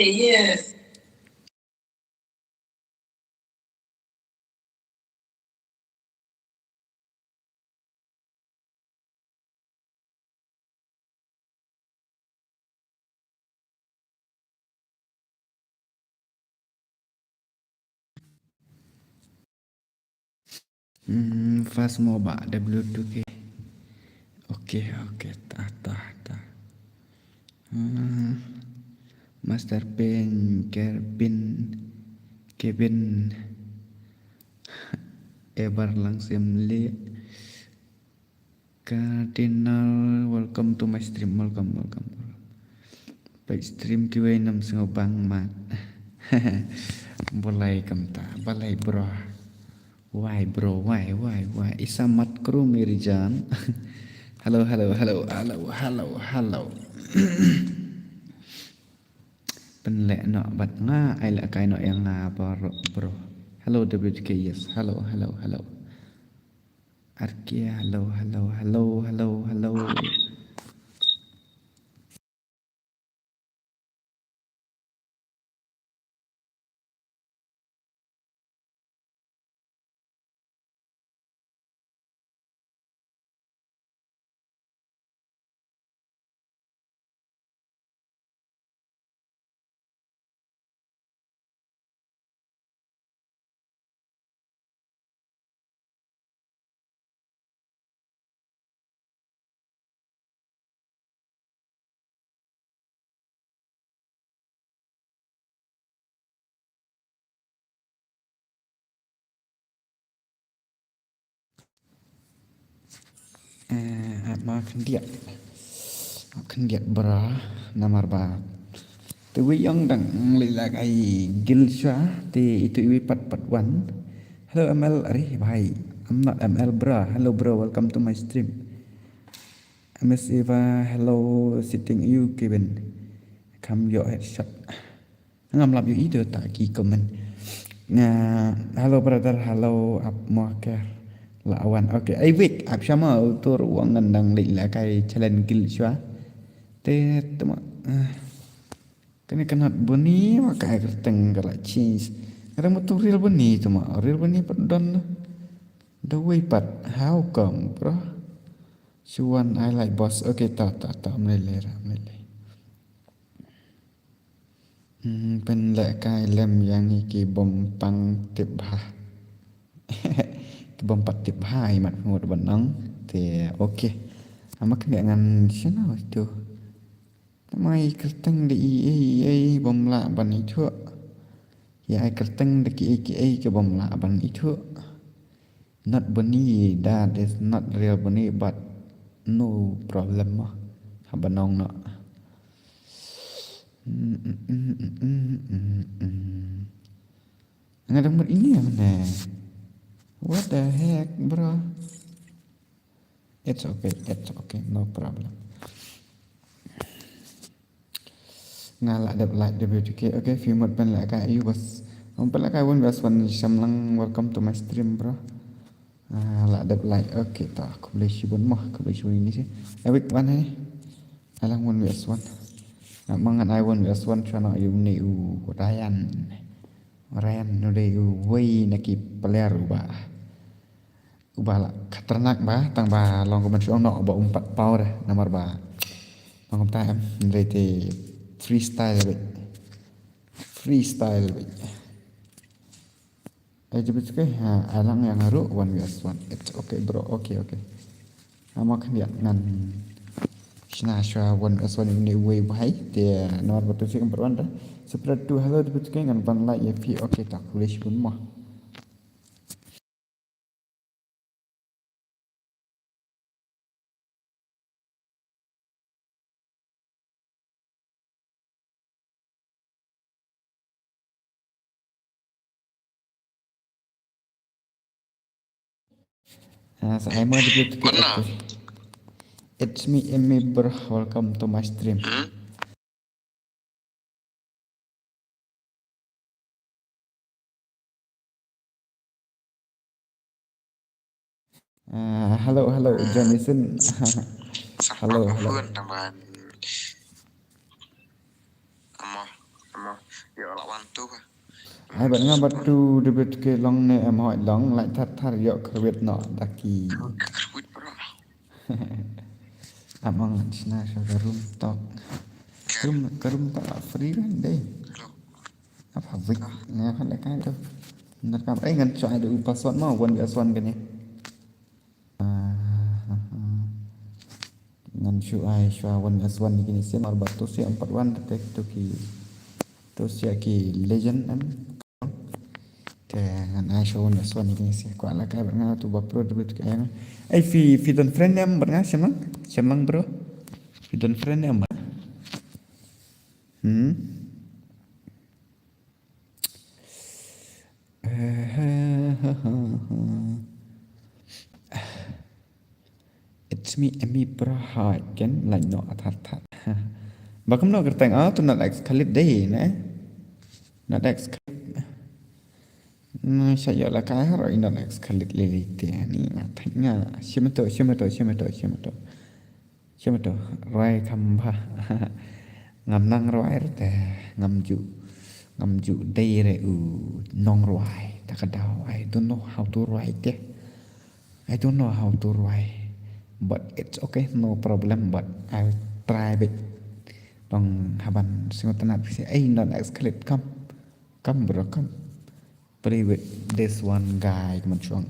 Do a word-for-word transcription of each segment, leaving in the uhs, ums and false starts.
Yes. Hmm, fast mo ba W two K. Okay, okay, ta, ta, ta. Hmm. Master Pen, Kerbin, Kevin, Ever Langsim Li, Cardinal, welcome to my stream, welcome, welcome. Peit stream kiwei nam sngewbang mat. Balei kumta, balei bro. Why bro, why, why, why? Isa mat kru miri jan. Hello, hello, hello, hello, hello, hello. Pynleh noh bad nga, ai leh kai noh ïa nga bro, bro. Hello W T K, yes. Hello, hello, hello. Arkia, hello, hello, hello, hello, hello. Eh, ma khyndiat. Ma khyndiat bra namar ba te wi ong dang lei la kai gil sha te itu iwi pat pat wan. Hello M L, arih bhai. I'm not M L bra. Hello bro, welcome to my stream. Miss Eva, hello, sitting you Kevin. Kam yo headshot. Ngam lap ïohi te ta ki comment. Nga, hello brother, hello ap mo ker. La wan. Okay, ai wik ap shama utur wang ngan dang lei la kai challenge gil shwa. Te tuma. Kane ka not buni ma ka ai kyrteng ka la change. Nga dang mutu real buni tuma. Real buni pat don. Da wei pat. How come, bro? Shuan I like boss. Okay, ta ta ta mlele ra mlele. Hmm, pynleh kai lem ïa ngi ki bym pang tip bha. Ki bym pat tip bha i mat ngut ban nang. Te okay. Ama kne ngan shano tu. Tama i kyrteng da i ei ei bym lah ban ithuh. Ïa i kyrteng da ki ei ki ei ki bym lah ban ithuh. Not buni, that is not real buni, but no problem mo. Haba nong no. Nga dang mut ini ya mane. What the heck, bro? It's okay, it's okay, no problem. Nga la dep like W T K. Okay, fi mut pynleh kai ayu bas. Ong pynleh kai won bas wan shamlang, welcome to my stream, bro. Ah, la dep like. Okay, ta khublei shibun mo, khublei shibun ini sih. Awik wan hai. Alang won bas wan. Nga mangan ai won bas wan chana ayu ni u Ryan. Ryan nu dei u wei na ki player u ba. Uba la khatarnak ba tang ba long kumban shu ong noh ba um pat paw de namar ba long kumta em, hynrei te freestyle beit. Freestyle beit. Ai jibit ke ha alang yang aru one vs one. It's okay bro. Okay, okay. Ama khyndiat ngan shna shwa one vs one ini uwei u bhai te namar ba tu sik number one da. Spread to hello jibit ke ngan ban like ïa phi. Okay, ta khublei shibun mo. Ah, sa ai mo debut. Mana? It's me, Emi, bro. Welcome to my stream. Hmm? Ah, hello, hello, Johnson. Hello, hello. Amo, amo. To ba. Ai bad nga bad tu debit ke long ne em hoi long lai thar thar ïoh kyrwit noh da ki. Kyrwit bro. Amang sna sha ka room tok. Ka room, ka room tok free kan dei. Hello. Apa wik ne apa le kai tu. Nda kam ai ngan chwa du password mo one by one kane. Ah, ah, ah. Ngan shu ai shuwa wan ngan swan ni kini sim ar ba tu sia empat wan te tu ki tu sia ki legend em. Te ngan ai shuwa wan ngan swan ni kini sia kwa la kai ba nga tu ba pro debit ka yang. Ai fi fi don friend em ba nga semang semang bro. Fi don friend em ba. Hmm. It's me, Emi Praha again, like no athar thar. Ba kumno kyrteng ah tu Nat X Khalid dei ne. Nat X Khalid. Na sha ïoh la kai har i Nat X Khalid lili te ni nga thang nga. Shimato, shimato, shimato, shimato. Shimato, rwai kham bha. Ngam nang rwai te ngam ju ngam ju dei re u nong rwai ta ka daw. I don't know how to rwai te. I don't know how to rwai. But it's okay, no problem. But I'll try bit. Tong haban singot tanat si ai Nat X Khalid kam kam bro kam. Play with this one guy, kumne shong.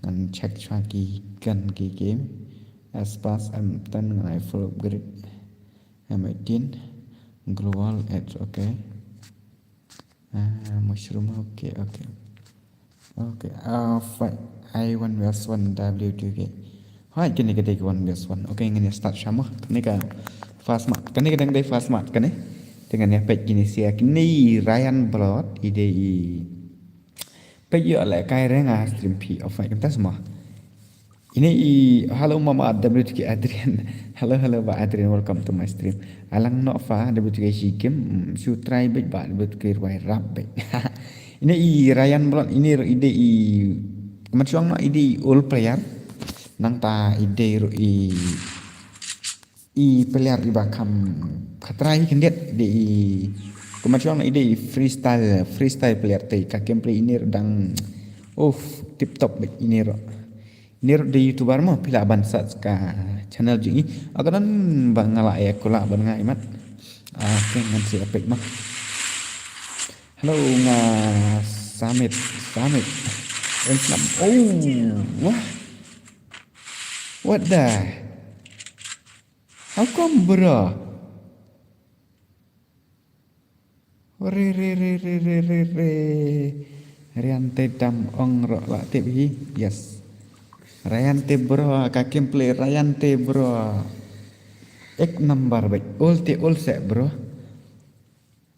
Ngan check shwa ki gun ki game. As pass M ten ngan ai full upgrade. M eighteen. Global, it's okay. Ah, mushroom, okay, okay. Okay, uh, fight. I one versus one W two K. Hai, kini ka dei ka one versus one. Okay, ngin start shamo. Kini ka fast match. Kini ka dei fast match kini. Te ngin peit kini sia kini Ryan Blood. I dei i. Peit ïoh le kai re nga stream phi off mic kumta semua. Ini i hello mama W two K Adrian. Hello hello ba Adrian, welcome to my stream. Alang no fa W two K shi game, mm, shu try bit ba W two K rwai rap bit. Ini i Ryan Blood ini ro ide i kumne shong no ide i all player. Nangta ide ro i i player i ba kham khatrai khyndiat ide i kumne shong no ide i freestyle freestyle player te ka gameplay ini ro dang uff tip top bit ini ro. Ini ro de YouTuber mo phi lah ban search ka channel jong i. Aka don ba nga lah ïa kulah ban nga imat. Ah, okay, ngan si epic mo. Hello nga Samit, Samit. Ren snap. Oh, wah. What the? How come, bro? Re, re, re, re, re, re, re. Ryan te dam ong ro la tip hi. Yes. Ryan te bro, ka gameplay Ryan te bro. Ek number bait. Ol te ol se bro.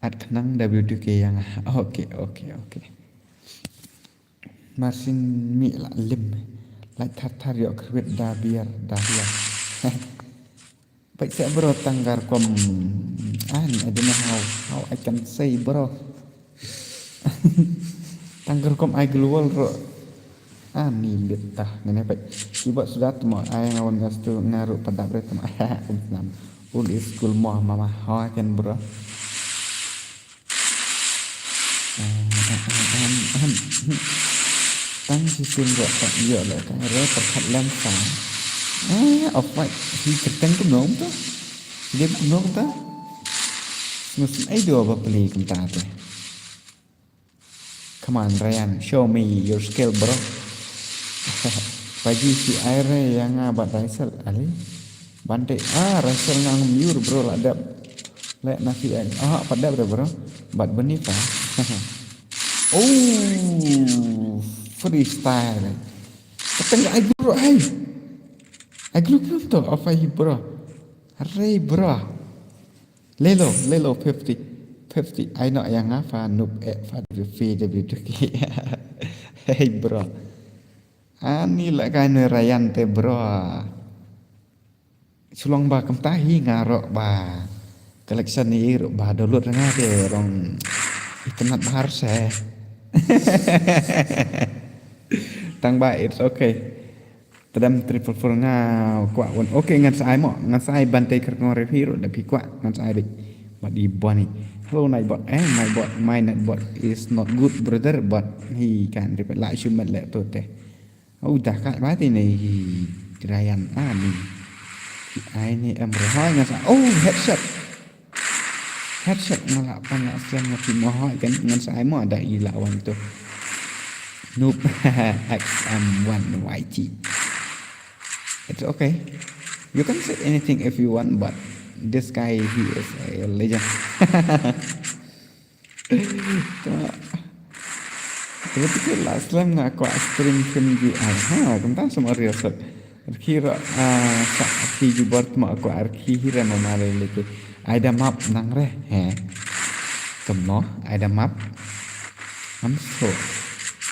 At khnang W two K yang. Okay, okay, okay. Marsin mi la lim. Like thar thar yok kwit da biar da biar. Baik sa bro tanggar kom. Ah, I don't know how how I can say bro. Tanggar kom ai global ro. Ah, ni lit tah ngene baik. Iba sudah temo ai ngawan gas tu ngaru padap re temo. Ul is kul mo mama how I can bro. Tang shisien ruh ka ïoh leh ka re pyrkhat lem sa. Eh, off white hi kyrteng kumno kumta. Hi dei kumno kumta. Sngewsynei dei ba peli kumta te. Come on Ryan, show me your skill bro. Pagi si ai re ïa nga bad Raisel ali. Bante ah Raisel nga ngam ïur bro la dep. Leh na phi ai. Ah, pat dep re bro. Bad bani pa. Oh, freestyle. Kateng ai bro ai. Ai gluk gluk to apa hi bro. Re bro. Lelo, lelo fifty. Fifty. Ai no yang apa noob eh fa W P W K. Hey bro. Ani la kai no Ryan te bro. Sulong ba kumta hi nga ro ba collection ni ro ba download nga te rong internet bahar se. Tang ba it's okay. Tadam triple four nga kwah wan. Okay ngan sa ai mo ngan sa ai ban te kyrkong re phi ro da phi kwah ngan sa ai bit. But he Bonnie. Hello, Nightbot. Eh, Nightbot. My Nightbot is not good, brother, but he can repair. Like, you met let to te. Oh, dah kat mati ni. Ryan, ah, ni. Ai ni em rohoi ngan sa. Oh, headshot. Headshot nga la pan la slam nga pi mo hoi kan ngan sa ai mo da i la wan tu. Noob X M one Y T. It's okay. You can say anything if you want, but this guy, he is a legend. Tama. Tiba-tiba la slam nga kwah stream phin gi ai. Ha, kumta sa ma real sot. Rki ro, ah, sa rki jubor tama kwah rki hira ma mare leke. Ai da map nang re, he. Kumno, ai da map. Am so.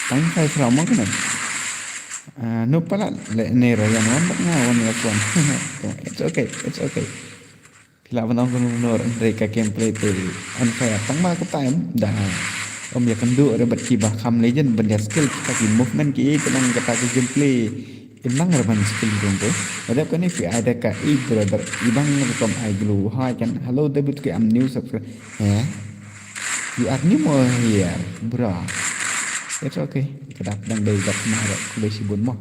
Tang kai sra mo kena. Ah, no pala le ne ro yan wan bak nga wan ya kwan. It's okay, it's okay. Phi lah ban ong kumno kumno hynrei ka gameplay te unfair. Tang ba ka time da ym ïakynduh re bad kiba kham legend ban ïa skill kita ki movement ki, ka nang kata ka gameplay. Im nang re ban skill jong te. Ba dep kane phi ai da ka i brother i bang rukom ai glue. Hi kan. Hello David, okay, I'm new subscriber. Eh? You are new more here, bro. It's okay. Ka dap dang dei gat ma re. Khublei shibun mo.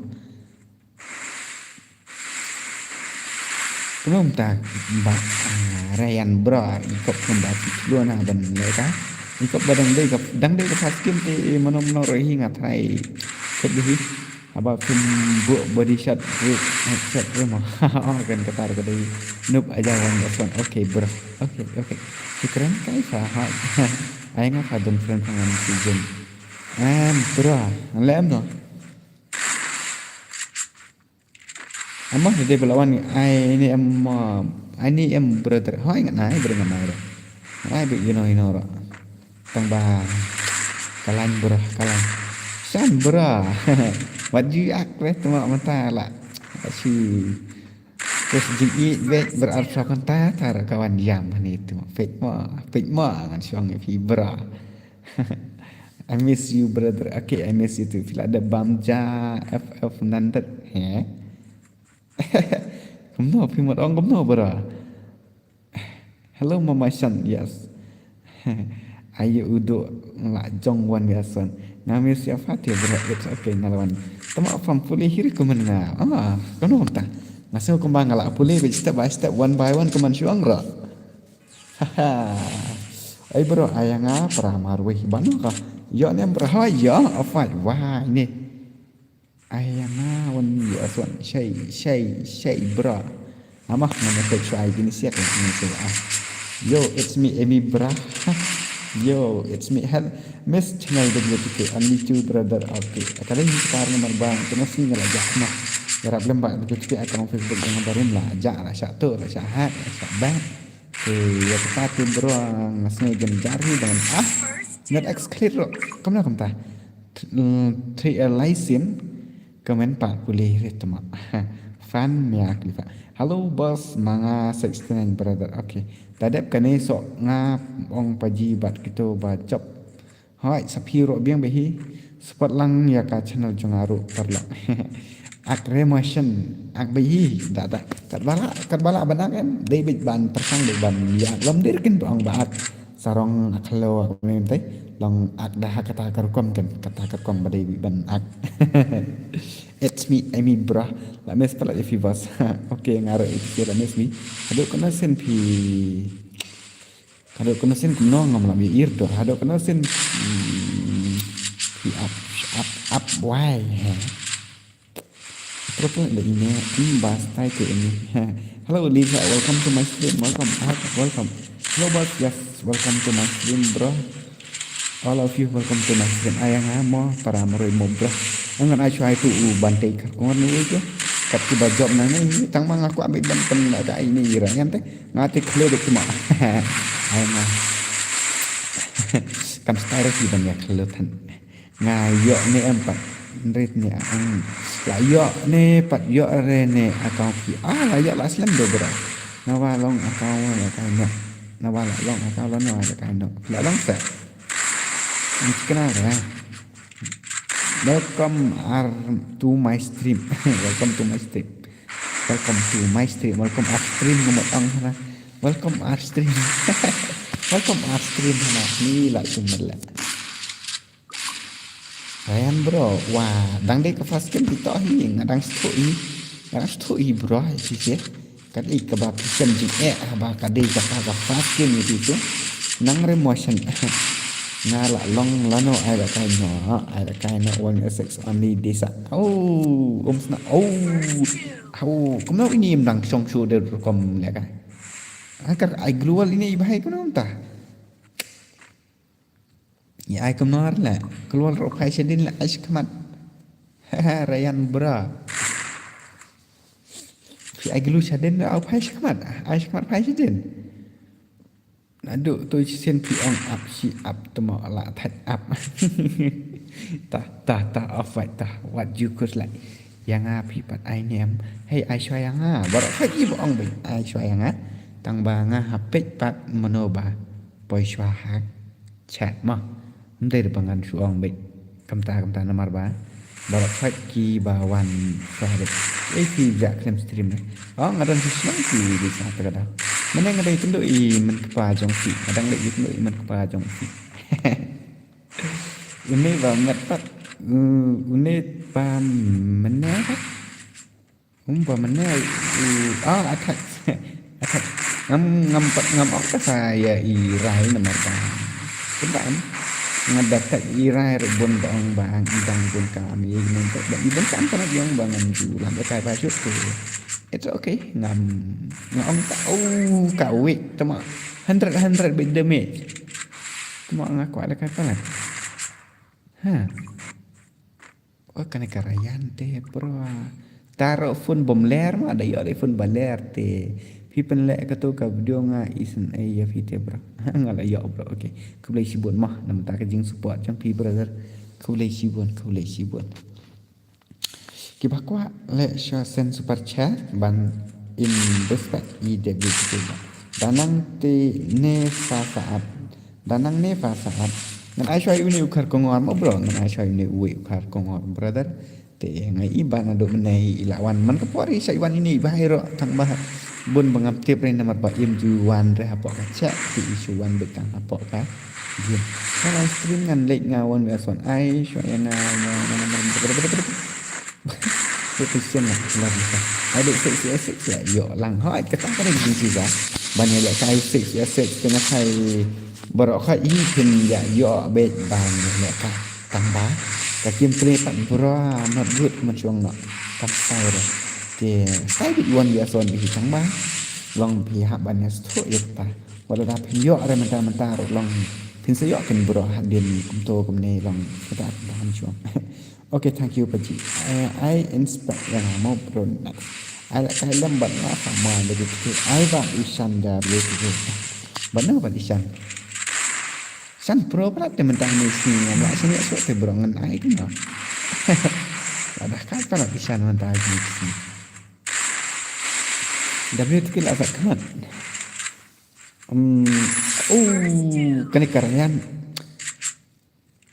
Kumno mynta Bah, ah, Ryan bro, i kop kumba ki klua na ban leh ka. I kop ba dang dei ka, dang dei ka first game te mano mano ruh hi nga try. Kop dei hi. Haba phim buh body shot, red headshot ruh mo. Oh, kan kata ruh ka dei. Noob aja wan ka son. Okay bro. Okay, okay. Shukran kai sa ha. Ai nga ka don friend pangan si jin. Em bro, lem no. Amah da dei ba la wan ai ni em, ah, ai ni em brother. Hoi ngat nai brother ngat nai ro. Ngat nai bit gino ino ro. Tang ba kalan bro, kalan. San bro. Wat ju ak re tuma mata la. Si. Terus jing i bit ber arsa kanta tar kawan jam ni tuma. Pek ma, pek ma ngan siang fi bro. I miss you brother. Okay, I miss you too. Phi la da bam ja F F nandat. He. Kumno phi mut ong kumno bro. Hello mama Shan. Yes. Ayu udu la jong wan biasan. Nga miss ya fati bro. It's okay nga la wan. Tama pam puli hiri kuman nga. Ah, kumno ta. Nga sing kumba nga la puli bit step by step, one by one kuman shuang ro. Ai bro, ai nga para marwei bano ka. Yo ne bro ha yo afai wai ni. Ai nga wan yo aswan shai shai shai bro. Amah nama tek shai gini siak ni siak ah. Yo, it's me Emi bro. Yo, it's me hel Miss Channel W T K, only two brother. Okay. Akadai ni kar ni marbang kena sing la jak mah. Yarap lembak W T K account Facebook dengan barim la jak la syak tu la syak hat la syak bang. Te ïa kata te bro nga sngew jynjar hi ban ah. Net X clear ruh. Kumno kumta. Three L license. Comment pat pule re tama. Fan mia klifa. Hello boss, manga sixty-nine brother. Okay. Ta dep kane so nga ong paji bad kito ba job. Hoi, sa phi ruh biang bad hi. Support lang ïa ka channel jong nga ruh paralok. Ak re motion, ak bad hi. Da da. Kat bala, kat bala ban ak em. Dei bit ban persang dei ban ïa lom dir kin ong ba ak. Sarong ak lo ak mem tai. Long ak da ha kata ka rukom kan. Kata ka rukom ba dei bit ban ak. It's me, I me bro. La mes pala if you boss. Okay, nga ruh if you la mes me. Aduh kena sen phi. Haduh kano sin kumno ngam lam ïa ir doh. Haduh kano sin, hmm, ïa up, up, up, why, he? Proper le ine, hmm, ba style ke ini. Hello Lisa, welcome to my stream. Welcome, ah, welcome. Hello boss, yes, welcome to my stream bro. All of you welcome to my stream. Ai nga mo para marwei mo bro. Ngan ai shuwa tu u ban tei kar kong ni ke. Kat ki ba job na ni tang ma nga kwah bit ban pen da ini ira ngan te. Nga te khle dek tuma. Ai nga. Kam style ki ban ïa khle than. Nga ïoh ne em pat. Rit ne ang. La ïoh ne pat ïoh re ne account ki. Ah la ïoh la slem do bro. Na wa long account wa la kai no. Na wa la long account la no la kai no. La long sa. Ni kena re. Welcome ar to my stream. Welcome to my stream. Welcome to my stream. Welcome ar stream mo ang na. Welcome our stream. Welcome our stream hana. Ni la kum la. Ryan bro, wa dang dei ka first game kita hi, nga dang stu i. Nga dang stu i bro, hi si. Ka dei kaba phi shem jingeh haba ka dei kata ka first game ïa phi tu. Nang re mo shen. Nga la long lano ai la kai no, ai la kai no one sex only disa. Oh, um sna. Oh. Au, kumno ini im dang shong shu de rukom leh kai. Akar ai global ini i bahai kumno ta. Ïa ai kumno leh. Global ro phai shadin leh ai shikmat. Ryan bro. Phi ai global shadin leh au phai shikmat. Ai shikmat phai shadin. Naduh tu shisien phi ong ap shi ap temo la thait ap. Tah tah tah, off white tah, wat ju kus lai. Ïa nga phi pat ai nem. Hei, ai shwa ïa nga. Baroh phi ba ong beit ai shwa ïa nga. Tang ba nga hap peit pat mano ba poi shwa ha chat mo. Ym dei ba ngan shu ong beit. Kumta kumta namar ba baroh khoit kiba wan shwa beit. Ei phi ja khlem stream ne. Oh, nga don shu shnong phi di sa ta ka da. Mane nga dang ïakynduh i myn kpa jong phi. Nga dang ïakynduh i myn kpa jong phi. Une ba met pat. Uh, une ba mane pat. Um ba mane u, ah, attack. Attack. Ngam ngam pat ngam ok ta sa ïa i Rai namar ba. Kumba em. Nga da attack i Rai re bun ba ong ba ang i dang bun kam i ngam pat ba i bun kam kana biang ba ngam ju lam da kai ba shoot tu. It's okay. Ngam ngam ong ta, oh, ka weak tama. Hundred hundred bit damage. Tama nga kwah da kai palat. Ha. Oh, kane ka Ryan te, bro. Taro phone bom ler ma, da ïoh le phone ba ler te. Phi pynleh kato ka video nga isynei ïa phi te, bro. Nga la ïoh, bro. Okay. Khublei shibun ma, namar ka jing support jong phi, brother. Khublei shibun, khublei shibun. Kiba kwah leh sha send super chat ban in respect i David Silva. Da nang te ne fa saat. Da nang ne fa saat. Ngan ai shwa ïa une u khar kongor mo bro. Ngan ai shwa ïa une u khar kongor brother. Te ngai i ba naduh mynne i la wan man ka por i sa i wan ine i ba hai ro tang ba bun ba ngam tip re namar ba im ju wan re hapoh ka chat te i shu wan beit tang hapoh ka game. Ka live stream ngan leit nga wan ba son ai shwa ïa nga nga nga nga nga Ïa phi sien la la bisa. Ai dei six ïa six la ïoh lang hoi kata ka dei jingsi ba. Ban ïa leh kai six ïa six te nga kai baroh kai i phin ïa ïoh beit ban ïa leh kai. Tang ba ka kim tre pat bro not good man shuang no. Kam sai re. Te sai bit wan ïa son bit tang ba. Long phi hap ban ïa stho ïa kata. Wala da phin ïoh re mynta mynta ruh long phin sa ïoh kin bro hadien kumto kumne long kata kata man shuang. Okay, thank you, Paji. Eh, ai inspect ïa nga mo bro. Ai la kai lem bad nga sama da gitu. Ai ba Ishan da gitu. Bad na bad Ishan. Shan pro pala te mentang ni sini ngam la sini so te bro ngan ai tu no. Ada kai pala Ishan mentang ni sini. W T K la sak kamat. Hmm. Oh, kane ka Ryan.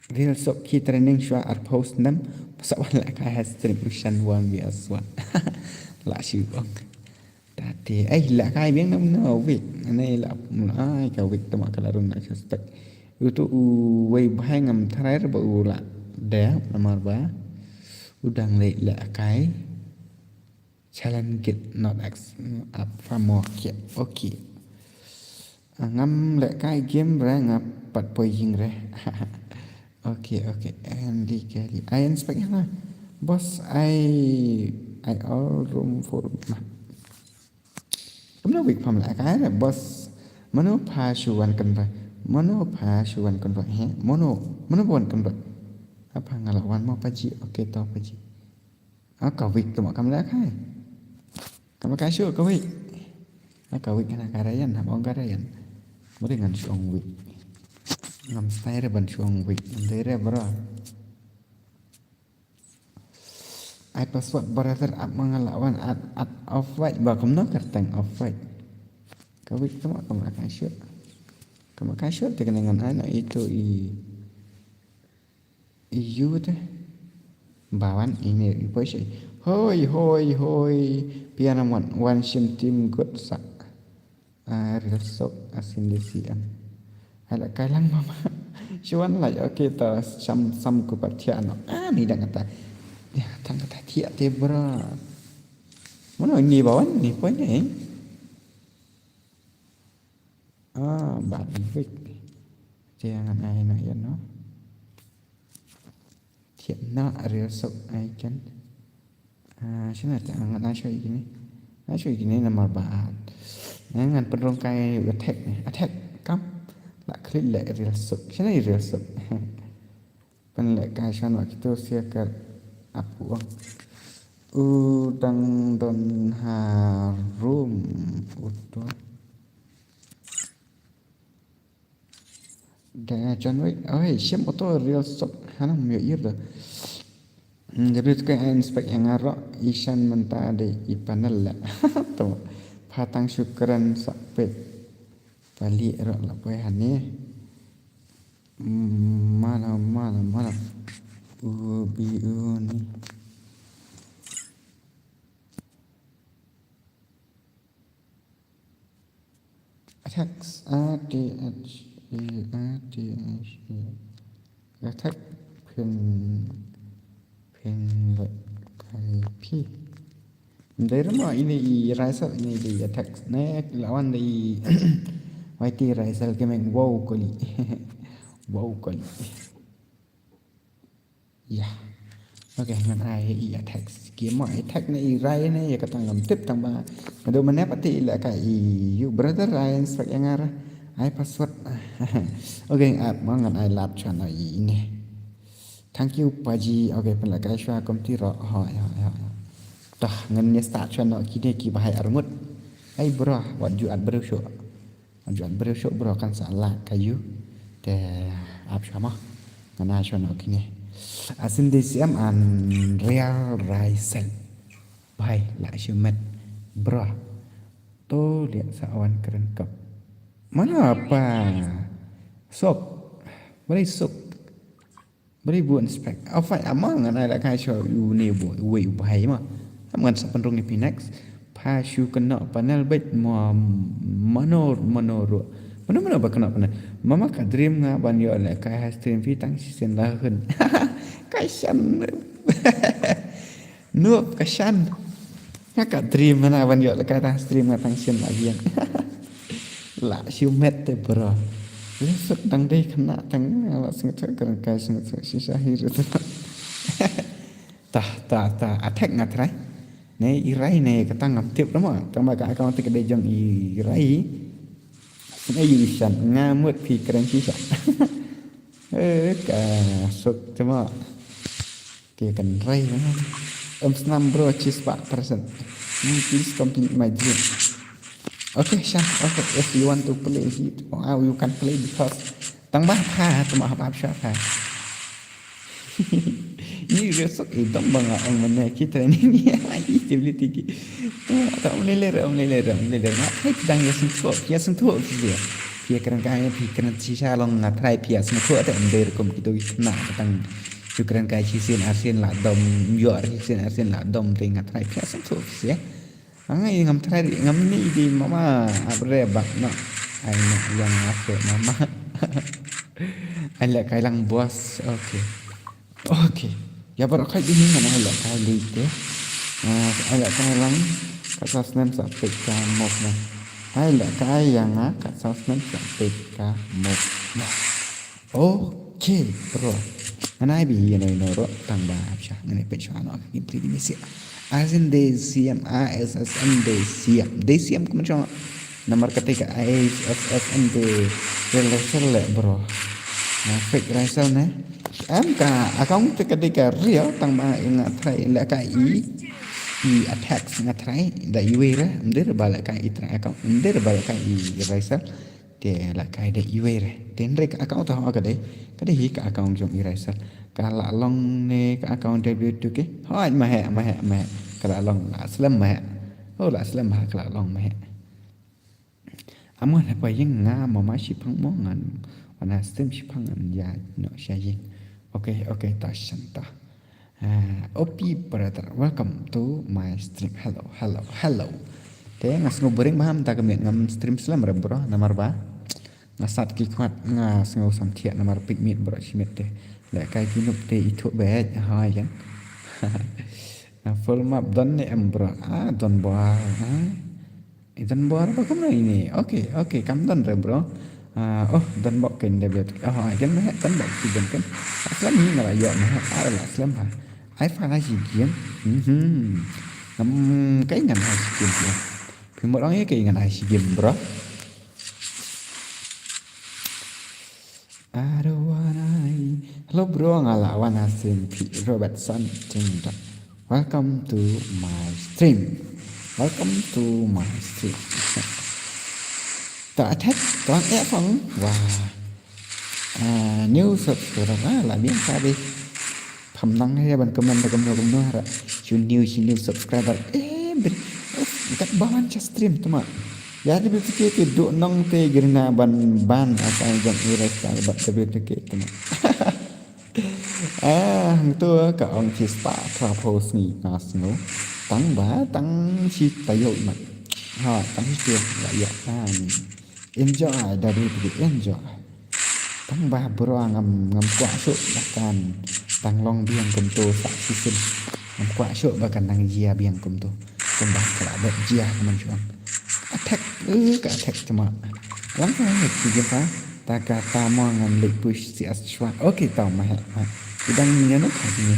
Real sok ki training shwa ar post nem. Sa wan la kai ha stream u shan wan bi aswan. La shi bang. Tati ai la kai biang nam no week. Ane la ai ka week tama ka la rung na suspect. Utu u wei bahai ngam tharai ba u la de namar ba u dang lei la kai. Challenge git not ex up for more kit. Okay. Ngam leh kai game re nga pat poi jing re. Okay, okay. Andy Kelly. I inspect ha. Boss, I I all room for ma. Kumno week pam leh kai re boss. Mano pha shu wan kan re. Mano pha shu wan kan re he. Mano mano wan kan re. Apa ngala wan mo paji. Okay to paji. Ah, ka week tu ma kam la kai. Kam la kai shu ka week. Ah, ka week na ka Ryan, ha bong ka Ryan. Mari ngan shu ong week. Ngam stai re ban shu ong week. Ngam dei re bro. Ai password brother ap ma nga la wan at at off white ba kumno ka tang off white. Ka week tu ma kam la kai shu. Kam la kai shu te kena ngan ai na itu i Iyut eh. Bawan ini ipoi shi. Hoi hoi hoi. Pian amat wan shim tim gut sa. Ah, real sok asin dei siam. Hala kai lang mama. Shuan lai, okay, ta sam sam ku pat thiah no. Ah, ni dang kata. Ya, tang kata thiah te bra. Mano ni bawan ni poi ni. Ah, bad ni wik. Jangan ai no ya no. Thiah na real sok ai kan. Ah, shana ta ngan ai shoi kini. Ai shoi kini namar ba. Ngan pynrung kai attack ni. Attack kam. La klik le real sok. Shana real sok. Pynleh kai shana kitu sia ka aku. U dang don harum utu. Da John Wick. Oi, shim auto real sok hanang myo ir da. Hmm, jadi tu kai inspect yang aro isan menta de i panel la. Tu. Patang syukuran sapet. Pali ro la poi hani. Hmm, mana, mana, mana. Ubi uni. Attacks, A T H A, A T H A. Attack pin, pin le kai pi. Ndai rama ini i Raisal ini di attacks. Ne lawan di Y T Raisal kemeng wow koli. Wow koli. Ya. Okay, ngan ai i attack. Ki mo attack na i rai ne ya katang ngam tip tang ba. Ngadu mane pati ila ka i you brother Ryan spek yang ara. Ai password. Okay, at ma ngan ai lap chana i ne. Thank you paji. Okay, pynleh kai shwa kom ti ro. Hoi, hoi, hoi. Tah, ngan ne start chana ki ne ki bahai armut. Ai bro, wat ju at bro shu. Ajuan briew shuh bro kan sa lak ka yu. Te ap shwa mo. Ngana shwa no kine. Asin de siam an real raisen. Bai la shu met bro. To liak sa wan keren kap. Mana apa? Sok. Beri sok. Beri bu inspect. Au fai ama ngan ai la kai sho u ne bu wei u bai ma. Am ngan sa pynrung ni pinex. Pha shu kena panel bet mo mano mano ro. Mano mano ba kena panel. Mama ka dream nga ban yo la kai ha stream phi tang sisen la hun. Kai shan. Nup ka shan. Nga ka dream mana ban yo la kai tang stream nga tang sien la giang. La shu met te bro. Suk dang dei kena tang la sngewthuh kren kai sngewthuh shisha hi ru. Tah tah tah attack nga try. Ne i rai ne ka tang ngam tip rama tang ba ka account te ka dei jong i rai. Sngewthuh shan nga mut phi kren shisha. Eh ka suk cuma. Ki kan rai. Em snam bro cheese pak persen. Hmm, please complete my dream. Okay, Shan. Okay, if you want to play it, oh, you can play because tang ba pha tu ma hap hap sha pha. Ni resok i dom ba nga ong mane ki training ni ai stability ki. Ta om lele re om lele re om lele re. Hai dang ya sung thuh ya sung thuh ki ya. Pia kren ka ya pia kren shisha long nga try pia sung thuh te om der kom ki tu na tang. Shu kren kai shisien arsien la dom, ym ïoh arsien arsien la dom te nga try phi asam so phi sia. Nga i ngam try ngam ni di mama abre bak no. Ai no yang ape mama. Ai la kai lang bos. Okay. Okay. Ya baru kai di ni mana ai la kai li te. Ah, ai la kai lang ka sa snem sa pek ka mok na. Ai la kai yang ka sa snem sa pek ka mok na. Okay, bro. Ngan ai bi ïa no ïa no ro tang ba hap sha ngan ai peit shuwa no ka gameplay di misi. As in de siam A S S N de siam. De siam kumno shuwa. Namar kata ka A S S N de real raisal le bro. Na fake raisal ne. Am ka account te ka de ka real tang ba nga try le ka i i attacks nga try da i wei re. Ndir ba le ka i try account ndir ba le ka i raisal. Te la kai de iwei re. Te hynrei ka account ta ho ka dei. Ka dei hi ka account jong i Raisal. Ka la long ne ka account W two K. Hoi ma he ma he ma he. Ka la long la slem ma he. Oh la slem ma he ka la long ma he. Amon ha pa yeng nga ma ma shi phang mo ngan. Wana stem shi phang ngan ya no sha yeng. Okay, okay, ta shan ta. Ah, O P brother, welcome to my stream. Hello, hello, hello. Te nga sngew boring bha mynta ka miet, ngam stream slem re bro, namar ba nga sat ki khmat, nga sngew samthiah namar peit miet bro, shi miet te. Lehkai ki noob te ithuh beit, hoi kan. Full map don ne em bro? Ah, don bor. Ah. Eh, don bor ba kumno ine? Okay, okay, kam don re bro. Ah, oh, don bok ken de bet. Oh, ai ken meh, don bok ki don ken. Slem hi nga la ïoh meh, ah, la slem ha. Ai fa ha shi game. Mhm. Ngam kai ngan ha shi game ya. Phi mut ong ïa kai ngan ha shi game bro. I don't wanna. Hello bro, nga la wan ha stream phi Robertson Jingdon. Welcome to my stream. Welcome to my stream. Ta attack, ta wan eh fang. Wah. Ah, new subscriber. Ah, la biang sa dei. Pham nang he ban comment da kumno kumno ra. Shu new, shu new subscriber. Eh, ber. Uf, kat ba wan cha stream tu ma. Ya, te bit ke te duk nong te girna ban ban account jong i resta bad te bit ke tu ma. Ah, hangtu ka ong chi spah phra phew sngi nga sngew. Tang ba, tang shi taïew ma. Ha, tang shi taïew la ïa. Ah, ni. Enjoy, da bit ke enjoy. Tang ba bro ngam, ngam kwah shuh ba kan dang long biang kumto sa shisien. Ngam kwah shuh ba kan dang jia biang kumto. Kumba ka la dep jia kumba shuh. Attack, eh, ka attack cuma. Lang ka attack si jempa. Ta ka ta mo ngan leit push si as shwa. Okay, tau ma hek ma. Ki dang ni nanu ka ni.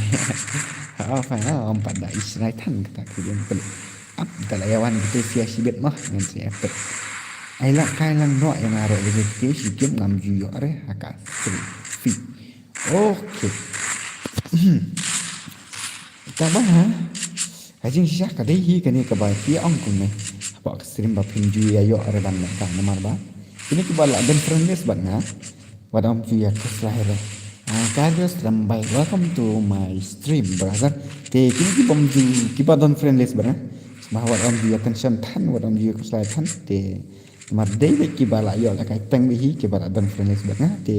Ha, ha, ha, empat da is rai tan kata ki jempa. Ap, da la ïa wan kita sia sibit mah ngan sia pet. Ai la kai lang noh ïa nga ruh ïa kita shi game ngam ju ïoh re ha ka stream. Okay. Tang ba ha. Ha jingshisha ka dei hi kane kaba ki ong kumne. Hapoh ka stream ba phim ju ïa ïoh re ban leh ka namar ba kine kiba la don friend list bad nga. Wat ym ju ïa khuslai re. Ah, Carlos Rambai, welcome to my stream, brother. Te kine ki bym ju, kiba don friend list bad nga. Sma wat ym ju ïa tension than, wat ym ju ïa khuslai than. Te namar dei beit kiba la ïoh la kai teng beit hi, kiba la don friend list bad nga. Te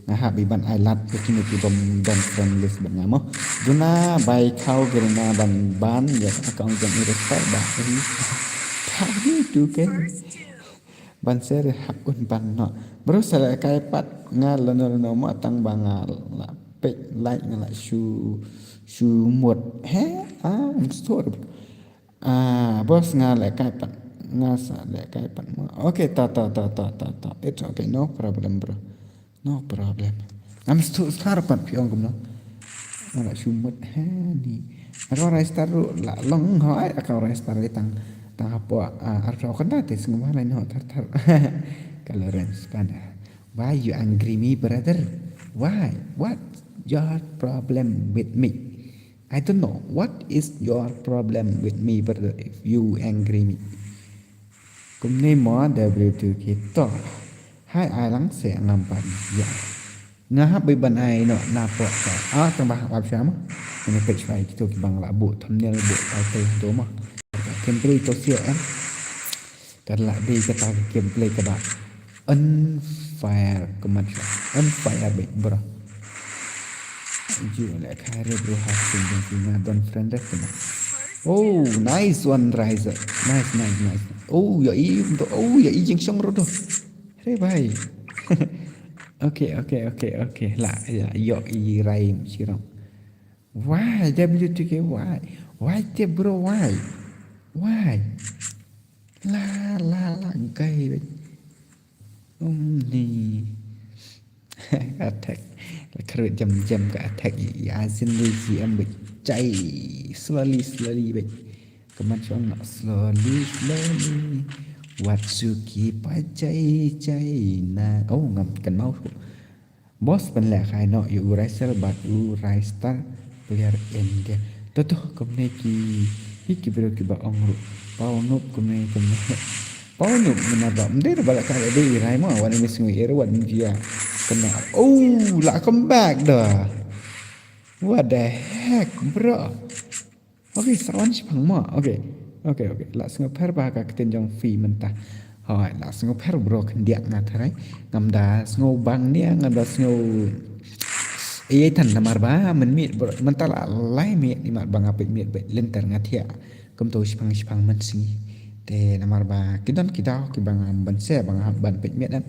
nga hap beit ban ai lad beit kine ki bym don friend list bad nga mo. Duna bai khaw girna ban ban ïa ka account jong i respect ba hi. Thank you to ke. Ban share hap un ban noh. Bro, sa lehkai pat nga lano lano mo tang ba nga la peit like nga la shu, shu mut. He? Ah, I'm sorry. Ah, bro, sa nga lehkai pat. Nga sa lehkai pat mo. Okay, ta, ta, ta. It's okay, no problem, bro. No problem. Ngam sngewthuh sar pat phi ong kumno. Nga la shu mut ha ni. Account register ruh la long hoi, account register tang, tang hapoh, ah, arphew kynta te sngewbha lai noh thar thar. Ka Lawrence Panda. Why you angry me, brother? Why? What your problem with me? I don't know. What is your problem with me, brother, if you angry me? Kumne mo W two K to. Hai ai lang se ngam pat ïa. Nga hap beit ban ai noh na pok ka. Ah, tang ba hap shwa mo. Kine page five kito ki bang la buh thumbnail buh title to mo. Gameplay to sia em. Ka la dei kata ka gameplay kaba on fire kumne. On fire beit bro. Ju lehkai re bro ha sing jong ki nga don friend re kumne. Oh, nice one, Riser. Nice, nice, nice. Oh, ïa i, oh, ïa i jingshong ruh tu. Re bhai. Okay, okay, okay, okay. La, ïa, ïoh i rai shirong. Why, W two K, why? Why te bro, why? Why? La, la, la, gai beit. Um, ni. Attack. La kharwit jam jam ka attack. Ya, sin lu ji em beit. Jai. Slowly, slowly beit. Kaman shong na slowly, slowly. Wat su ki pa jai, jai na. Oh, ngam kan mau. Boss pynlehkai noh ïa u Riser bad u Riser player India. To to kumne ki hi ki briew kiba ong ruh. Pau noob kumne kumne. Pau noob mynta ba mdei ba la ka dei rai mo wan mi sngi er wan jia. Kena. Oh, la come back dah. What the heck, bro? Okay, sa wan shipang mo. Okay. Okay, okay. La sngewpher ba ka ktien jong phi mynta. Hoi, la sngewpher bro khyndiat nga tharai. Ngam da sngew bang nia, ngam da sngew. Ei, ei than namar ba mynmiet bro. Mynta la lai miet, imat ba nga peit miet beit lynter nga thiah. Kumto shipang shipang mynsngi. Te namar ba ki don ki daw kiba ngam ban share, ba ngam ban peit miet em.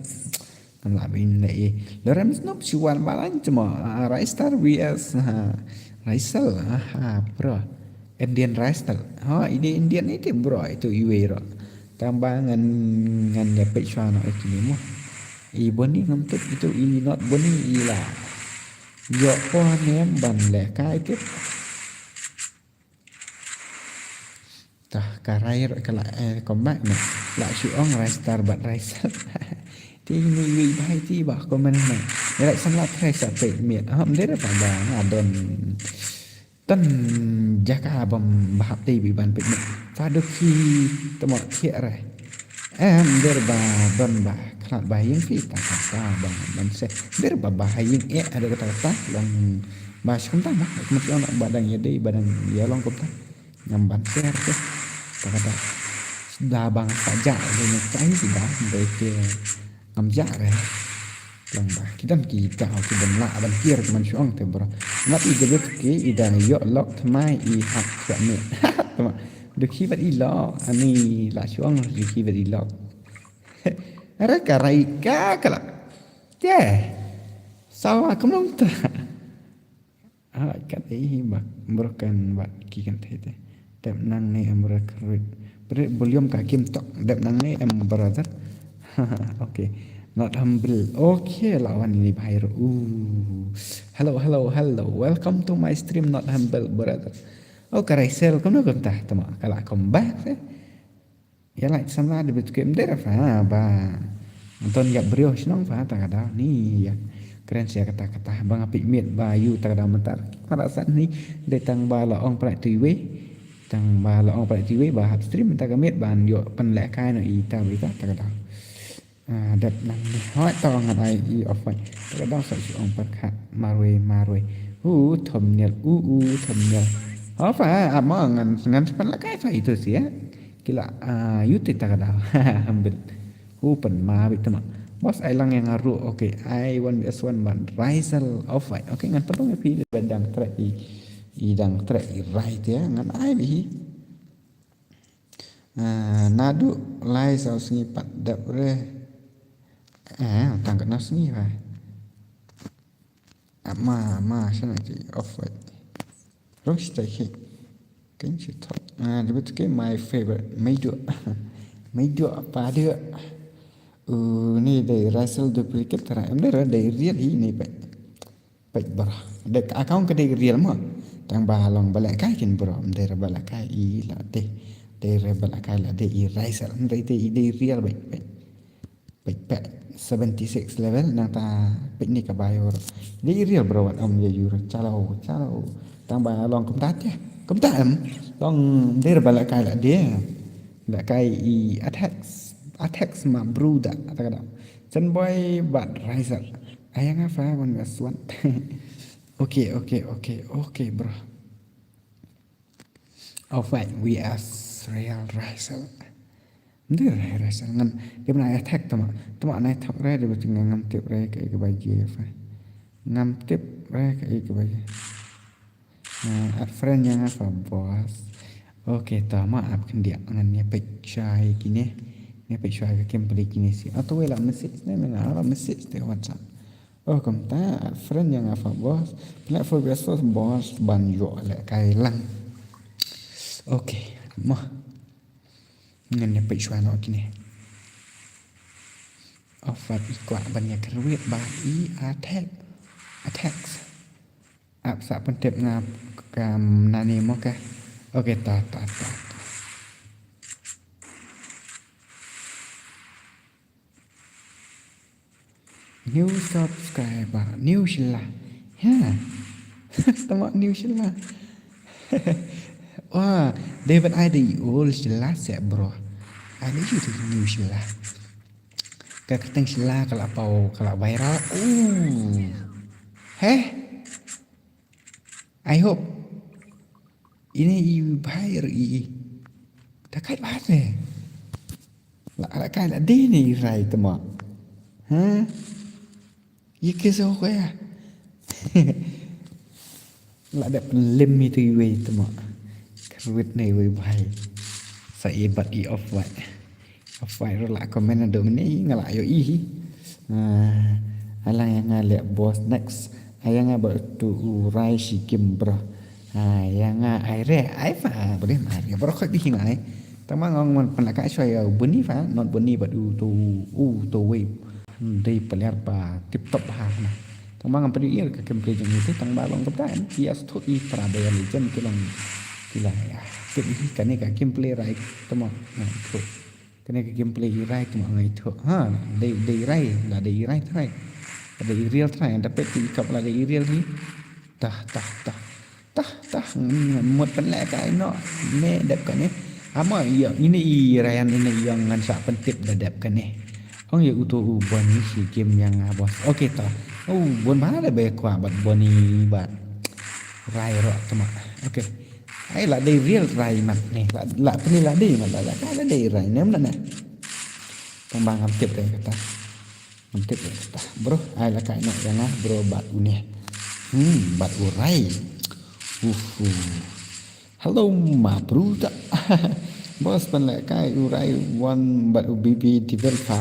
Ngam lah ban leh i. Lorem Snoop shu wan balang cuma, ah, Ristar V S, ha, Risal, ha, bro. Indian Risal. Ha, ini Indian ite bro, itu iwei ro. Tang ba ngan, ngan ïa peit shuwa noh ïa kine mo. I Boni ngam tip itu, i not Boni i la ïoh po ne em ban leh kai tip. Tah, ka rai ruh ka la, eh, comeback ne. La shu ong Ristar bad Risal. Te ngi wei bha iti ba comment ne. Ïa la samla try sa peit miet. Ah, ym dei ruh ba nga don. Don jaka bym ba hap dei ban peit miet. Sa dukhi temo thiah re. Em, ym dei ruh ba don ba khlad ba ïing phi ta ka ta ba ban se. Ym dei ruh ba ba ha ïing eh ada kata kata long ba skum ta ma. Kumta ba dang ïa dei ba dang ïa long kumta. Ngam ban share te. Ta kata. Da bang sa ja de ne tai ki da de ke ngam ja re. Lang ba ki dang ki da ki dang la ban kier man shuang te bro. Ngat i de ki i da yo lok tmai i hak shuang ne. Tama. De ki bat i lok ani la shuang de ki bat i lok. Ara ka rai ka kala. Te. Sawa kumlong ta. Ah, kat ei hi bak broken bak ki kan thei te. Tep nang ne em brother krit. Brit volume ka kim tok. Tep nang ne em brother. Okay. Not humble. Okay, la wan ini bahai ro. Uh. Hello, hello, hello. Welcome to my stream, not humble brother. Oh, ka Raisel, kam no kam tah tama. Kala come back eh. Ïa lait samla de bit kem dera fa ba. Anton ïa brio shnong fa ta ka daw ni ïa. Kren sia kata kata ba nga pik miet ba yu ta ka daw mentar. Para sat ni de tang ba la ong prai tu iwe. Tang ba la ong prai tu iwe ba hap stream ta ka miet ban ïoh pen leh kai no i ta ba i ta ta ka daw. Ah, dep nang ni hoi ta ngan ai i off white. Ta ka daw sa shu ong perkhat marwei marwei. U thumbnail u u thumbnail. Ho fa ama ngan ngan pen leh kai fa itu sia. Kila, ah, yu te ta ka daw. Humble. U pen ma bit tama. Boss ai lang ïa nga ruh. Okay, ai one V S one ban Raisel off white. Okay, ngan pen long ïa phi ba dang trek i i dang trek i right ïa ngan ai bit hi. Ah, naduh lai saw sngi pat dep re. Eh, tang kat na sngi ba. Ah, ma ma shana ki off white. Rong shi tai ki. Kan shi top. Ah, dep tu ke my favorite. Maidu. Maidu apa dia? Uh, ni dei Raisel duplicate tara. Em dei ra dei real hi ni pek. Pek bro. Dei account ka dei real mo. Tang ba long ba leh kai kin bro. Em dei ra ba leh kai i la dei. Dei ra ba leh kai la dei i Raisel. Em dei dei i dei real pek pek. Pek pek seventy six level nang ta pek ni ka bayor. Dei i real bro wat om ya yur. Chalo chalo. Tang ba long kumta te. Kumta em. Long dei ra ba leh kai la dei. Leh kai i attacks. Attacks ma bro da. Ata ka da. Chen boy bad Raisel. Ayang apa one versus one. Okay, okay, okay, okay, bro. Off white, we are real Raisel. Ndir Raisel ngan dia na attack tama. Tama na attack re dia betul ngam tip re ka ika bagi apa. Ngam tip re ka ika bagi. Ah, add friend ïa nga fa boss. Okay, ta ma ap khyndiat ngan ïa peit shai kine. Ïa peit shai ka kem peli kine si. Atau wei la message ne mena la message te WhatsApp. Oh, kumta add friend ïa nga fa boss. Pynleh for best boss ban ïoh leh kai lang. Okay, mo. Ngan ïa peit shwa noh kine. Offer i kwah ban ïa kyrwit ba i attack. Attacks. Ap sa pyntip nga ka nani mo ka. Okay, ta ta ta. New subscriber, new shilla. Ha. Tama new shilla. Wah, David ai dei ul shilla se bro. Ai dei shu new shilla. Ka kyrteng shilla ka la pau ka la viral. Uh. Heh. I hope. Ini i bhai ri i. Ta kai ba te. La la kai la de ni rai tama. Ha? Ye ke so ko ya. La da pen lim itu i wei tama. Kyrwit nei wei bhai. Ta i bad i Off White. Off White ruh la comment haduh mynne nga la ïohi hi. Ah, alang ïa nga leh boss next. Ai ïa nga bad utu u Rai shi game bro. Ah, ïa nga ai re ai fa bro ma re bro khoi bih nga ai. Tang ba nga ong man pynlehkai shuwa ïa u Boni fa, not Boni bad utu u utu wei. Hmm, dei player ba tip top ha na. Tang ba ngam pynïoh ïa ka gameplay jong ite tang ba long ka bdan ki as thot i para Mobile Legend ki long ki la ïa. Tip hi kane ka gameplay Rai tamo ngai thot. Kane ka gameplay i Rai tamo ngai thot. Ha, dei dei Rai, la dei Rai trai. La dei real trai, da pet ki kap la dei real hi. Tah tah tah. Tah tah, mm, mut pynlehkai noh ne dep kane. Amo ïa ine i Ryan ine ïa ngan sa pyntip da dep kane. Ong ïa uto u Boni shi game ïa nga boss. Okay to. Oh, bun ba da be kwah bad Boni bad Rai ruh tama. Okay. Ai la dei real Rai mat ne. La la pynlehkai la dei mat la la ka la dei Rai ne mna ne. Tang ba ngam tip dei kata. Ngam tip dei kata. Bro, ai la kai noh ïa nga bro bad une. Hmm, bad u Rai. Uhu. Hello ma bro ta. Boss pynlehkai u Rai wan bad u B B Devil fa.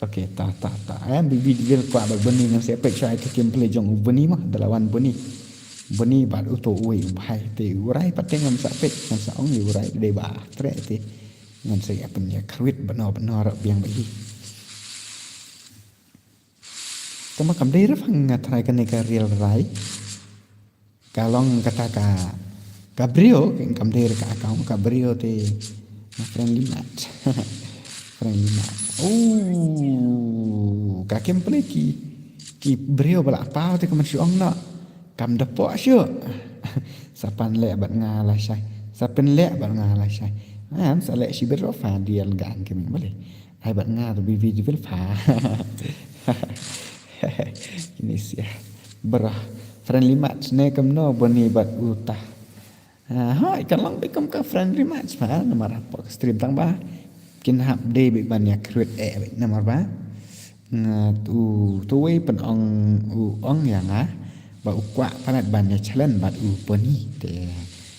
Okay, ta ta ta. Em B B Devil kwah bad Boni ngan sa peit shuwa ïa ka gameplay jong u Boni ma da la wan Boni. Boni bad uto uwei u bhai te u Rai pat te ngan sa peit ngan sa ong ïa u Rai dei ba treh te. Ngan sa ïa pynïakhrwit bano bano ruh biang ba hi. Tang ba kam dei ruh pha nga try kane ka real Rai. Ka long kata ka ka briew kam dei ruh ka account ka briew te friendly match. Friendly match. Oh, ka gameplay ki ki briew ba la paw te ka man shu ong noh. Kam da poh shuh. Sa pynleh bad nga lashai. Sa pynleh bad nga lashai. Am sa leh shibit ruh fa dial gan kemih balei. Ai bad nga ruh B B Devil fa. Ini sia. Bro. Friendly match ne kumno Boni bad uta. Ah, hoi kan long bad kum ka friendly match fa namar hapoh ka stream tang ba. Kin hap dei bad ban ïakhrwit eh bad namar ba. Nga tu tu wei pyn ong u ong ïa nga ba u kwah palat ban ïa challenge bad u Boni te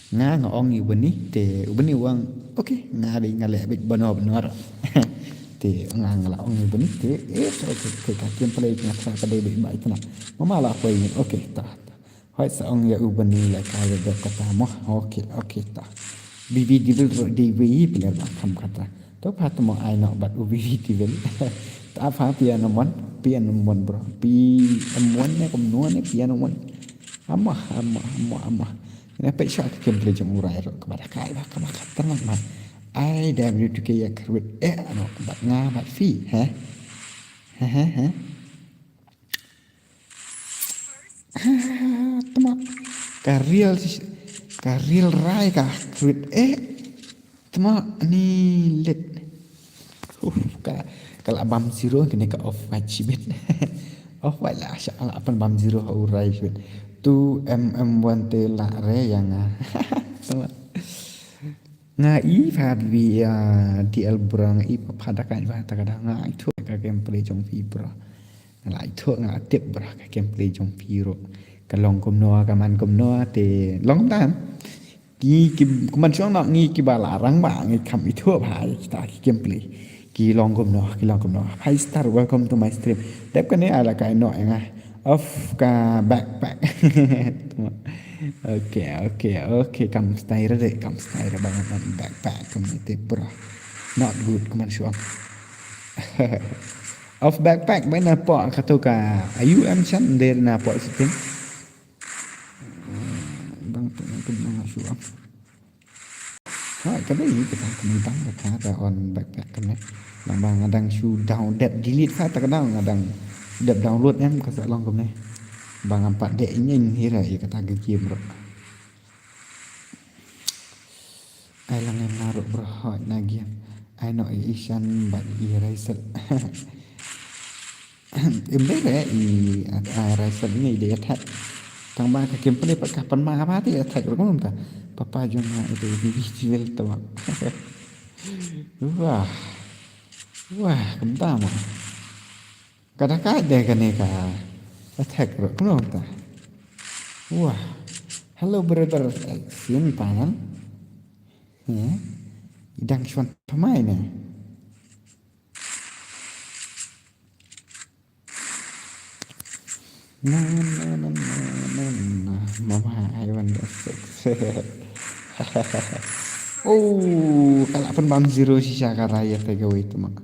nga nga ong ïa u Boni te u Boni u ong okay nga dei nga leh bad bano bano te nga nga la ong ïa u Boni te eh okay okay ka kim play nga tra ka dei bad ba itna mama la poi okay ta ta. Hoi sa ong ïa u Boni la ka ïa dep kata mo. Okay okay ta. B B Devil ro dei wei player ba kham kata. To pha to mo ai nok bad u B B Devil. Ta pha piano mon piano mon bro. Piano mon ne kumno ne piano mon. Amah amah amah amah. Ina pek sha ka gameplay jong u Rai ro kaba da kai ba kaba kata mak ma. Ai da bri tu ke ïa khrwit eh ro bad nga bad phi he. He he he. Tama ka real ka real Rai ka krit eh tama ni lit. Uh, ka ka la bam zero kene ka Off White shibit. Off White la sha la pan bam zero ha u Rai shibit. Tu em em wan te la re yang ah. Tama. Nga i pha bi ah, D L bro nga i pha da ka i pha ta ka da nga i thu ka gameplay jong phi bro. Nga la i thu nga la tip bro ka gameplay jong phi ro. Ka long kumno ka man kumno te long tam. Ki ki kuman shong nok ngi ki ba la rang ba ngi kam i thu pha kita ki gameplay. Ki long kumno ki long kumno. Hi star welcome to my stream. Dep kane ala ka i no nga. Of ka backpack. Okay okay okay kam style re kam style bang man backpack kam ni te bro. Not good kuman shuang. Of backpack bai na po ka tu ka ayu am chan der na po sitin. Bang tu na tu na shuang. Hoi ka dei ka ta ka mentang ka ta ka on backpack ka ne. Lang ba nga dang shu down dep delete ka ta ka dang nga dang dep download em ka sa long ka ne. Ba ngam pat de ing ing hira i ka ta ka game ro. Ai lang em na ro bro hoi na game. Ai no i ishan ba i raisel. Im dei re i, ah, Raisel ine i dei attack. Tang ba ka kim pynlip pat ka pynma ba te attack ruh kumta. Papa jong nga i dei i dei i dei to. Wah. Wah, kumta mo. Ka da ka dei kane ka attack ruh kumta. Wah. Hello brother. Sin panang. Ïa, i dang shuan thymmai ne. Na, na, na, na, na, na. Mama, I want the sex. Oh, ka la pynbam zero shisha ka rai ïa takeaway tymmen.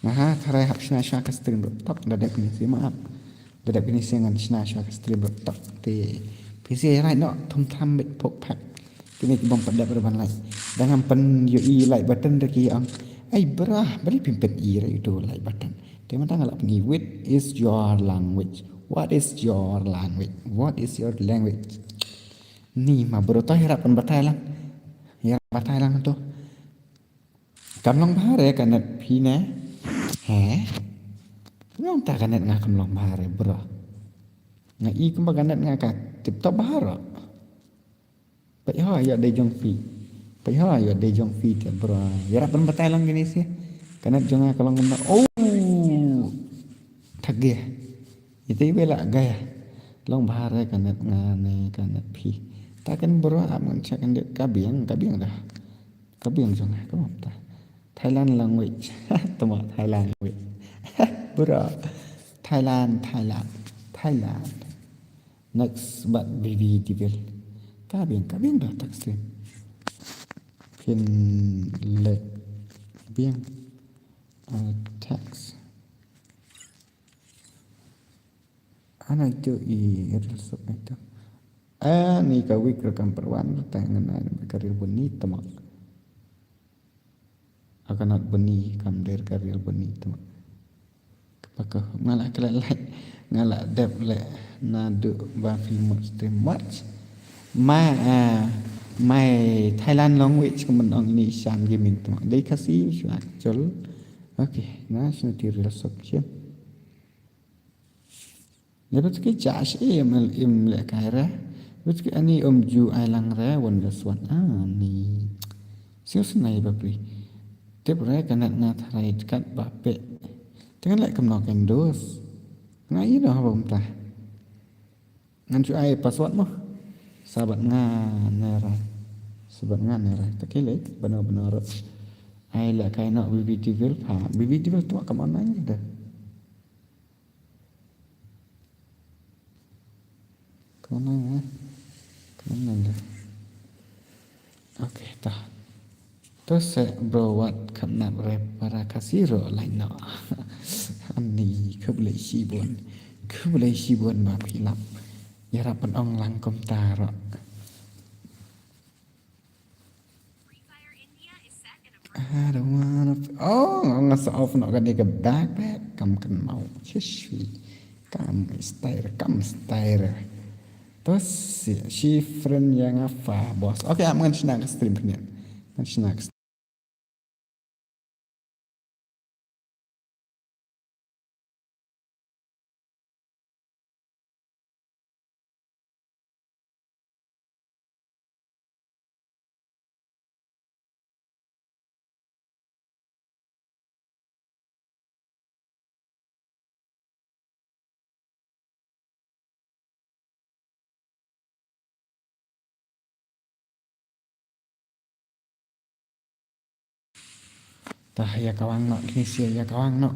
Nga ha tharai hap shna shuwa ka stream ruh tok da dep kine shi ma ap. Da dep kine shi ngan shna shuwa ka stream ruh tok te. Phi sa ïa rai noh thum tham beit pok phak. Kine ki bym pat dep ruh ban like. Da ngam pyn ïohi like button da ki ong. Ai bra, balei phim pyn i re uto like button. Te mynta nga la pyn i, what is your language? What is your language? What is your language? Ni ma bro, to ïarap pynbatai lang. Ïarap batai lang to. Kam long bha re ka net phi ne? He? Long ta ka net nga kam long bha re bro. Nga i kumba ka net nga ka tip top bha ro. Peit ho ïa dei jong phi. Peit ho ïa dei jong phi te bro. Ïarap pynbatai lang kine shi. Ka net jong nga ka long kumno. Oh. Thageh. Ite iwe la gaya. Long bha re ka net nga ne ka net phi. Ta ken bro ap ngan check and ka biang, ka biang dah. Ka biang jong nga ka bam ta. Thailand language. Tama Thailand language. Bro. Thailand, Thailand, Thailand. Next bad B B Devil. Ka biang, ka biang dah text stream. Phin lek biang. Uh, text. Ana itu i real sub itu. Ah, ni ka week rekam perwan ta ngan ai ka real buni tama. Aka nat buni kam der ka real buni tama. Kapa ka nga la kala lai nga la dep le na du ba film stream watch. My, uh, my Thailand language ka man ong ni Shan Gaming tama. Dei Khasi shu actual. Okay, na shna ti real sub chin. Lepas ki jas im im le kai re. Lepas ki ani um ju ai lang re wan da swan ani. Siu senai ba pri. Tip re kanat nga tharai kat ba pe. Tengan le kam no kan dos. Nga i no ba umta. Ngan ju ai password mo. Sabat nga nerai. Sabat nga nerai. Takile bano bano ro. Ai le kai no B B Devil pa. B B Devil tu kam online de. Kemana ya? Kemana ya? Okay, dah. Terus saya bro wat kap nat rap para kasiro lain no. Ani khublei shibun. Khublei shibun ba pilap. Ya rapan ong lang kom taro. I don't wanna f-, oh, nga sa off no kane ka backpack. Kam kan mau. Shishui. Kam style, kam style. Terus si, si friend yang apa, bos? Okay, am ngan shna ka stream pynïan. Ngan shna ka Tah, ïa kawang noh, kine sia ïa kawang noh.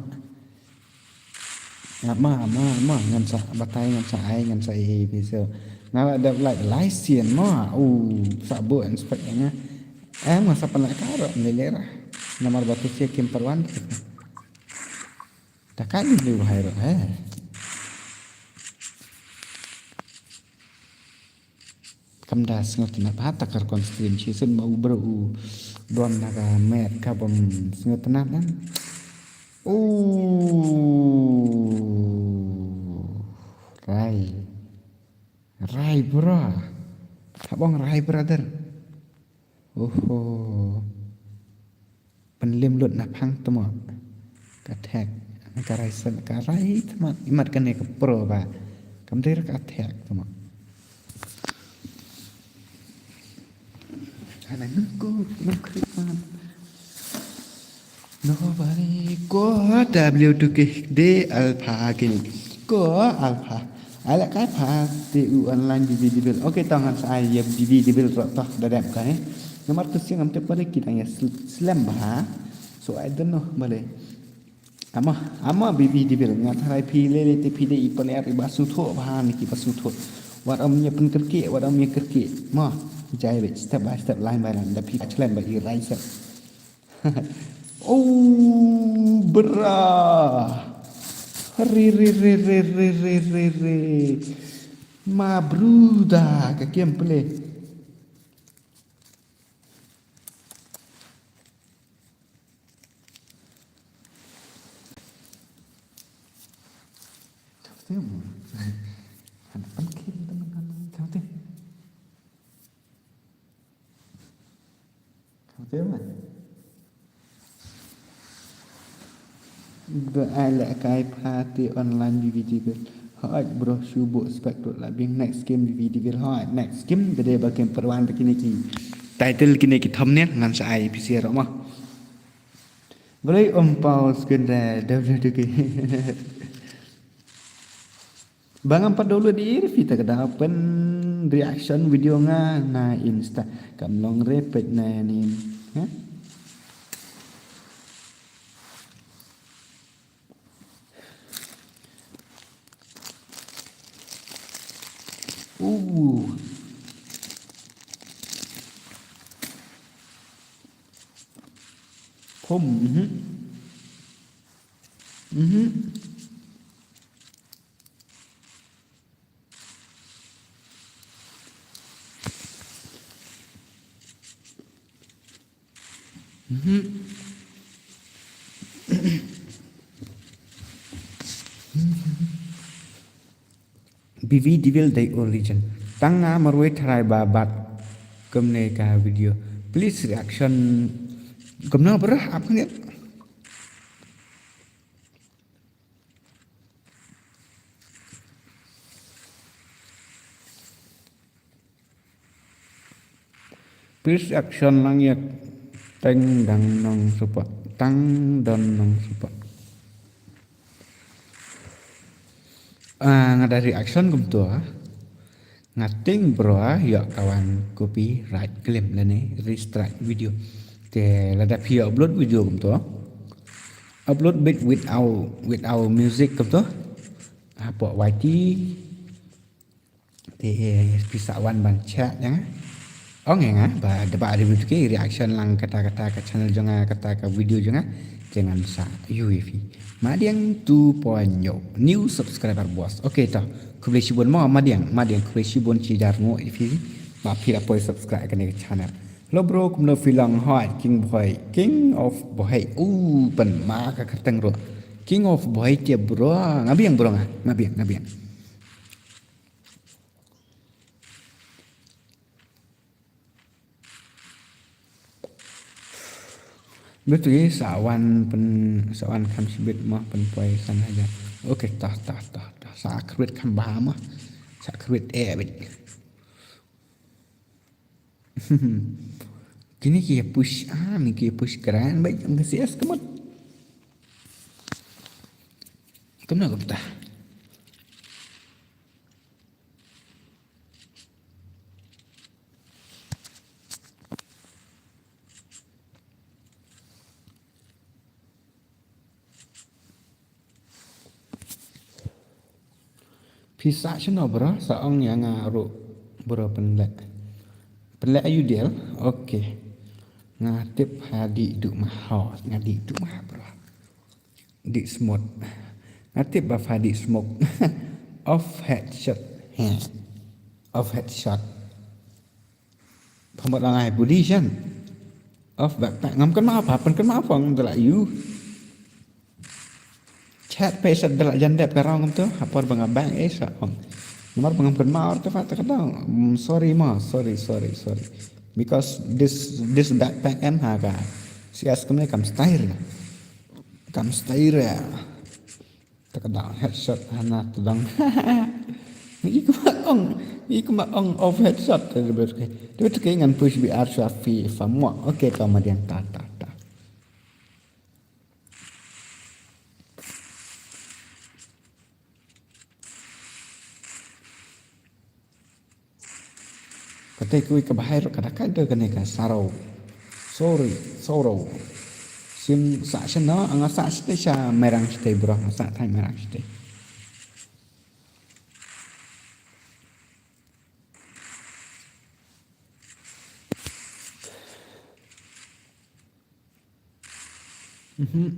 Ïa ma, ma, ma, ngan sa batai, ngan sa ai, ngan sa ei, ei, ei, so. Nga la dep like, lai sien ma, u, sa bu inspect ïa nga. Eh, ma sa pynlait ka ro, ngi lera. Namar ba tu sia kim perwan. Da ka ni liu hai ro, eh. Kam da sngewtynnat ha takar kon stream shi sun ma u bro u don na ka met ka bom sngewtynnat nan. U rai. Rai bra. Habong rai brother. Oho. Pynlim lut na phang tmo. Ka thek. Ka rai sen, ka rai tmo. Imat kane ka pro ba. Kam dei ka thek tmo. Hana nungku, nungku man. Nobody ko W two K de alpha kini. Ko alpha. Ala kai pha te u online B B Devil. Okay, tong ngan sa ai ya B B Devil ro toh da dep kai. Namar tu sien ngam tip balei ki dang ïa sl-, slem bha. So I don't know balei. Ama, ama Baby Devil, nga tharai phi lei lei te phi dei i paler iba sngewthuh bha ne kiba sngewthuh. Wat ym ïa pynkyrkieh, wat ym ïa kyrkieh. Ma, jai beit step by step, line by line, da phi slem ba i rai step. Oh, bra. Re, re, re. Ma bruda, ka kem pele. Ba ai lehkai pha te online Baby Devil. Hooid bro, shu buh spek ruh la biang. Next game Baby Devil. Hooid, next game. Ka dei ba kem pyrwan ba kine ki title, kine ki thumbnail ngan sa ai phi sha ruh mo. Balei ym pause kynda W W D K. Ba ngam pat download ïa phi ta ka da pyn reaction video nga na Insta. Kam long re peit na ni. Ha? Uh. Khum, mhm. Mhm. Mhm. Baby Devil dei origin. Tang nga marwei tharai ba bat kumne ka video. Please reaction. Kumno bro, ap ne? Please action lang ïa tang dang nong supa. Tang dang nong supa. Ah, nga da reaction kumto ah. Nga ting bro ah, ïa ka wan copyright claim lane restrike video. Te lada phi upload video kumto. Upload bit without, without music kumto. Hapoh Y T. Te phi sa wan ban check ïa nga. Ong ïa nga ba da ba review ki reaction lang kata kata ka channel jong nga, kata ka video jong nga. Te ngan sa ïa phi. Madiang two point zero new subscriber boss. Okay to. Khublei shibun mo Madiang, Madiang khublei shibun shi jar ngo ïa phi. Ba phi la poi subscribe kane ka channel. Hello bro, kumno phi long? Hoi King Boy, King of Boy. U pan ma ka kyrteng bro. King of Boy te bro. Nga biang bro nga, nga biang, nga biang. Betul ya, sa wan pen, sa wan kham shibit mah pen poi san haja. Okay, tah, tah, tah, tah. Sa kruit kham ba mah. Sa kruit eh bit. Kini ki push, ah, ni ki push kran bit ang kesias kemut. Kemna kemta. Phi sah shano bro, sa ong ïa nga ruh bro pynleh. Pynleh ayu dial, okay. Nga tip ha dih duh ma hot, nga dih duh ma bro. Dih smooth. Nga tip ba pha dih smoke. Off headshot. He. Off headshot. Pha mut la ngai budi shan. Off backpack. Ngam kynmaw pha pyn kynmaw phong da la yu. Chat pe sa da la jan dep ka rong tu. Ha por ba nga bang eh sa phong. Namar ba ngam kynmaw te pha ta ka dang. Mm, sorry ma, sorry, sorry, sorry. Because this, this backpack em ha ka. Si as kumne kam style. Kam style. Ta ka dang headshot hana ta dang. Ngi kuma ong, ngi kuma ong off headshot ta debes ke. Tu tu ke ngan push B R sha fi fa mo. Okay, ta Madiang ta ta ta. Ka Te kawei ka bahai ruh ka da kait da kane ka Saro. Sorry, Saro. Sim sa sha no, nga sa sha te sha Mairang sha te bro, nga sa thai Mairang sha te. Mhm.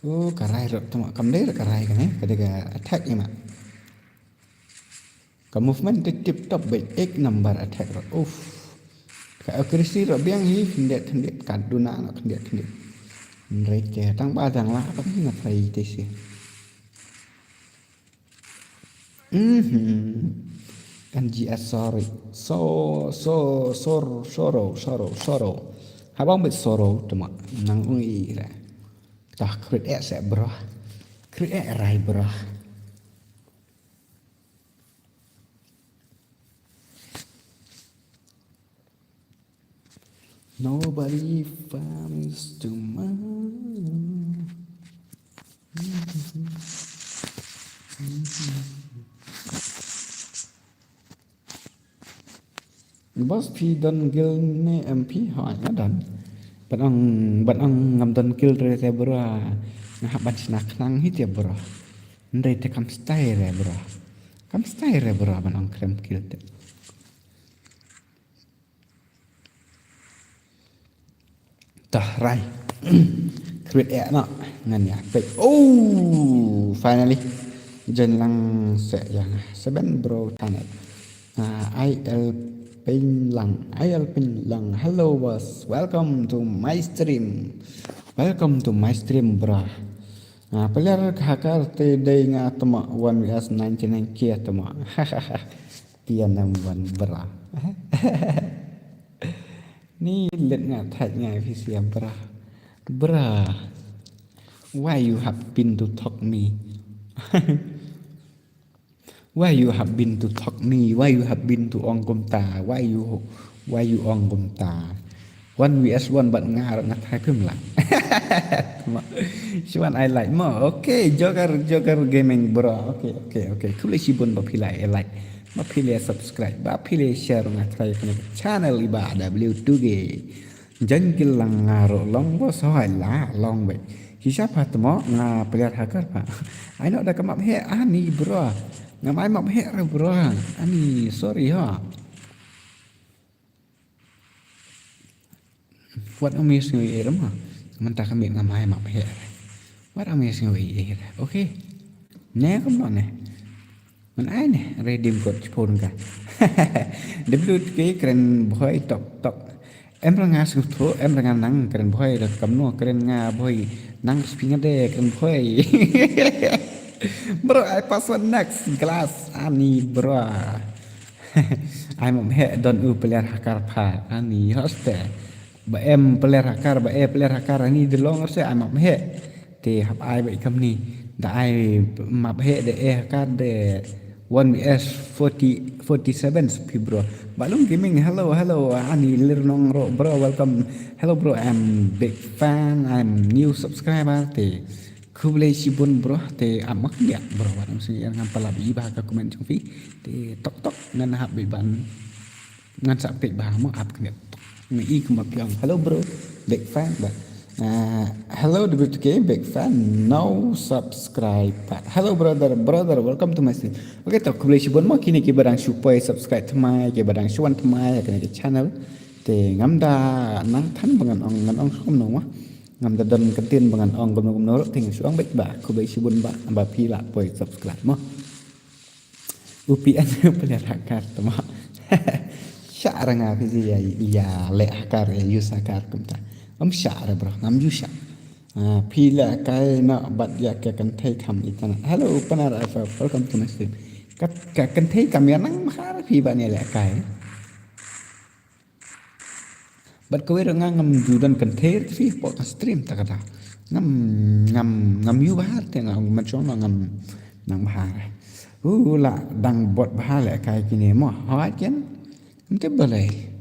Oh, ka rai ruh tuma kam dei ruh ka rai kane, ka dei ka attack ïa ma. Ka movement te tip top bad, ek number attack ruh. Uff. Ka accuracy ruh biang hi, khyndiat khyndiat, ka duna ruh khyndiat khyndiat. Hynrei te tang ba dang lah, ba nga try te shi. Mhm. N G S, sorry. So, so, sor, soro, soro, soro. Haba ong bad soro, tuma nang ong i ra. Tah, crit eh seh bro. Crit eh rai bro. Nobody farms tomorrow. Boss, phi don guild ne em phi? Hooid nga don. Ban ong, ban ong ngam don guild re te bro. Nga hap ban shna khnang hi te bro. Hynrei te kam style re bro. Kam style re bro ban ong khlem guild te. Tah, rai. Create eh noh. Ngan ïa peit. Oh, finally. Join lang seh ïa nga. Seven bro channel. Ah, I L Pin Lang. I L Pin Lang. Hello boss. Welcome to my stream. Welcome to my stream, bro. Ah, player ka Hakar te dei nga tuma one V S ninety-nine K tuma. Tian em wan bra. Ni let nga thait nga phi sia bra. Bra. Why you have been to talk me? Why you have been to talk me? Why you have been to ong kumta? Why you, why you ong kumta? One V S one bad nga ruh nga thait phim lah. Shuan ai like mo. Okay, Joker, Joker Gaming bro. Okay, okay, okay. Khublei shibun ba phi la ai like. Ba phi la subscribe. Ba phi la share nga thait kane ka channel iba W two K. Jan ki lang nga ruh long bo sohai la long be. Hisab ha tmo nga player Hakar pa. Ai no da ka map he ani bro. Nga mai map he re bro. Ani sorry ha. Wat ong mi sngew i ram ha. Mynta ka mit nga mai map he. Wat ong mi sngew i ram. Okay. Ne kam ne. Man ai ne redim kot chpon ka. W T K kren bhoi tok tok. Em ranga sngew tho, em ranga nang kren bhoi da kamno kren nga bhoi nang spinga de kren bhoi. Bro, I pass one next glass ani bro. Ai mom he don u player Hakar pha ani hoste. Ba em player Hakar, ba e player Hakar ani de long se ai mom he. Te hap ai ba i kamni da ai map he de e Hakar de one V S forty, forty-seven phi bro. Balung Gaming, hello, hello, ani lir nong ro bro, welcome. Hello bro, I'm big fan, I'm new subscriber te. Khublei shibun bro te am mak nyak bro, wat ong sing er ngam palap i ba ka comment jong phi. Te tok tok ngan hap bi ban. Ngan sa peit ba mo ap khnep. Ngi i kumba phi ong. Hello bro. Big fan ba. Ah, hello W T K, big fan. No subscribe. Hello brother, brother, welcome to my stream. Okay, to khublei shibun mo kine ki ba dang shu poi subscribe thymmai, ki ba dang shu wan thymmai kane ka channel. Te ngam da nang than ba ngan ong, ngan ong kumno mo. Ngam da don ka ktien ba ngan ong kumno kumno ruh te ngan shu ong beit ba khublei shibun ba ba phi la poi subscribe mo. U P N u pynleh Hakar tma. Shah ra nga phi ïa, ïa leh Hakar, ïa use Hakar kumta. Ngam shah ra bro, ngam ju shah. Ah, phi leh kai na bad ïa ka kynthei kam internet. Hello, Panar F F, welcome to my stream. Ka, ka kynthei kam ïa nang mahar phi ban ïa leh kai. Bad kawei ruh nga ngam ju don kynthei ruh phi hapoh ka stream ta kata. Ngam, ngam, ngam ïoh bha te nga ong mynshuwa ngam nang bha. U la dang bot bha leh kai kine mo. Hooid ken. Ngam tip balei.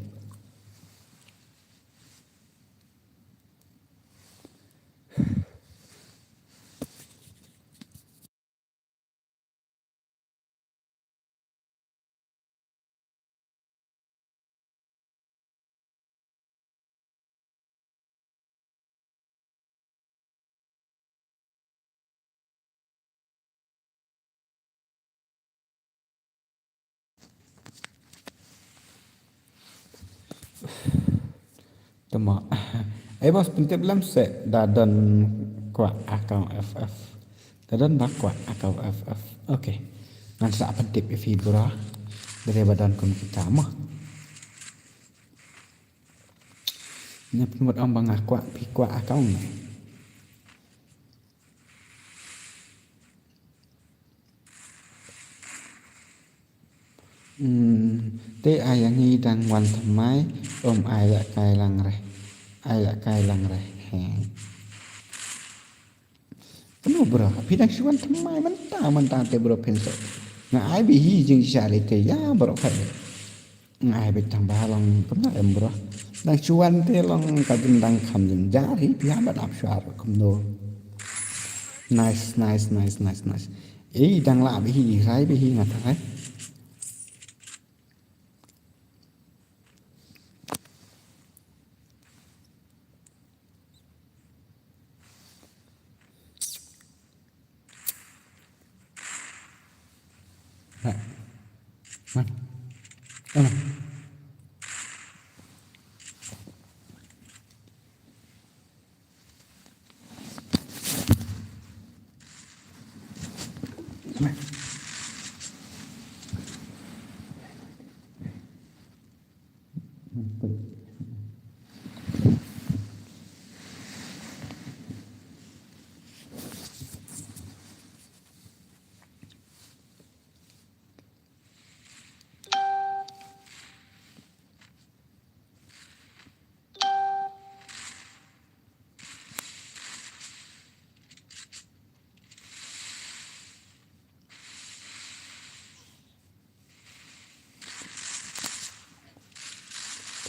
Mo. Ai bos, pyntip lem se da don kwah account F F. Da don ba kwah account F F. Okay. Ngan sa pyntip ïa phi bro. Dei ba don kum kita mo. Nya pynmut ong ba nga kwah, phi kwah account ne. Hmm, te ai ïa ngi dang wan thymmai, um ai ïa kai lang re. Ai ïa kai lang re. He. Kumno bro, phi dang shu wan thymmai mynta mynta te bro phin shu. Nga ai beit hi jingshisha lei te ïa bro phi. Nga ai beit tang ba long kumno em bro. Dang shu wan te long ka jingdang kham jynjar hi phi hap ban ap shuwa kumno. Nice, nice, nice, nice, nice. Ei dang lah beit hi, rai beit hi nga tharai.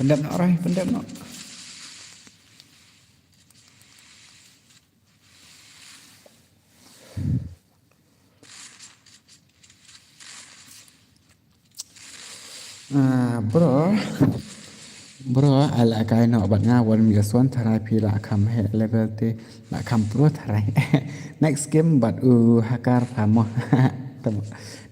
Pyndep noh, Rai, pyndep noh. Ah, bro. Bro, ai la kai noh bad nga, wan mi da swan tharai phi la kham heh level te la kham pro tharai. Next game bad u Hakar pha mo. Tamo.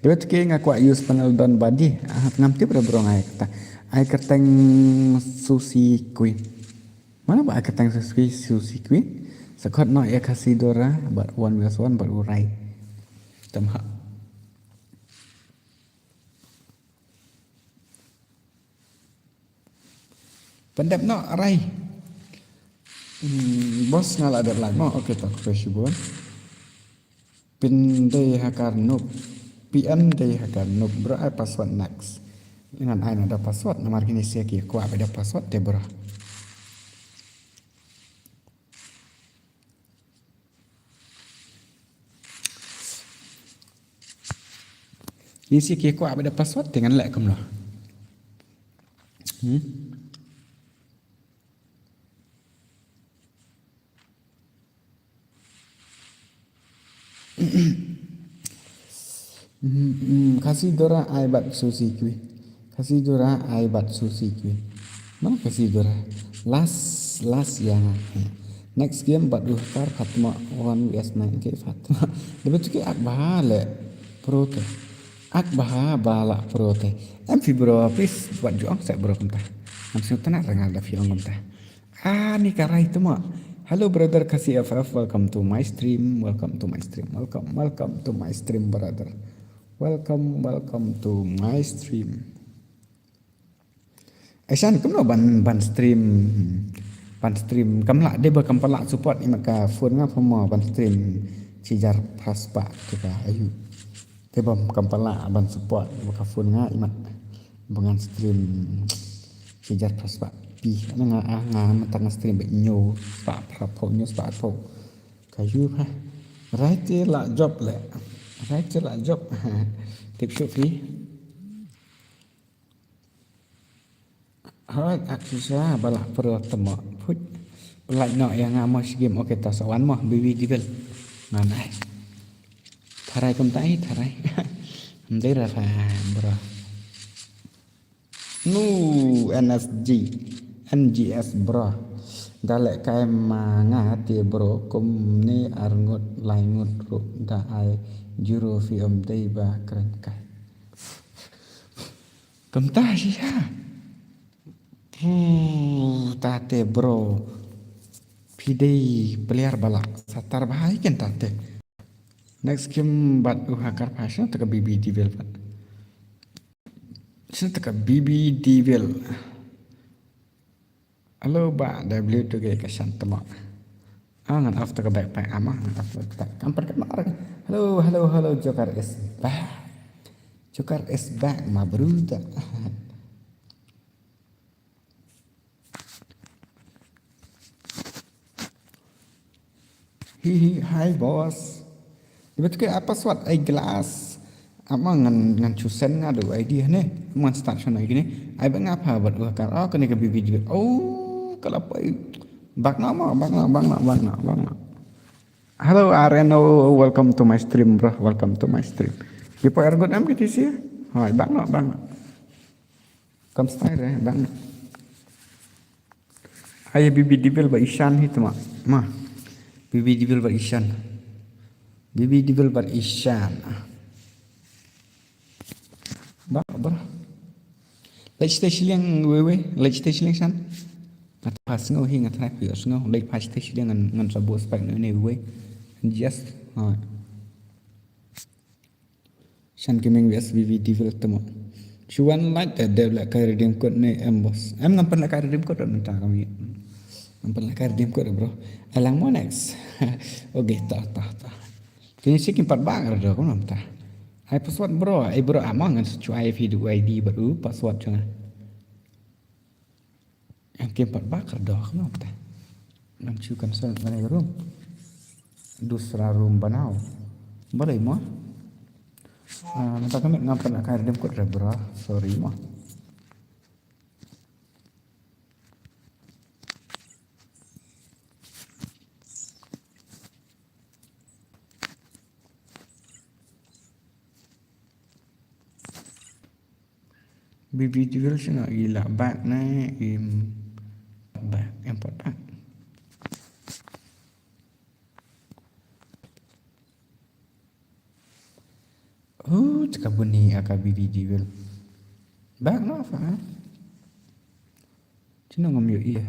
Dei ba tu ki nga kwah use panel don badi. Ah, ngam tip re bro nga ai kata. Ai kyrteng Sushi Queen. Mana ba ai kyrteng Sushi, Sushi Queen. Sa khot noh ïa Khasi Dora bad wan mi da swan bad u Rai. Tamo. Pyndep noh, Rai. Hmm, bos nga la dep like mo. Okay, to khublei shibun. Pyn dei Hakar Noob. Pyn dei Hakar Noob. Bro, ai password next. Ngan ai noh da password. Namar kine sa ki kwah beit da password te bro. Ngi sa ki kwah beit da password te ngan leh kumno. Hmm? Hmm, hmm, Khasi Dora ai bad Sushi Queen. Khasi Dora ai bad Sushi Queen. Mana Khasi Dora? Last, last ïa nga. Next game bad u Hakar Fatma one vs nine K Fatma. Dei ba tu ki ak bha leh pro te. Ak bha ba la pro te. Em phi bro, please wat ju ong sa bro kumta. Ngam sngewtynnat re nga da phi ong kumta. Ah, ni ka Rai tamo. Hello brother Khasi F F, welcome to my stream, welcome to my stream, welcome, welcome to my stream brother. Welcome, welcome to my stream. Aisan kumno ban, ban stream, ban stream kam lah, dei ba kam pat lah support imat ka phone nga pha mo ban stream shi hajar phra spah tu ka ayu. Te bym kam pat lah ban support ba ka phone nga imat ba ngan stream shi hajar phra spah pi. Nga, ah, nga mynta nga stream ba hynñiew spah phra phew, hynñiew spah phew. Ka ïu pha. Rai te lah jop le. Rai te lah jop. Tip shuh phi. Hooid, ak shisha ba lah pro tamo. Phuit. Pynlait noh ïa nga mo shi game. Okay, to sa wan mo, B B Devil. Ngan ai. Tharai kumta ai, tharai. Ym dei ra pha, bro. Nu N S G, N G S bro. Da leh kai ma nga te bro, kumne ar ngut lai ngut ruh da ai zero phi ym dei ba kren kai. Kumta shisha. Huh, tate bro. Phi dei player ba la satar bha hi kan tate. Next game bad u Hacker Passion te ka B B Devil bad. Sien te ka B B Devil. Hello ba W two K ka shan tama. Ah, ngan off te ka backpack ama, ngan off te ka backpack. Kam pat ka mar. Hello, hello, hello, Joker is back. Joker is back, my brother. Hi hi, hi boss. Iba tu ke apa suat ai glass. Ama ngan ngan chosen nga do idea ne. Ngan start shon ai kini. Ai ba nga pha bat u Hacker. Oh, kani ka B B G. Oh, kala pai. Bak na ma, bak na, bak na, bak na, bak na. Hello R N O, welcome to my stream bro. Welcome to my stream. Ipa ergot am kiti sia. Hai, bak na, bak na. Kam style eh, bang. Ai B B Devil ba Ishan hi tama. Ma. B B Devil ba Ishan. B B Devil ba Ishan. Ba, ba. Leit stage liang wei wei, leit stage liang shan. Ngat pas ngau hi ngat rak pi os ngau, leit pas stage liang ngan ngan sabu spek ne wei. Just. Ha. Shan Gaming V S B B Devil tamo. Chuan light da dev la kai redeem code ne em boss. Em ngam pan la kai redeem code mynta kami. Ngam pan la kai redeem code bro. Alang mo next. Okay, ta ta ta. Kini si kim pat bang ada kau namta. Ai password bro, ai bro amang ngan secuai fi du I D baru password chunga. Yang kim pat bak kar doh no ta. Ngan chu cancel mana room. Dusra room banao. Boleh mo? Ah, minta kami ngam pernah kai redeem code re bro. Sorry mo. B B Devil sino i la back ne im back import back. Oh, cakap bunyi aka B B Devil. Back no fa. Cino ngam yo iya.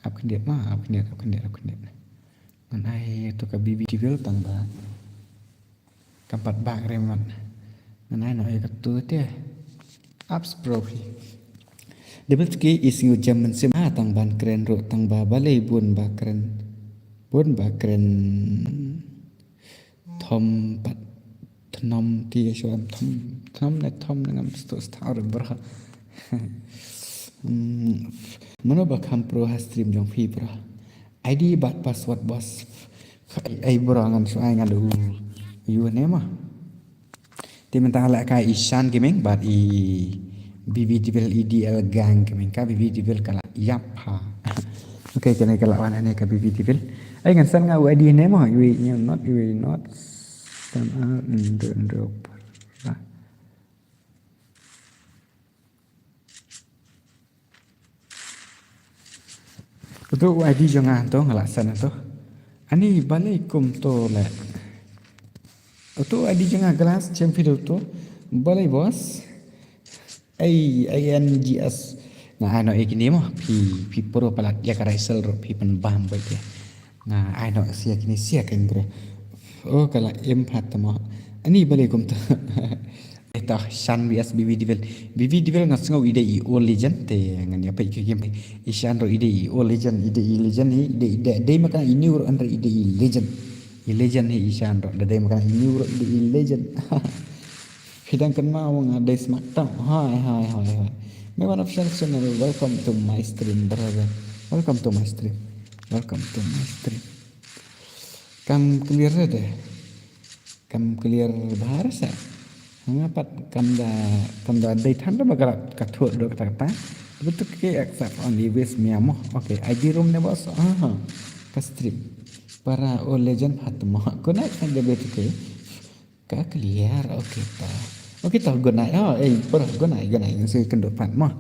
Ap khyndiat ma, ap khyndiat, ap khyndiat, ap khyndiat. Ngan ai to ka B B Devil tang ba. Kam pat bak re mat. Ngan ai no ai ka tu te. Apps pro hi. Double tiki is ngu jam mynsiem ha tang ban kren ro tang ba balei bun ba kren. Bun ba kren. Thom pat thnom ti ya shwa thom thnom ne thom ne ngam stu star bro. Hmm, mano ba kham pro ha stream jong phi bro. I D bad password boss. Ai bro ngan shu ai ngan du. Yu ne ma. Ti mynta la ka Ishan Gaming bad i B B Devil E D L Gang Gaming ka B B Devil ka la yap ha. Okay, kane ka la wan ne ka B B Devil. Ai ngan san nga u I D ne mo, u not u not. San a ndo ndo. Utu u I D jong nga to nga la send to. Ani balei kum to le. Utu u I D jong nga glass champion to. Balei boss. A I N G S. Nga ai no ikni mo phi phi pro palat ya ka Raisel ro phi pen bam bai te. Nga ai no sia kini sia kan bro. Oh kala im phat mo. Ani balei kum to. Ita Shan V S B B Devil. B B Devil nga sngew i dei i old legend te ngan ïa peit ki game. I Shan ro i dei i old legend, i dei i legend, i dei i dei dei makna i new ro under i dei i legend. I legend hi i Shan ro da dei makna i new ro i dei i legend. Phi dang kynmaw nga dei smack tang. Hai hai hai hai. Me wan official channel, welcome to my stream brother. Welcome to my stream. Welcome to my stream. Kam clear de. Kam clear bha re sa. Nga pat kam da kam da dei than da ba ka ka thuh do kata kata. Betul ke accept only wes mia mo. Okay, I D room ne bos. Aha. Ka stream. Para o legend hat mo. Good night kan de betul ke. Ka clear. Okay ta. Okay ta good night. Oh, eh, para good night, good night. Yang saya kenduk pat mo.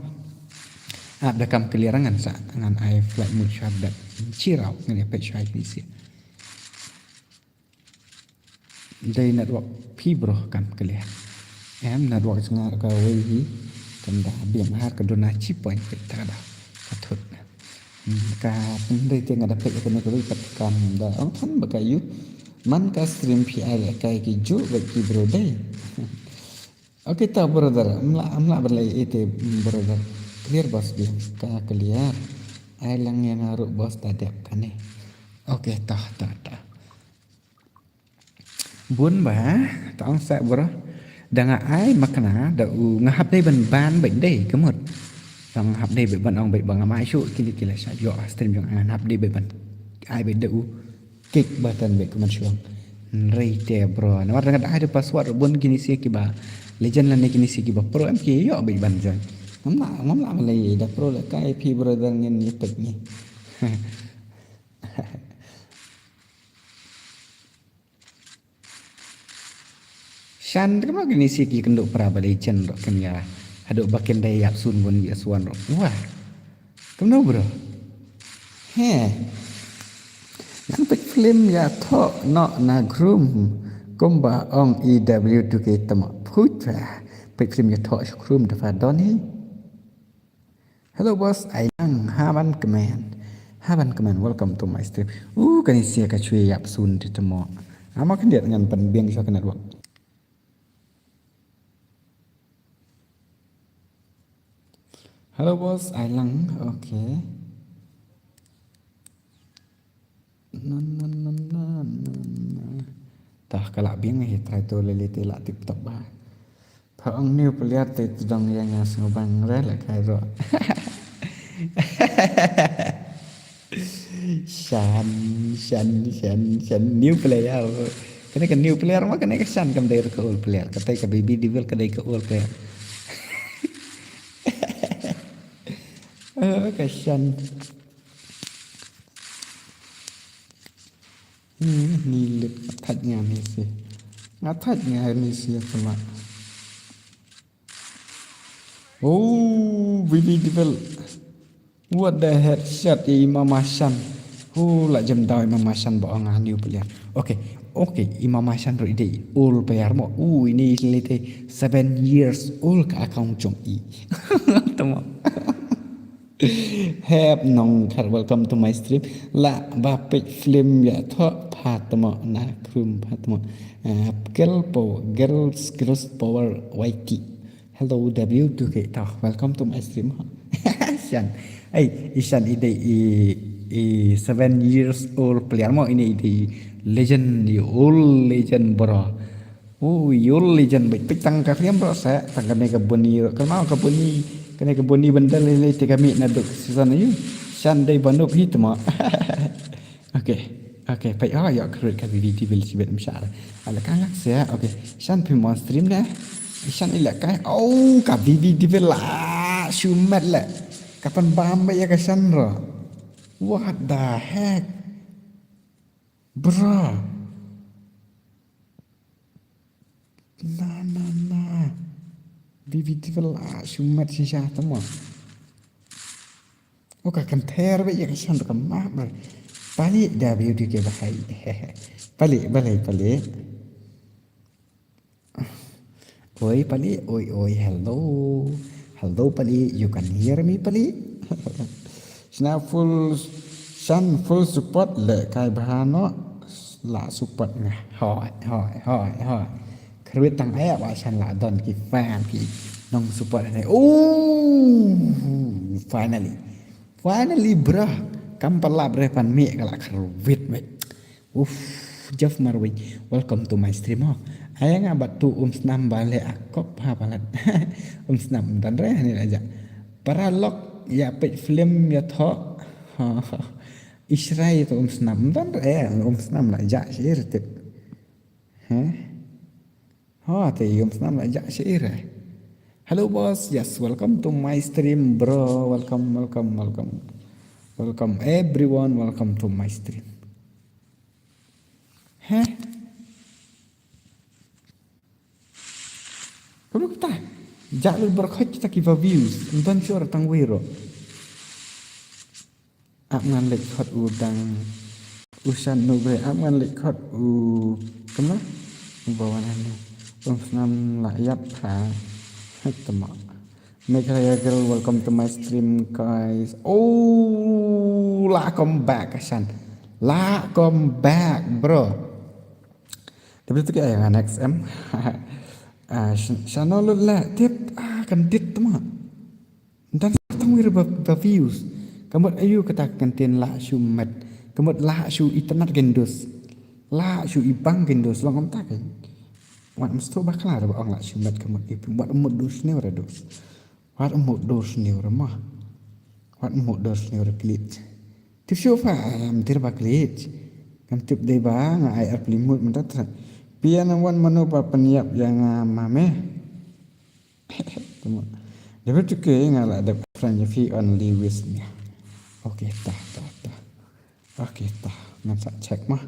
Ah, da kam clear ngan sa ngan ai flight mode shot da. Chirau ngan ya pet shot ni si. Dei network phi bro kam clear. Em network jong nga ka wei hi. Kam da biang har ka duna chi point phi ta da. Ka thut. Hmm, ka pynrei te nga da peit ka ne ka wei pat kam da ong than ba ka yu. Man ka stream phi ai le kai ki ju ba ki bro dei. Okay ta brother, amla amla ban lei ite brother. Clear boss biang ka clear. Ai lang ïa nga ruh boss da dep kane. Okay ta ta ta. Bun ba, ta ong sa bro. Da nga ai makna da u nga hap dei ban ban bad dei ka mut. Da nga hap dei bad ban ong bad ba nga mai shu kini kila sha ïoh stream jong nga hap dei bad ban ai bad da u kick button bad ka man shuang. Nrei te bro. Namar da nga da ai da password bun kini si kiba legend lane kini si kiba pro em ki ïoh bad ban join. Ngam lah ngam lah malai da pro la kai phi brother ngin ïa pek ni. Shan, kumno kine shi ki kynduh para ba dei chen ruh kin ïa haduh ba kin dei ïap sun bun ïa swan ruh. Wah. Kumno bro? He. Ngan peit film ïathoh noh na groom kumba ong E W two K tama phuit. Peit film ïathoh sha groom da pha don hi. Hello boss, ai lang, haban kmen. Haban kmen, welcome to my stream. Uh, kane sia ka chui ïap sun ti temo. Ama khyndiat ngan pynbiang sha ka network. Hello boss, ai lang, okay. Na, na, na, na, na, na. Tah ka lah biang hi try to lele te lah tip top ba. Pha ong new player te tu dong ïa nga sngewbang re la kai ro. Shan, shan, shan, shan new player. Kane ka new player ma kane ka shan kam dei ka old player. Kata ka baby devil ka dei ka old player. Oh, ka shan. Hmm, ni lip nga thait nga ni si. Nga thait nga ni si pula. Oh, baby devil. What the heck shot i mama shan. Oh, la jem daw i mama shan ba ong a new player. Okay, okay, i mama shan ruh i dei old player mo. Oh, ini lite seven years old ka account jong i. Tama. Hep nong khat welcome to my stream. La ba peit film ïathoh pha tama na krum pha tama. Ah, girl power, girls, girls power Y T. Hello W two K tah. Welcome to my stream. Shan. Ai, i shan i dei i, i seven years old player mo ini i dei legend i old legend bro. Oh, yul li jan bait pik tang ka riam ro sa tang kane ka buni ro kane ka buni kane ka buni bendal li te kami na duk season ayu. Shan dei banuk hi tama. Okay. Okay, pai oh ya kruit ka V V T bil sibet mshar. Ala kangak sa. Okay. Shan phi mon stream na. Shan ila kai. Oh, ka V V T bil la. Shumat la. Kapan bam ba ya ka shan ro. What the heck? Bro. Na, na, na. V V T bil a shumat shisha tama. Oka kan ter ba ya ka shan ka map. Pali da V V T ke bahai. Pali, pali, pali. Oi, pali, oi, oi, hello. Hello, pali, you can hear me, pali? Sna full, shan full support le kai bahano. La support nga. Hoi, hoi, hoi, hoi. Kruit tang aya ba shan la don ki fan ki nong support ne. Oh, finally. Finally, bro. Kam pala bre pan mi ka la kruit me. Uff, Jeff Marwin. Welcome to my stream ho. Aya nga bat tu um snam bale akop ha balat. Um snam dan re ni aja. Para lok ya pet film ya tho. Ishrai to um snam dan re um snam la ja shir tip. Heh. Ha te um snam la ja shir. Hello boss, yes, welcome to my stream bro. Welcome, welcome, welcome. Welcome everyone, welcome to my stream. Heh. Kamu kata. Jak lu berkhot kita kiba views. Nton syur tang wiro. Ap ngan lek khot u dang. U shan no be ap ngan lek khot u. Kemla. Ba wan hangne. Ym snam la ïap ha. Tama. Meghalaya girl, welcome to my stream, guys. Oh, la come back, Kashan. La come back, bro. Tapi tu kayak yang next em. Ah, shan-, shano lut la tip, ah, kan dit tama. Ntan sa tang wir ba, ba views. Ka mut ayu kata ka ktien lah shu met. Ka mut lah shu itynnad kynduh. Lah shu ibang kynduh long kumta kan. Wat mesti ba klar ba ong lah shu met ka mut ip-, wat mut dus ne ora dus. Wat mut dus ne ora mah. Wat mut dus ne ora klik. Tip shu fa am tir ba klik. Kan tip dei ba nga ai ar plimut mynta tra. Pian wan mano ba pynïap ïa nga mame. Tama. Dep tu ke nga la dep friend ïa phi only wish me. Okay, tah, tah, tah. Okay, tah. Ngan sa check mah.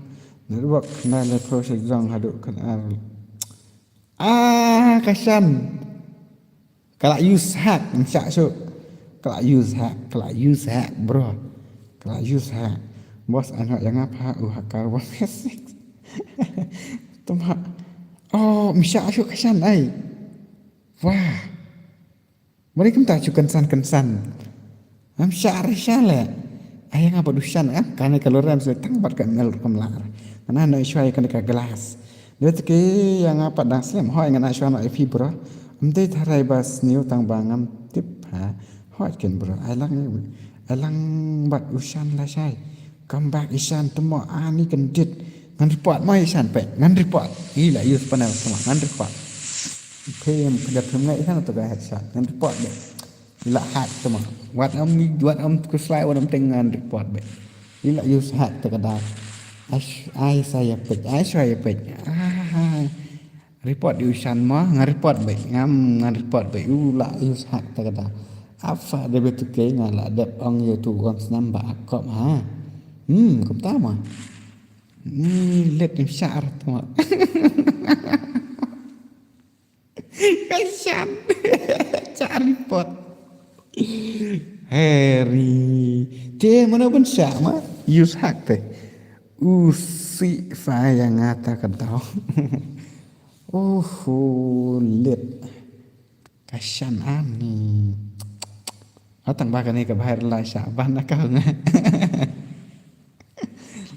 Network na le pro se jong haduh kan ar. Ah, Kashan. Ka la use hack, ngan sa so. Ka la use hack, ka la use hack, bro. Ka la use hack. Boss, ano ïa nga pha u hacker one six. Tama. Oh, mi sa so Kashan ai. Wah. Mari kumta shu kynsan kynsan. Am shah re shah le. Ai nga bad u shan em, kane ka lorem se tang bad ka mel rukom lar. Nga na shwa ïa kane ka glass. Dei te ki ïa nga pat dang slem, hoi nga na shwa na ïa phi bro. Am dei tharai ba sniew tang ba ngam tip ha. Hoi ken bro, ai lang, ai lang bad u shan la shai. Come back Ishan, tamo ani kan dit. Ngan report mo Ishan peit, ngan report. Ila use panel tamo, ngan report. Phim, pynda phim ngai Ishan to ka headshot, ngan report be. Ila hack tamo. Wat am, wat am kuslai, wat am teng ngan report be. Ila use hack to ka dau. Ai, ai sa ïa peit, ai sa ïa peit. Ah, report ïa u Shan mo, ngan report be. Ngam, ngan report be. U la use hack to ka dau. Apa de betu ke nga la dep ong ïa tu wan snam ba akop ha. Hmm, kumta mo. Ni let im shar tamo. Kashan. Shah report. Harry. Te mano ban shah ma? Use hack te. Usi fa ïa nga ta ka dau. Uhu, lit. Kashan ani. Atang ba kane ka bahar la shah ban na ka nga.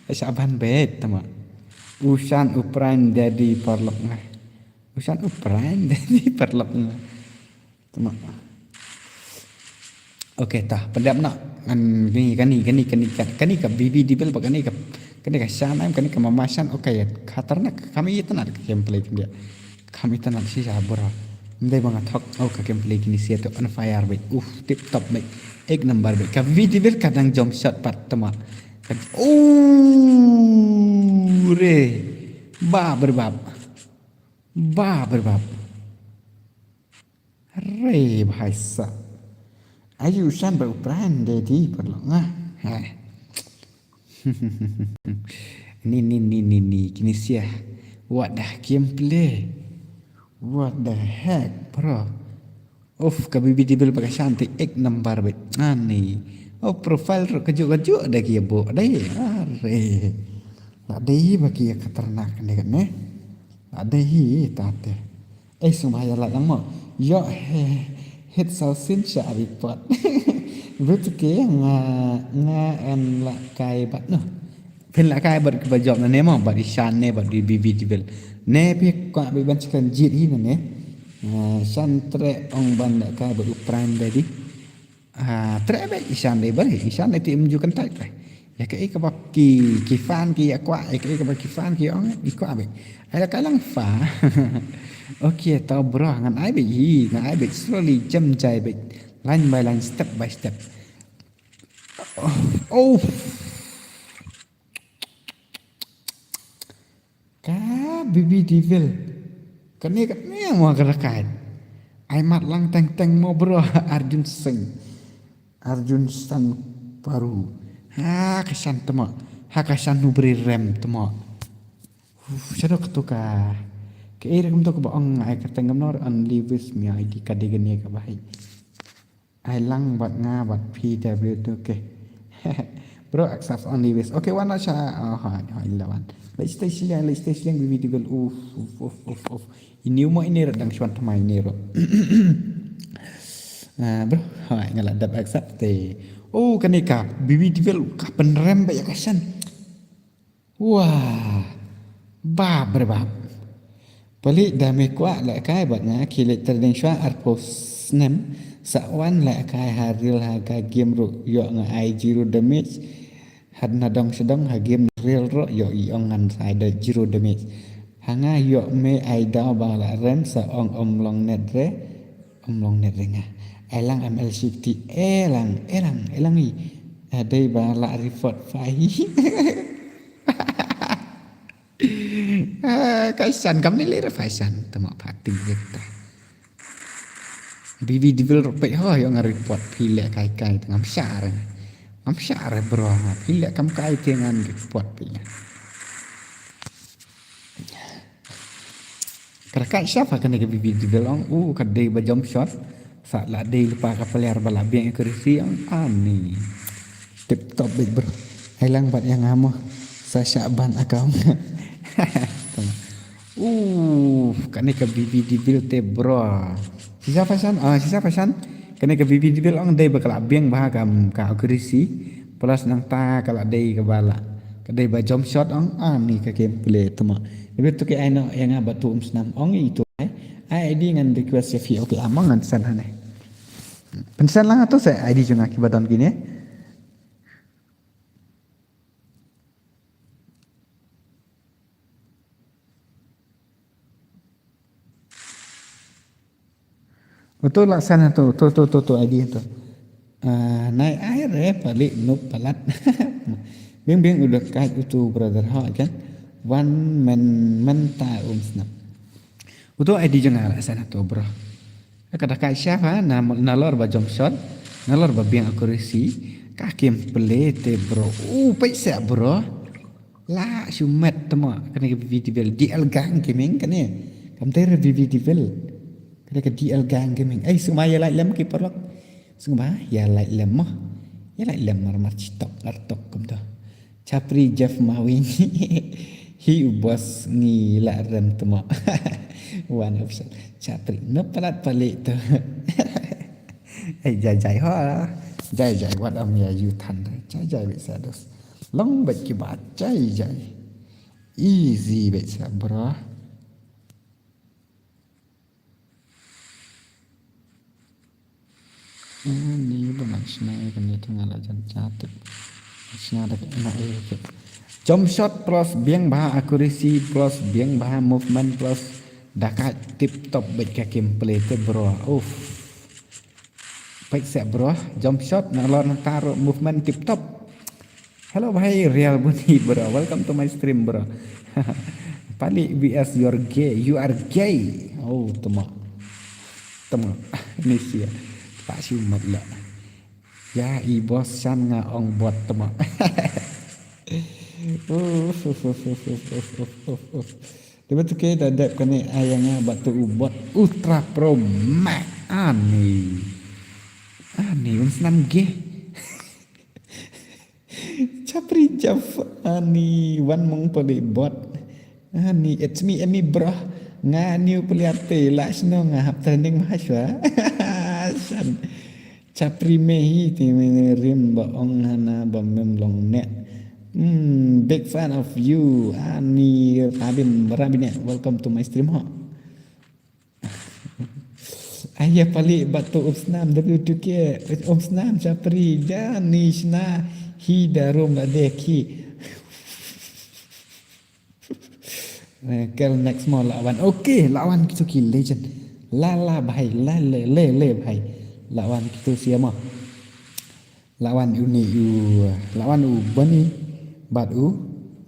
Shah ban bet tama. U Shan u prime daddy parlok nga. U Shan u prime daddy parlok nga. Tama. Okay, ta. Pendam na. Ngan kani, kani, kani, kani, kani ka B B Devil ba kani ka, kani ka Shan em, kani ka Mama Shan. Okay, ya. Khatarnak. Kami itynnad ka gameplay kani dia. Kami itynnad shisha bro. Ndai ba nga thok. Oh, ka gameplay kini sia tu on fire bhai. Uff, tip top bhai. Ek number bhai. Ka B B Devil ka dang jump shot pat tama. Ka, oh, re. Bap re bap. Bap re bap. Re bhai sa. Ayu Shan ba u prime daddy parlok nga. Ha. Ni, ni, ni, ni, ni. Kini sia. What the gameplay? What the heck, bro? Uff, ka B B Devil ba ka Shan te ek number bhai. Ani. Oh, profile ruh kajuh-kajuh da ki bo dei. Are. La dei ba ki khatarnak ne kan ne. La dei hi ta te. Eh, sum hai la lang mo. Yo he. Hit sau sin sha report. Betu ke nga, nga en la kai bat no. Phin la kai bad kiba jop na ne mo, bad i Shan ne, bad i B B Devil. Ne phi kwah bad ban chikan jit hi na ne. Ah, Shan tre ong ban la kai bad u prime daddy. Ah, tre bad i Shan dei bad i Shan dei ti im ju kan tai bad. Ya ka i kaba ki, ki fan ki ya kwah, ya ka i kaba ki fan ki ong, i kwah bad. Ai la kai lang fa. Okay, tau bro, ngan ai bad hi, ngan ai bad slowly jam jai bad. Line by line, step by step. Oh. Ka B B Devil. Kane kane mo ka rakat. Ai mat lang teng teng mo bro. Arjun Singh. Arjun San Paru. Ha ka Shan tamo. Ha ka Shan nu bri rem tamo. Uf, shadow ka tu ka. Ka area kum tu ka ba ong ai ka teng nor only wish me I D ka de gane ka bahai. Ai lang bad nga bad P W tu ke. Bro, accept only ways. Okay, wan na sha. Oh, hai, hai, la wan. Let's stay shileng, let's stay shileng, B B Devil. Uf, uf, uf, uf, uf. Ini mo ini rat dang shwan thamai ini ro. Ah, bro, hai, nga la dep accept te. Oh, kane ka B B Devil ka pynrem ba ïa ka shan. Wah. Bap re bap. Palik da me kwah lehkai bad nga khie leit training shuwa arphew snem. Sa wan lehkai ha real ha ka game ruh ïoh nga ai zero damage. Had na dong sha dong ha game real ruh ïoh i ong ngan sa ai da zero damage. Ha nga ïoh me ai daw ba la rem sa ong ym long net re. Ym long net re nga. Ai lang M L sixty. Eh lang, eh lang, eh lang i. Ah, dei ba la report fa hi. Ah, ka shan kam ni le re fa shan. Tama pha ting jek ta. B B Devil ruh peit ho ïoh nga report phi lehkai kai te ngam shah re. Ngam shah re bro nga. Phi leh kam kai te ngan report phi nga. Ka da kai shap ha kane ka B B Devil ong u ka dei ba jump shot. Sa la dei lypa ka player ba la biang accuracy ong ani. Tip top beit bro. Hai lang bad ïa nga mo. Sa shah ban account. Uh, kane ka B B Devil te bro. Shisha fashion, ah, shisha fashion. Kane ka B B Devil ong dei ba ka la biang bha ka, ka accuracy. Plus nangta ka la dei ka ba la. Ka dei ba jump shot ong ani ka gameplay tama. Ebe tu ke ai no ïa nga ba tu um snam ong i tu ai. Ai I D ngan request ïa phi, okay, amang ngan send hane. Pynsan lang atu sa I D jong nga ki ba don kine. Utu la send utu, utu, utu, utu, utu I D utu. Ah, nai ai re palik nup palat. Bing bing udah kait utu brother ha kan. Wan men men ta um snap. Utu I D jong nga la send utu bro. Ka da kai shap ha na, nalor ba jump shot, nalor ba biang accuracy, ka gameplay te bro. U peit seh bro. La shu met tama kane ka B B Devil D L Gang Gaming kane. Kam te re B B Devil. Kane ka D L Gang Gaming. Ai sngewbha ïa like lem ki paralok. Sngewbha ïa like lem mo. Ïa like lem mar mar chitok lar tok kumta. Chapri Jeff Mawing. Hi u boss ngi la rem tama. One option. Chapri no palat palik tu. Ai jai jai ho. Jai jai wat am ïa yu than. Jai jai bit sa dos. Long bad ki ba jai jai. Easy bit sa bro. Ani ba man shna ïa kane te nga la jan chat. Shna da na e ke. Jump shot plus biang bha accuracy plus biang bha movement plus da ka tip top bad ka gameplay te bro. Uff. Pek sek bro, jump shot, nalor nangta ruh movement tip top. Hello bhai, real buni bro. Welcome to my stream bro. Palik V S, you're gay. You are gay. Oh, tama. Tama. Ni sia. Pak siumat la. Ya i boss shan nga ong bot tama. Uf, uf, uf. Deba tu ke da dep kane ai ïa nga bad tu u bot Ultra Pro Max. Ani. Ani un snam ge. Chapri Jeff ani wan mong pale bot. Ani it's me Emi bro. Nga new player te la sno nga hap trending mahaswa. San. Chapri me hi te me rim ba ong hana ba mem long ne. Hmm, big fan of you. Ani Rabin Rabine, welcome to my stream ho. Aya pali batu um snam W two K um snam chapri jani shna hi darum la deki. Eh, kel next mo lawan. Okay, lawan kitu ki legend. La la bhai, la le le le bhai. Lawan kitu siapa? Lawan uni u, lawan u Bani bad u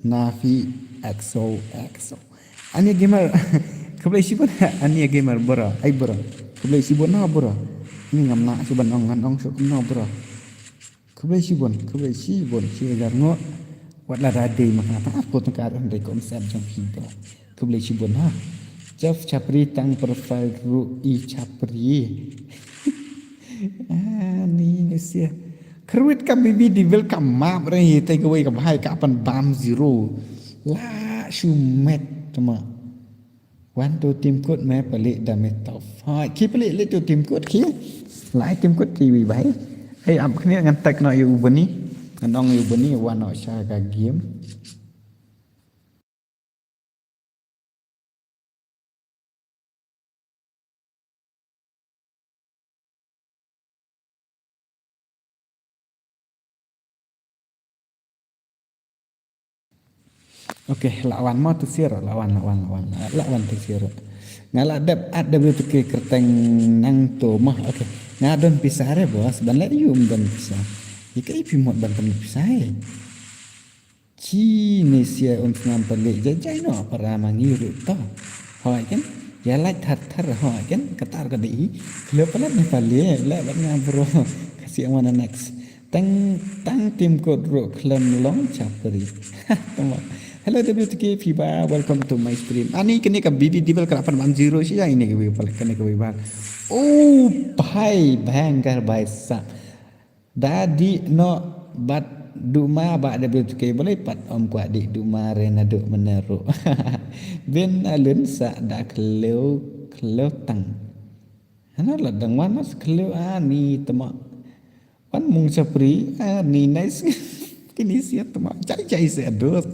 Nafi X O X O. Ania Gamer. Khublei shibun Ania Gamer bro. Ai bro. Khublei shibun ha bro. Ni ngam na shibun ong ngan ong shibun no bro. Khublei shibun, khublei shibun shi ajar ngo. Wat la da dei ma kata ko tang ka ron dei ko msem jong phi bro. Khublei shibun ha. Jeff chapri tang profile ru i chapri. Ah, ni ni sia. Kyrwit ka B B Devil ka map re hi te kawei ka bhai ka pan bam zero. La shu met tama. Wan to team code me palik da me top five. Ki palik le to team code ki. Lai team code ki wi bhai. Hey, ap khni ngan tag no yu bani. Ngan ong yu bani wan no sha ka game. Okay, la wan mo tu sir, la wan, la wan, la wan, la wan tu sir. Nga la dep at W T K kerteng nang tu mo. Okay, nga don pisa re bos, ban le yum don pisa. Ika ipi mot ban pisa eh. Chi ne sia um snam palik jai jai no para mangi ru to. Hoi kan? Ya lait thar thar hoi kan? Katar ka dei. Khlem palat ne palik le bat nga bro. Kasi wan next. Tang tang tim kot ru khlem long chapri. Tama. Hello W T K Fiba, welcome to my stream. Ani kene ka B B Devil ka lapan one zero sia ini ka wi palik kene ka wi bal. Oh, bhai bhayangkar bhai sab. Da dih noh bad duma ba da bil tukei balei pat ym kwah dih duma re naduh mynne ruh. Bin alun sa da khliew khliew tang. Hana la dang wan mas khliew ani tama. Wan mung chapri ani nice. Kini sia tama jai jai se adus.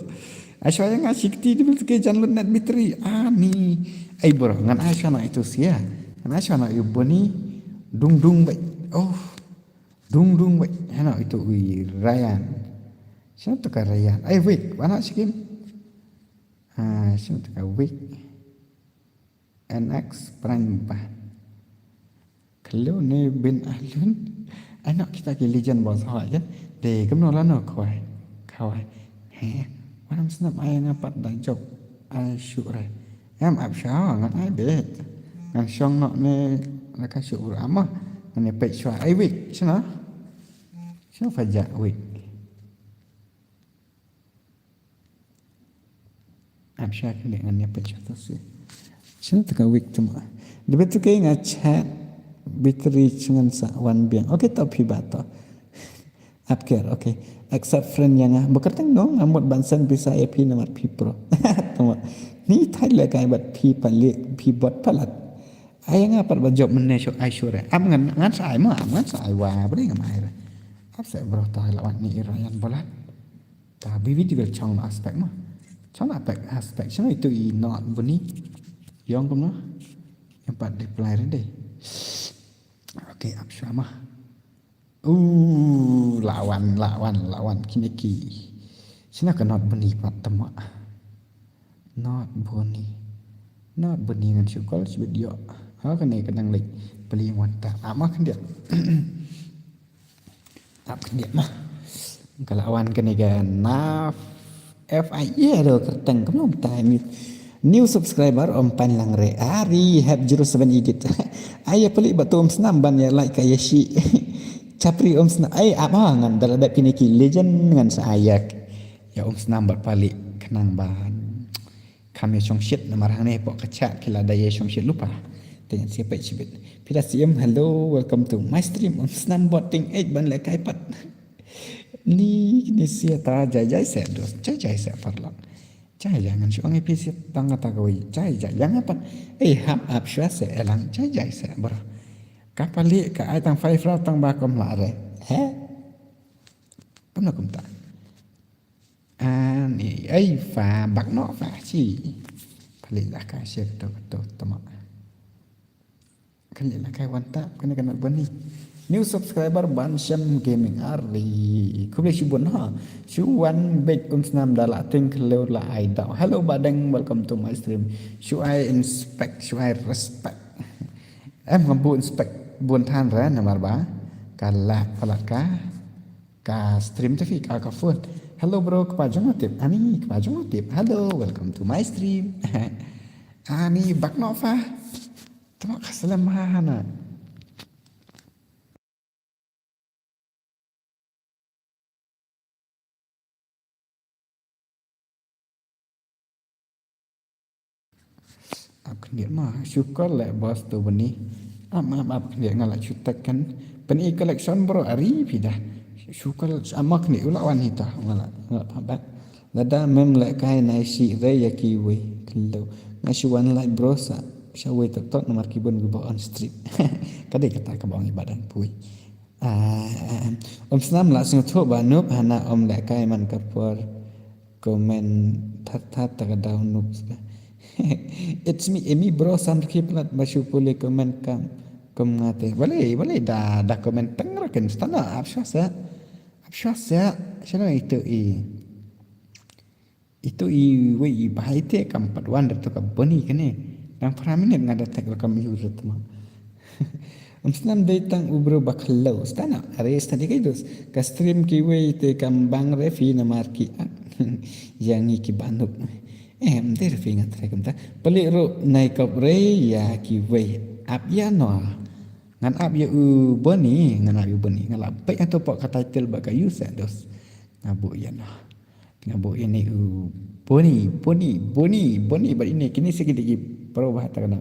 Ashwa yang ashikti da bil tukei jan lut net mitri ani. Ai bro ngan ashwa na itu sia. Ngan ashwa na yu boni dung dung bai. Oh. Dung dung wek. Hano itu ui Ryan. Sino tu ka Ryan? Ai wek. Wana sikim. Ha, sino tu ka wek. N X Prime ba. Khliew ne bin alun. Ano kita ki legend bos hoi kan. De kemno lano khwai. Khwai. He. Wana snap ai nga pat da jop. Ai shu re. Em ap sha ngan ai bet. Ngan shong nok ne la ka shu ur ama. Ngan ne pek shwa ai wik. Shana? Shana fa jak wik. Ap sha kali ngan ne pek shwa tu si. Shana tu ka wik tu ma. Debit tu ke nga chat. Bitri chngan sa wan biang. Okay to phi ba to. Apker, okay. Accept friend ïa nga. Ba kyrteng no, nga mut ban send pisa ïa phi namar phi pro. Tama. Ni thai le kai bad phi palik, phi bot palat. Ai nga pat ba jop mynne shu ai shu re. Am ngan ngan sa ai ma, am ngan sa ai wa, ba dei ngam ai re. Ap se bro to la wan ni ira yan bolat. Ta B B Devil chong aspect ma. Chong aspect aspect. Chong itu i not buni. Yong kumno. Yang pat reply re dei. Okay, ap shwa ma. Uh, lawan, lawan, lawan. Kine ki. Sina ka not buni pat tama. Not buni. Not buni ngan shu call shu bit yo. Ha kane ka nang lek. Peli wan ta. Ama kan dia. Ap kan dia mah. Ka lawan kane ka naf. F I A do kerteng kumno tai mi. New subscriber om pan lang re. Ari hep zero seven edit. Ai ya pelik ba tu om snam ban ya like ka ya shi. Chapri om snam. Ai apa ngan dal da pini ki legend ngan sa ayak. Ya om snam bat palik kenang ban. Kam ya shong shit namar hangne pok ka chat ki la da ya shong shit lupa. Tengah siapa cibit. Pila siam hello welcome to my stream om snam bot ting ek ban le kai pat. Ni ni sia ta jai jai se dos jai jai se parlok. Jai jai ngan shu ngi pisi tang kata kawei. Jai jai yang apa? Eh hap ap shwa se elang jai jai se bro. Ka palik ka ai tang five round tang ba kom la re. He? Pemna kum ta. Ani ai fa bak no fa chi. Palik la ka share to to tama. Kali la kai wan tap kane kana bani. New subscriber ban shem gaming ari. Khublei shibun ha. Shu wan bek um snam da la ting khleu la ai daw. Hello badeng welcome to my stream. Shu ai inspect shu ai respect. Em ngam bu inspect bun than re namar ba. Ka la palat ka. Ka stream te fi ka ka phone. Hello bro kpa jong tip ani kpa jong tip. Hello welcome to my stream. Ani bak no fa. Tama ka slem ha hana. Ap khyndiat ma, shukor leh boss to bani. Ap ap ap khyndiat nga la shu tag kan. Pyni collection bro, ari phi da. Shu kal ama khyndiat u la wan hi ta. Nga la, nga la pha bat. Lada mem lehkai nai shi re ya kiwei. Khyndiat. Nga shu wan lai bro sa. Sha wei tok tok namar ki bun ki ba on street. Ka dei kata kaba ong i Bah Dang Pui. Ah, um snam la sngewthuh ba Noob hana ym lehkai man ka por comment thar thar ta ka daw Noob. It's me, Emi bro, san rkhi plat ba shu pule comment kam kum nga te. Balei, balei da, da comment teng ra kin stana ap sha sa. Ap sha sa. Shano itu i. Itu i wei i bhai te kam pat wan da to ka bani kane. Dang phra minit nga da tag rakam yu rat ma. Ym snam dei tang u bro ba khlo. Stana, are stadi kai dos. Ka stream kiwei te kam bang re phi namar ki ap. Yang i ki banuk. Eh, ym dei re phi nga try kumta. Palik ru nai kop re ya kiwei. Ap ya no. Ngan ap ya u bani, ngan ap ya u bani. Nga la pek ato pok ka title ba ka yu sa dos. Nga bu ya no. Nga buh ïa ne u Boni, Boni, Boni, Boni bad ine kine sa ki dei ki pro ba ta kana.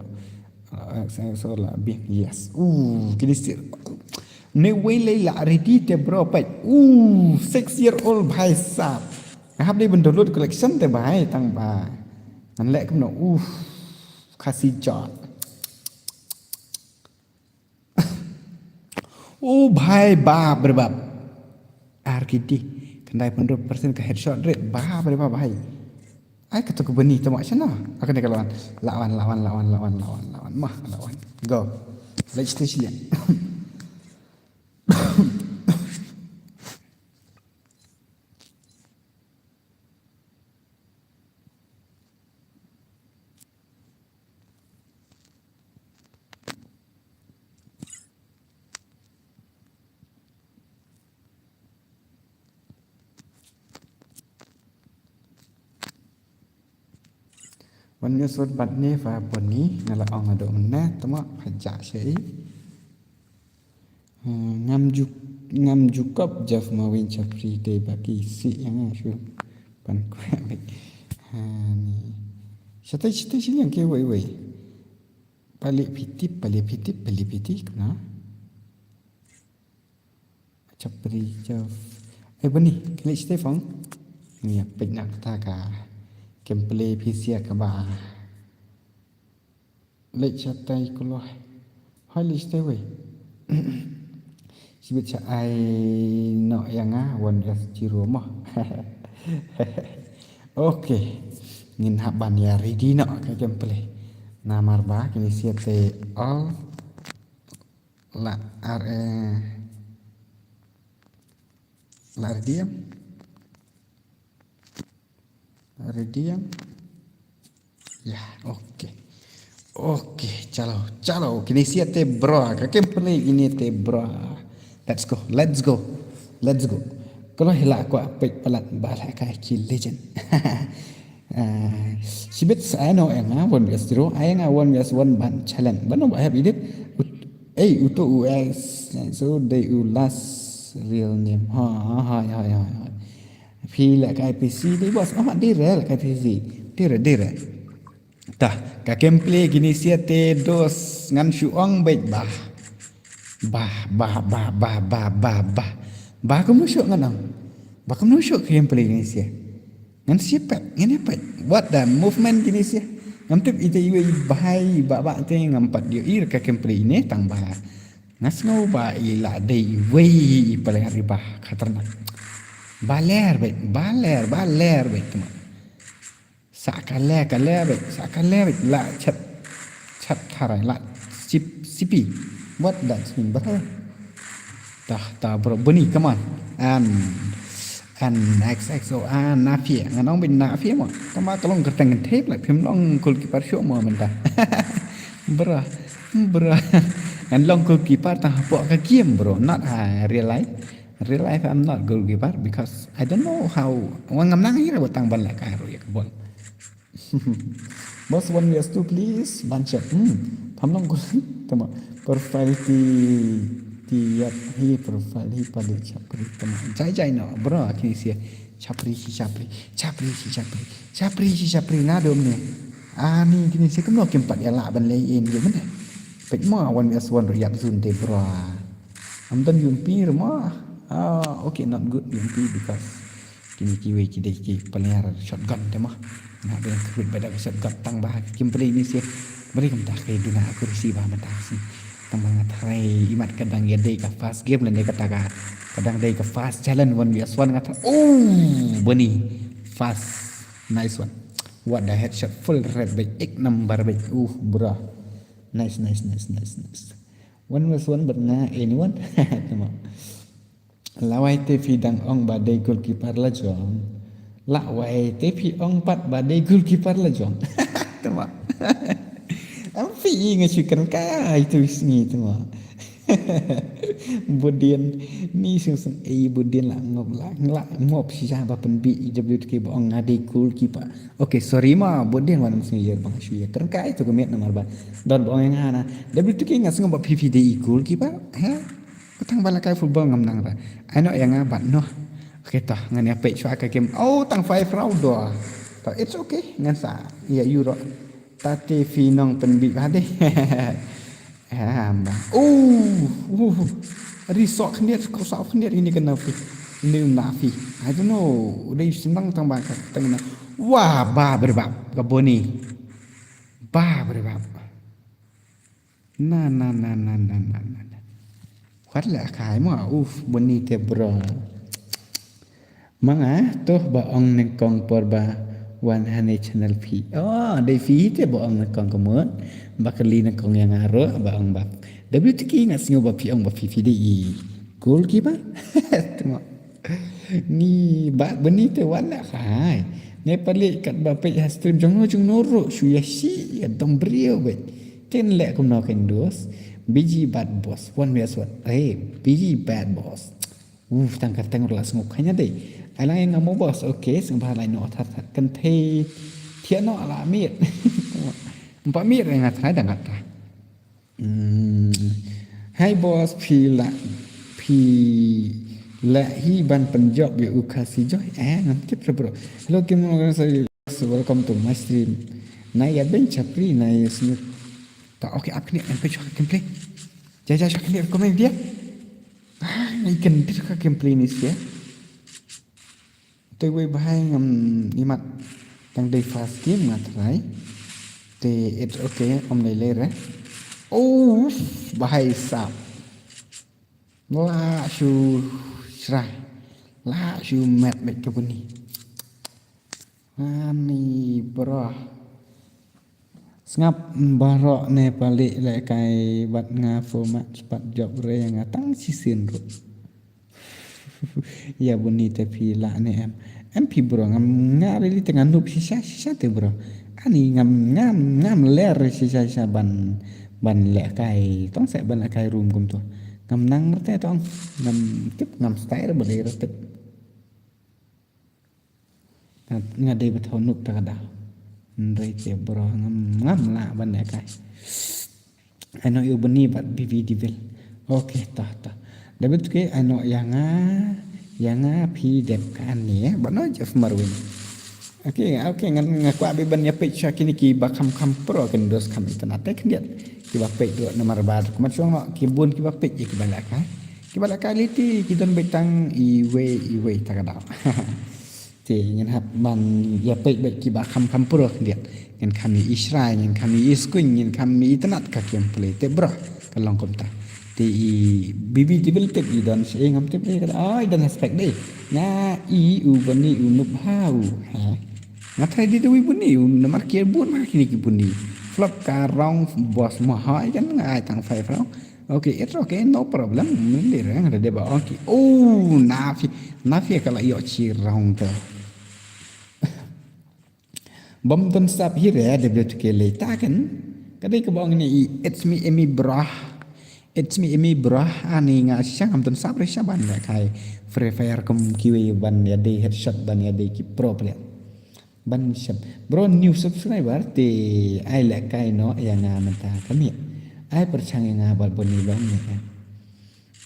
Ah, sa so la bih, yes. Uh, kine sa ne wei lei la ready te bro peit. Uh, six year old bhai sab. Nga hap dei ban download collection te bhai tang ba ngan leh kumno. Uh, Khasi jot. Oh bhai, bap re bap. Ar ki dih. Khyndai pynrut persen ka headshot rate. Bap re bap bhai. Ai kato ka bani tama shano. Aka ne ka lawan. Lawan, lawan, lawan, lawan, lawan, lawan. Mah, lawan. Go. Let's stay shiliang. Wan nyo sot bat ne fa Boni nga la ong ado mena tama pajak shei. Hmm, ngam ju, ngam ju kop jaf ma win chapri te baki si yang shu pan kwek. Ha ni. Shatai shatai sini yang ke wei wei. Palik pitip, palik pitip, palik pitip na. Chapri jaf. Eh Boni, klik shatai phone. Ni ya pek nak ta ka gameplay P C ka ba. Leit shatai kuloh. Hai leit shatai wei. Sibit sha ai noh ïa nga one S zero mo. Okay. Ngin hap ban ïa ready noh ka gameplay. Namar ba kine siate all la ar eh la ready em. Ready em. Ya, okay. Okay, chalo, chalo. Kine siate bro, ka gameplay kine te bro. Let's go, let's go, let's go. Kalau hila ko apik palat ba la ka ki legend. Ah, sibit sa ano enga one versus zero, ai enga one versus one ban challenge. Bano ba hap edit. Ei, uto U S, so dei u last real name. Ha ha ha ha ha. Phi la kai P C dei boss. Oh, dei re la kai P C. Dei re, dei re. Tah, ka gameplay kine siate dos ngan shu ong beit bah. Bah, bah, bah, bah, bah, bah, bah. Bah kumno shu ngan ong. Bah kumno shu ka gameplay kine sia. Ngan sia pet, ngan sia pet. What the movement kine sia. Ngam tip ite iwei bhai bah bah te ngam pat ïohi ka gameplay ine tang bah. Nga sngew ba i la dei iwei i paling ari bah khatarnak. Baler beit, baler, baler beit tma. Sa kale kale beit, sa kale beit la chat chat tharai la sip sipi. What does mean bro? Tah tah bro Boni, come on. And and X X O and Nafia. Ngan ong beit Nafia mo. Tama ka long kyrteng kynthei pla phim long goalkeeper shuh mo mynta. Bro, bro. Ngan long goalkeeper tang hapoh ka game bro, not ha real life. Real life I'm not goalkeeper because I don't know how. Wan ngam nang ira batang ban la ka ru ïa ka bol. Boss one versus two please. Ban chat. Hmm. Pham long goal. Tama. Profile ti ti yat hi profile hi pali chapri tama. Jai jai no bro kini sia. Chapri hi chapri. Chapri hi chapri. Chapri hi chapri na dom ne. Ani kini sia kumno kim pat ïa la ban lei in ïa mane. Pek mo one versus one ruh ïap zone te bro. Am don U M P ruh mo. Ah, okay, not good U M P because kine kiwei ki dei ki player shotgun te mo. Nga dei nga kyrpad ba da shotgun tang ba kim play ni sih. Beri kumta ka duna aku risi ba mata sih. Tang ba nga try imat ka dang ïa dei ka fast game lane kata ka, ka dang dei ka fast challenge one versus one nga try. Oh, Boni. Fast. Nice one. What the headshot full red bait ek number bait. Uh, bro. Nice, nice, nice, nice, nice. One versus one bad nga anyone. Tama. Lawai te phi dang ong ba dei goalkeeper la jong. Lawai te phi ong pat ba dei goalkeeper la jong. Tama. Am phi nga shu kren kai tu sngi tama. Budin ni sung sung ei budin la ngop la ngla ngop shisha ba pynbi W T K ba ong nga dei goalkeeper. Okay, sorry ma budin wan sung yer bang shu yer kren kai tu kemiat namar ba don ba ong nga na W T K nga sung ba phi phi dei goalkeeper. Ha? Ko tang ba la kai football ngam nang ra. Ai no ïa nga bad no. Okay, toh ngan ïa peit shwa ka game. Oh, tang five round doh. Toh it's okay ngan sa ïa euro. Tate phi nong pynbit ba dei. Ha ba. Oh, uh. Ri sok khyndiat, ko sok khyndiat ini kena phi. Ini na phi. I don't know. Dei senang tang ba ka tang na. Wah, ba berbab ka Boni. Ba berbab. Na na na na na na na. Wat la kai mo uf Boni te bro. Manga toh ba ong nyngkong por ba wan hane channel phi. Oh, dei phi te ba ong nyngkong kemut. Ba kali nyngkong ïa nga ruh ba ong ba. W T K nga sngew ba phi ong ba phi phi dei i goalkeeper. Tengok. Ni ba Boni te wan la kai. Ngi palik kat ba peit ha stream jong no jong no ruh shu ïa shi ïa dong briew beit. Ten leh kumno kan dos. B G bad boss. Wan bias wan. Eh, B G bad boss. Uf, tang ka tang la snguk khanya dei. Ai lang nga mo boss. Okay, snguk ba lai no thar thar kan thei. Thiah no ala miet. Empat miet nga thrai dah ngata. Hmm. Hai boss, phi la phi la hi ban pynjop ïa u Khasi Joy. Eh, ngam tip re bro. Hello Kim, welcome to my stream. Na ïa ben chapri na ïa snguk. Ta okay, ap kini em pe chok gameplay. Ja ja chok kini comment dia. Ah, ikan phi ka gameplay ni sia. Te wei bahai ngam imat tang dei fast game nga try. Te it's okay, om lei lei re. Oh, bahai sap. La shu shra. La shu met met ka Boni. Ani bro. Sngap baroh ne palik lehkai bad nga format pat jop re nga tang shisien ruh. Ïa Boni te phi lah ne em. Em phi bro ngam nga really te nga noob shisha shisha te bro. Ani ngam ngam ngam ler shisha shisha ban ban lehkai tong seh ban lehkai room kumto. Ngam nang te tong ngam tip ngam style ba dei tip. Nga, nga dei ba thaw nuk ta ka daw. Hynrei te bro ngam ngam lah ban lehkai. Ai no ïa u Boni bad B B Devil. Okay, toh toh. David ke ai no ïa nga ïa nga phi dep ka ani eh. Ba no Jeff Marwin. Okay, okay, ngan nga kwah bi ban ïa peit sha kini ki ba kham kham pro kin dos kham internet te khyndiat. Ki ba peit do namar ba kumba shong no ki bun ki ba peit ïa ki ba lehkai. Ki ba lehkai liti ki don beit tang iwei iwei ta ka daw. Te ngin hap ban ïa peit beit ki ba kham kham pro khyndiat. Ngin kham ïa i shrai, ngin kham ïa i skuin, ngin kham ïa i tnat ka gameplay te bro. Ka long kumta. Te i B B Devil tip i don sha ngam tip dei ka. Oh, i don aspect dei. Nga i u Boni u noob ha u. Ha. Nga try dei da u Boni u namar ki bun ma kini ki Boni. Flop ka round boss ma ha i kan nga ai tang five round. Okay, it's okay, no problem. Mending nga da ba okay. Oh, nafi nafi ka la ïoh chi round te. Bom don sap hi re W T K lei ta kan. Ka dei ka bong ni i, it's me Emi brah. It's me Emi brah. Ani nga shisha ngam don sap re sha ban lehkai Free Fire kum kiwei ban ïa dei headshot ban ïa dei ki pro player. Ban shisha. Bro new subscriber te ai lehkai noh ïa nga mynta ka miet. Ai pyrshang ïa nga bad Boni long ne.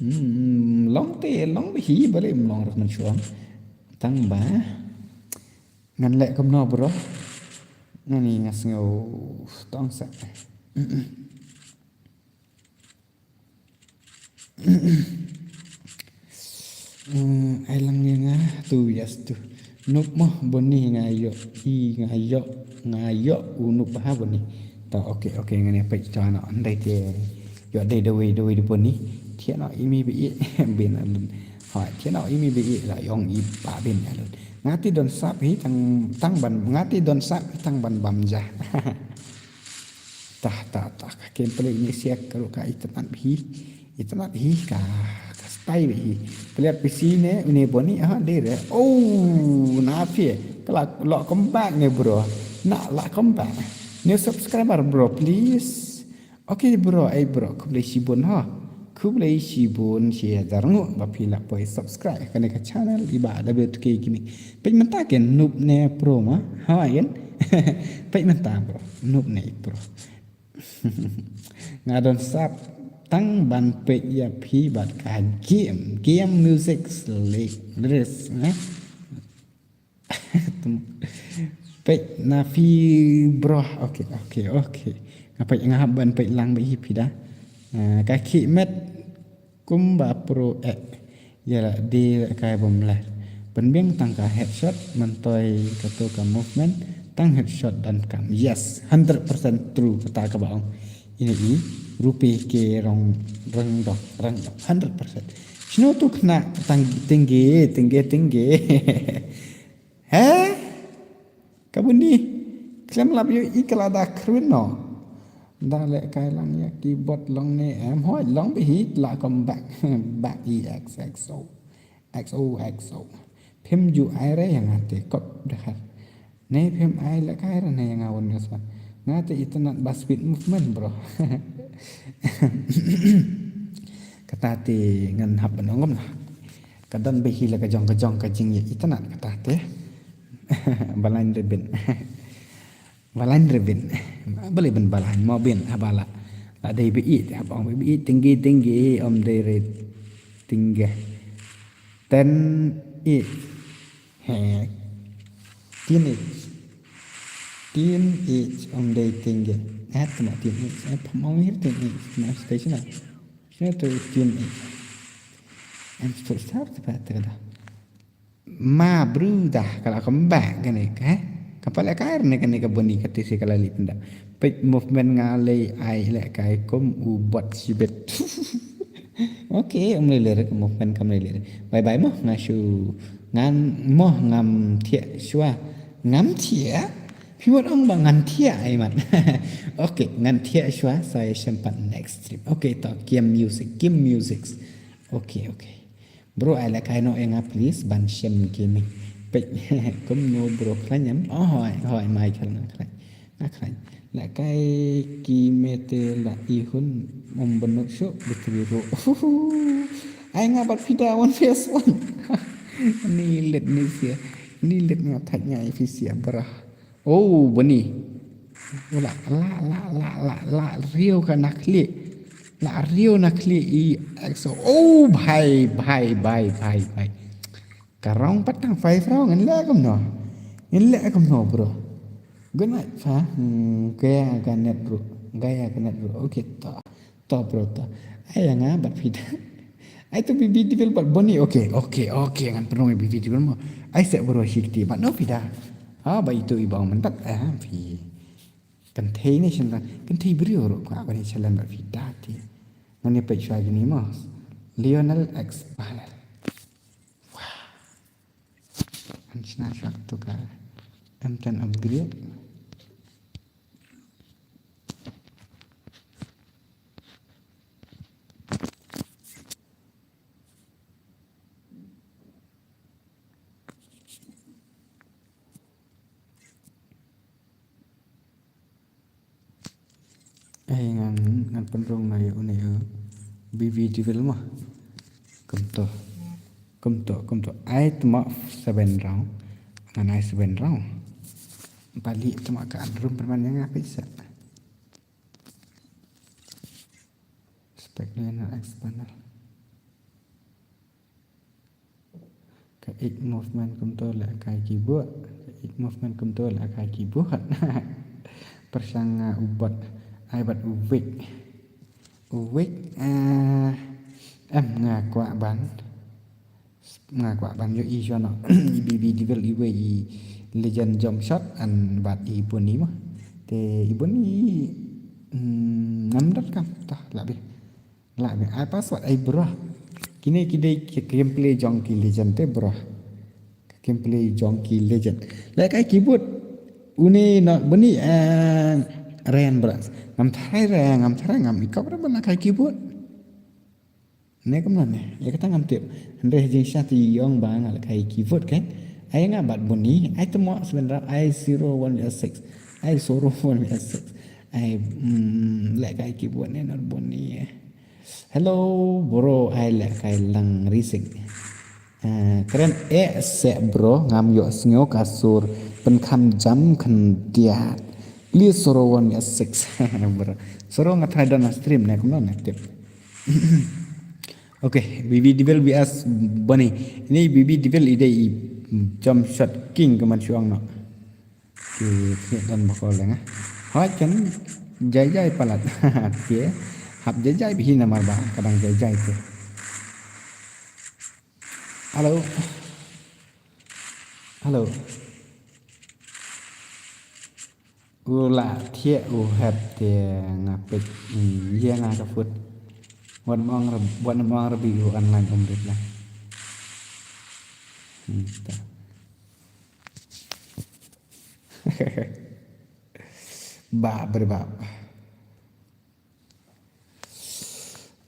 Hmm, long te long hi balei ym long ruh mynshuwa. Tang ba ngan leh kumno bro. Ngani nga sngew tong sa. Hmm, ai lang ïa nga tu, yes tu. Nup mo Boni, nga ïoh i, nga ïoh, nga ïoh u nup bha Boni. To, okay, okay, ngan ïa peit to ano, ndai te ïoh dei dawei, dawei da Boni. Thiah noh i mi ba i, bin alun. Hoi, thiah noh i mi ba i, la ïong i ba bin alun. Nga te don sap hi tang, tang ban, nga te don sap hi tang ban bam ja. Tah, tah, tah, ka kem pele ini siak ka ruh ka itynnad hi. Itynnad hi ka, ka style hi. Pele pisi ne, une Boni, ah, dei re. Oh, na phi. Ka la, la come back ne, bro. Na la come back. New subscriber, bro, please. Okay, bro, ai, bro, khublei shibun, ha. Khublei shibun, shi hajar nguh, ba phi la poi subscribe kane ka channel, iba da bel tuke kini. Peit mynta ke Noob ne pro ma, ha, yen? Peit mynta, bro, Noob ne pro. Nga don sap tang ban peit ïa phi bad ka game, game music, lyrics, eh? Peit na phi, bro. Okay, okay, okay. Nga peit, nga hap ban peit lang ba hi phi da. Ah, ka khih met kumba pro eh. Ïa la dei la kai bym leh. Pynbiang tang ka headshot, myntoi kato ka movement, tang headshot donkam. Yes, hundred percent true kata kaba ong. Ine i, rupe ke rong, rong dok, rong dok, hundred percent. Shino tu kena tang tinggi, tinggi, tinggi. He? Ka Boni. Khlem lap ïoh i ka la da khrwin noh. Da leh kai lang ïa keyboard long ne em, hoi long ba hi la come back. Back i X X O. X O X O. Phim ju ai re ïa nga te kop dahar. Ne phim ai leh kai re ne ïa nga, wan nga swan. Nga te itynnad ba speed movement, bro. Kata te ngan hap ban ong kumno. Ka don ba hi la ka jong ka jong ka jingïaitynnad kata te. Ba lain rebit. Ba lain rebit. Balei ban ba lain mo bin, haba la. La dei ba i, haba ong ba i, tinggi, tinggi, ym dei re tinggi. Ten i. He. Tin i. Tin i, ym dei tinggi. Eh, tama tin i. Eh, pam ong hir tin i. Na station na. Sino tu tin i. Em tu sar tu pa tu da. Ma bru dah, ka la come back kane ka, eh? Ka pale kair ne kane ka Boni kata si ka la lip nda. Peit movement nga lei ai leh kai kum u bot shibit. Okay, ym lei lei ka movement kam lei lei. Bye bye mo, nga shu ngan mo ngam thiah shwa. Ngam thiah? Phi wat ong ba ngan thiah ai mat. Okay, ngan thiah shwa, sa ïa shem pat next stream. Okay, to, game music, game music. Okay, okay. Bro, ai leh kai noh ïa nga please, ban shem gaming. Peit, kumno bro, khlaiñ em? Oh, hoi, hoi, mai khlaiñ, nga khlaiñ. Nga khlaiñ. Leh kai ki mete la i hun, ym bynnud shuh, battery ruh. Ai nga bad phi da one versus one. Ni let ni sia. Ni let nga thait nga i phi sia, bro. Oh, Boni. La, la, la, la, la, la, riew ka na khlieh. La riew na khlieh i X O. Oh, bhai, bhai, bhai, bhai, bhai. Ka rong pat tang five round, ngan leh kumno. Ngan leh kumno, bro. Good night, fa. Hmm, gaya ka net, bro. Gaya ka net, bro. Okay, to. To, bro, to. Ai, nga bad phi da. Ai, to B B Devil bad Boni. Okay, okay, okay. Ngan pynrung B B Devil mo. Ai, seh bro, shikti. Bad no phi da. Ah, ba itu i bang mentat. Ah, phi. Kynthei ne shen da. Kynthei briew ruh ka ba ne challenge bad phi da ti. Ngan ïa peit shwa kine mo. Lionel X Panel. Wah. Ngan shna shwa tu ka M ten upgrade. Ai ngan, ngan pynrung na ïa une ïa B B Devil mo. Kumto. Kumto, kumto. Ai tma seven round. Ngan ai seven round. Bali tma ka an room perman ïa nga pisa. Spec Lionel X Panel. Ka eight movement kumto leh kai keyboard. Ka eight movement kumto leh kai keyboard. Pyrshang, uh, u bot. Ai bad u Wick. U Wick, uh, Em, nga kwah ban, nga kwah ban ïohi shuwa noh. I Baby Devil iwei i legend jump shot, and bad i Boni mo. Te i Boni, hmm, ngam dot kam. Tah, lah bih. Lah bih. Ai password ai bro. Kine ki dei ki gameplay jong ki legend te bro. Gameplay jong ki legend. Lehkai keyboard. Une Not Boni, eh, Ryan bro. Ngam tharai re, ngam tharai, ngam ikop re ban lehkai keyboard. Ne kumno ne, ïa kata ngam tip. Hynrei jingshisha te ong ba nga lehkai keyboard kan. Ai nga bad Boni, ai te mo seven rap, ai zero one six. Ai zero one six. Ai, mm, lehkai keyboard ne Not Boni. Hello bro, ai lehkai lang rising. Eh, kren eh se bro, ngam ïohsngew ka sur, pynkham jam khyndiat. Please zero one six. Bro. Zero nga tharai don ha stream ne, kumno ne tip. Okay, Baby Devil V S Boni. Ini Baby Devil i dei i jump shot king kumban shu ong noh. Ki khniat don ba ko lenga. Hooid kan jai jai palat. Te hap jai jai bhi namar ba ka dang jai jai te. Hello. Hello. U la thiah u hep te nga peit, mm, ïa nga ka food. Wat mong re, wat mong re bi u online um rit la. Hmm, ta. Ba bre ba.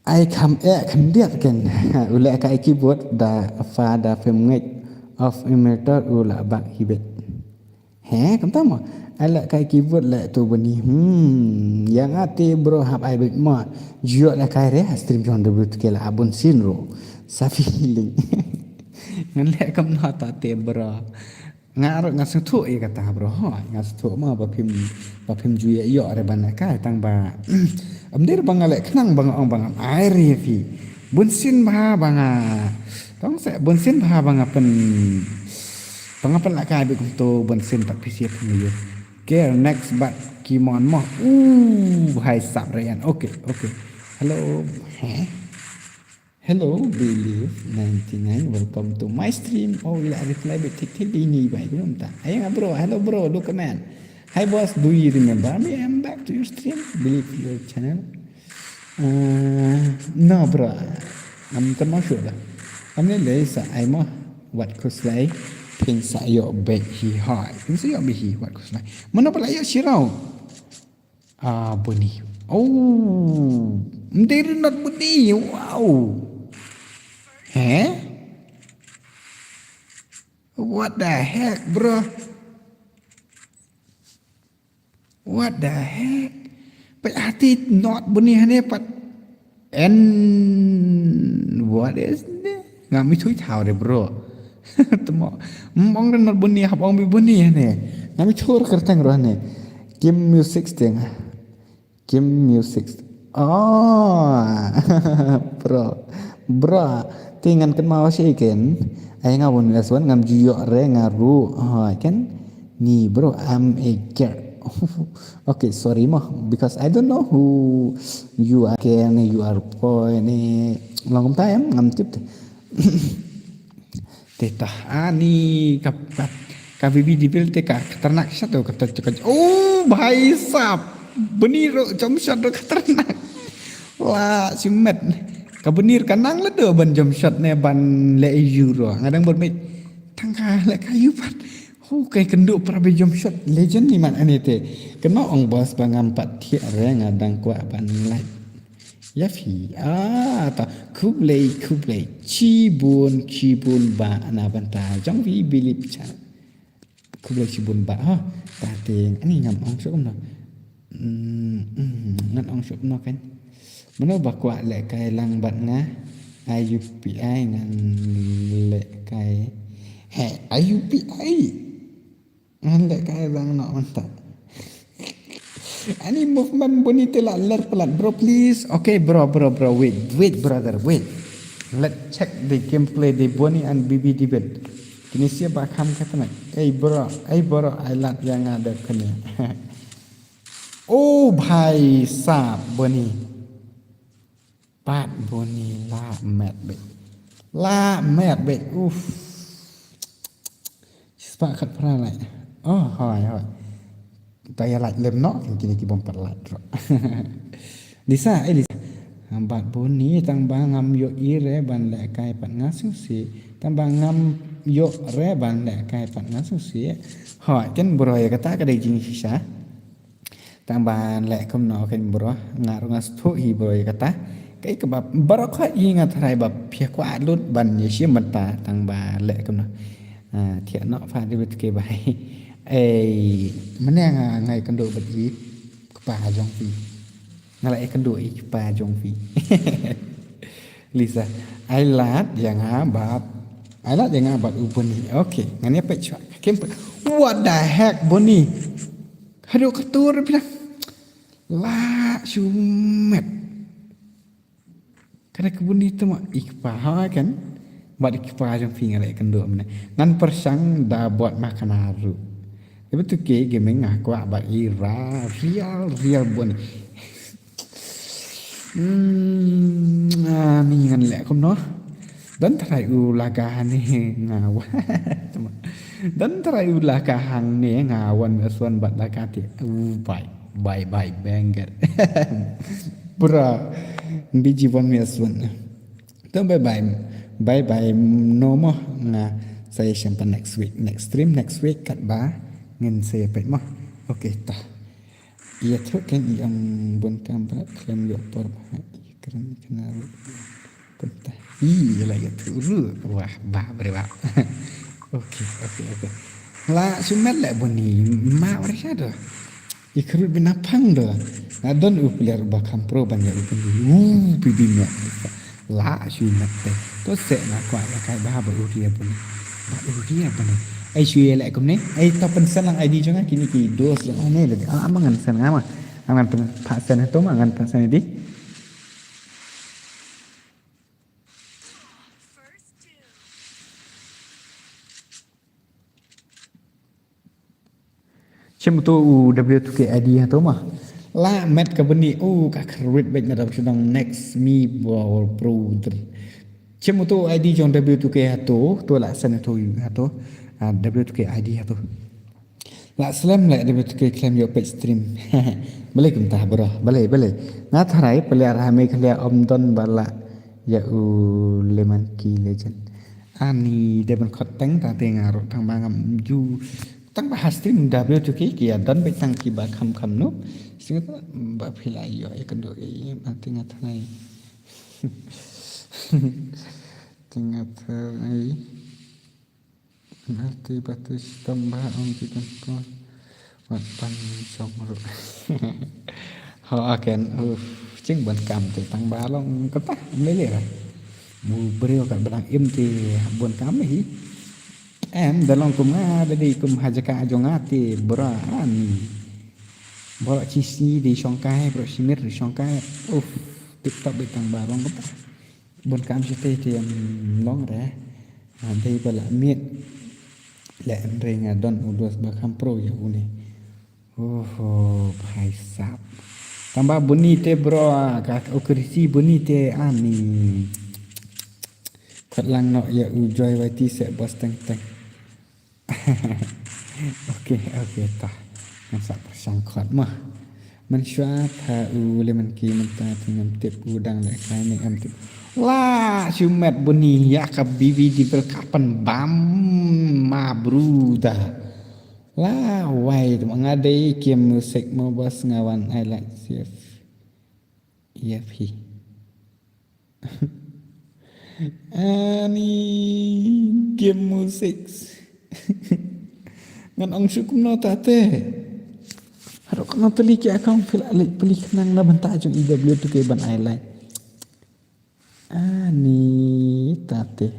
Ai kham eh khyndiat ken. U lehkai keyboard da fa da phim ngeit of emulator u la bak hibet. He, kumta mo. Ai lehkai keyboard leh tu Boni. Hmm, ïa nga te bro hap ai bit mo. Ju ïoh lehkai re ha stream jong W two K la bun sien ruh. Sa feeling. Ngan leh kumno ta te bro. Nga ruh nga sngewthuh ïa kata bro. Hooid, nga sngewthuh mo ba phim, ba phim ju ïa ïoh re ban lehkai tang ba. Ym dei re ba nga leh khnang ba nga ong ba ngam ai re ïa phi. Bun sien bha ba nga. Tang se bun sien bha ba nga pyn, ba nga pynlehkai bit kumto bun sien pat phi sngewthuh ïa. Okay, next bad ki mon mo. Uh, bhai sab Ryan. Okay, okay. Hello. He? Hello, Believe ninety-nine. Welcome to my stream. Oh, ila reply bit thik thik di ni bai belum ta. Ayo bro, hello bro, look man. Hi boss, do you remember me? I'm back to your stream. Believe your channel. Uh, no bro. Am kynmaw shuh ba. Am ne lei sa ai mo wat khuslai. Phin sa ïoh beit hi hai. Phin sa ïoh beit hi wat khuslai. Mano pala ïoh shirau. Ah, Boni. Oh, mdei re Not Boni. Wow. He? What the heck, bro? What the heck? Pat hati Not Boni hane pat. And what is this? Ngam ithuh thaw re bro. Tmo. Mong re Not Boni hap ong bi Boni hane. Ngam ithuh re kyrteng ruh hane. Kim Music sting. Kim Music. Oh. Bro. Bro. Te ngan kynmaw shi ken. Ai nga won les wan ngam ju ïoh re nga ruh. Oh, ken. Ni bro, I'm a girl. Okay, sorry mo, because I don't know who you are, ke ne you are boy ne long time ngam tip te. Te tah ani ka, ka, ka Baby Devil te ka khatarnak sha to ka to ka. Oh bhai sab, Boni ruh jump shot ruh khatarnak. Wah, simet. Ka Boni ruh ka nang lada ban jump shot ne ban leh ïa u ruh. Nga dang bad mate. Tang ka lehkai u pat. Hu, ka kynduh para ba jump shot legend ni man ani te. Kynmaw ong boss ba ngam pat thiah re nga dang kwah ban like. Ïa phi. Ah, ta khublei khublei. Chibun chibun ba na bynta jong phi Believe channel. Khublei chibun ba ha. Ta te ani ngam ong shuh kumno. Hmm, hmm, ngan ong shuh kumno kan. Mano ba kwah lehkai lang bad nga. Ai U P I ngan lehkai. He, ai U P I. Ngan lehkai bang noh mynta. Ani movement Boni te la ler palat bro, please. Okay bro, bro, bro, wait, wait brother, wait. Let's check the gameplay de Boni and Baby Devil. Kine sia ba kham kata na. Ei bro, ei bro, ai lad ïa nga da kane. Oh bhai sab Boni. Pat buni la met beit. La met beit. Uf. Spah khat phra lai. Oh, hoi, hoi. Ta ïa lait lem noh, kin kini ki bym pat lait ro. Lisa, eh, Lisa. Bad buni tang ba ngam ïohi re ban lehkai pat nga sngewsih. Tang ba ngam ïoh re ban lehkai pat nga sngewsih. Hoi, ken bro ïa kata ka dei jingshisha. Tang ban leh kumno ken bro, nga ruh nga sngewthuh hi bro ïa kata. Kaei kaba baroh khoit hi nga tharai ba phi kwah lut ban ïa shim bynta tang ba leh kumno. Ah, thiah noh pha dei bad ke bai. Ei, mane nga ngai kynduh bad i kpa jong phi. Nga la ïa kynduh i kpa jong phi. Lisa, ai lad ïa nga bad. Ai lad ïa nga bad u Boni. Okay, ngan ïa peit shuwa. Kim pe-, what the heck, Boni? Haduh ka tur bilang. La shu met. Kane ka Boni tu ma i kpa ha kan. Bad i kpa jong phi nga la ïa kynduh mane. Ngan pyrshang da bad ma kana ruh. Tapi tu ke gaming nga kwah bad i ra real, real Boni. Hmm, ah, ni ngan leh kumno. Don trai u la ka hangne nga wan. Don trai u la ka hangne nga wan me suan bad la ka ti. Uh, bye. Bye bye banger. Bra. Biji wan me suan. To bye bye. Bye bye no mo nga sa ïa shem pat next week. Next stream next week katba ngin sa ïa peit mo. Okay, ta. Ïathuh kein i ong bun kam ba khlem ïoh por ba ha i kren kena ruh. Kumta. Ih, la ïathuh ruh. Wah, bah, bre bah. Okay, okay, okay. La shu met leh Boni, ma bre sha doh. I khrut bina phang doh. Na don u player ba kham pro ban ïa u Boni. Uh, bibi met. La shu met te. To se na kwah la kai ba ba u ria Boni. Ba u ria Boni. Ai shu ïa leh kumne. Ai to pynsan lang I D jong nga kini ki dos jong nga ne leh. Ah, ma ngan sen nga ma. Ngan pyn-, pha sen to ma ngan pha sen di. Shem to u W two K I D ha to ma. La met ka Boni u ka khrut bad na dap shu dang next me bro brother. Shem to I D jong W two K ha to, to la sen to ha to. Ah, W two K I D ha to. La slem leh W two K khlem ïoh peit stream. Balei kumta bro, balei, balei. Nga tharai player ha Meghalaya ym don ba la ïa u Lemon Key Legend. Ani dei ban khot teng ta te nga ruh tang ba ngam ju tang ba ha stream W two K ki ïa don beit tang kiba kham kham no. Sngewbha ba phi la ïoh ïa kynduh ïa i ma te nga tharai. Te nga tharai. Nga te ba te shitom ba ong ki kan ko. Wat pan shong ruh. Ho aken, uh, ching bun kam te tang ba long kata, ym lei lei ra. Mu briew kat ba dang im te bun kam hi. Em, da long kum nga, da dei kum ha jaka jong nga te bra ani. Bra chi sngi dei shong kai, bra chi miet dei shong kai. Uf, tip top beit tang ba long kata. Bun kam shi te te ym long re. Ha, dei ba la miet. Le hynrei nga don u dos ba kham pro ïa une. Oho, bhai sab. Tang ba Boni te bro, ka u krisi Boni te ani. Khot lang noh ïa u Joy Y T se bos teng teng. Okay, okay, ta. Ngan sa pyrshang khot mo. Mynshuwa tha u Lemon Key mynta te ngam tip u dang lehkai ne em tip. La shu met Boni ïa ka B B Devil ka pynbam ma bru da. La wai te ma nga dei Kim Music mo bos nga wan I like safe. Ïa phi. Ani Kim Music. Ngan ong shu kumno ta te. Haduh kumno te li ki account phi la leit peli khnang na bynta jong E W two K ban ai like. Ani ta te.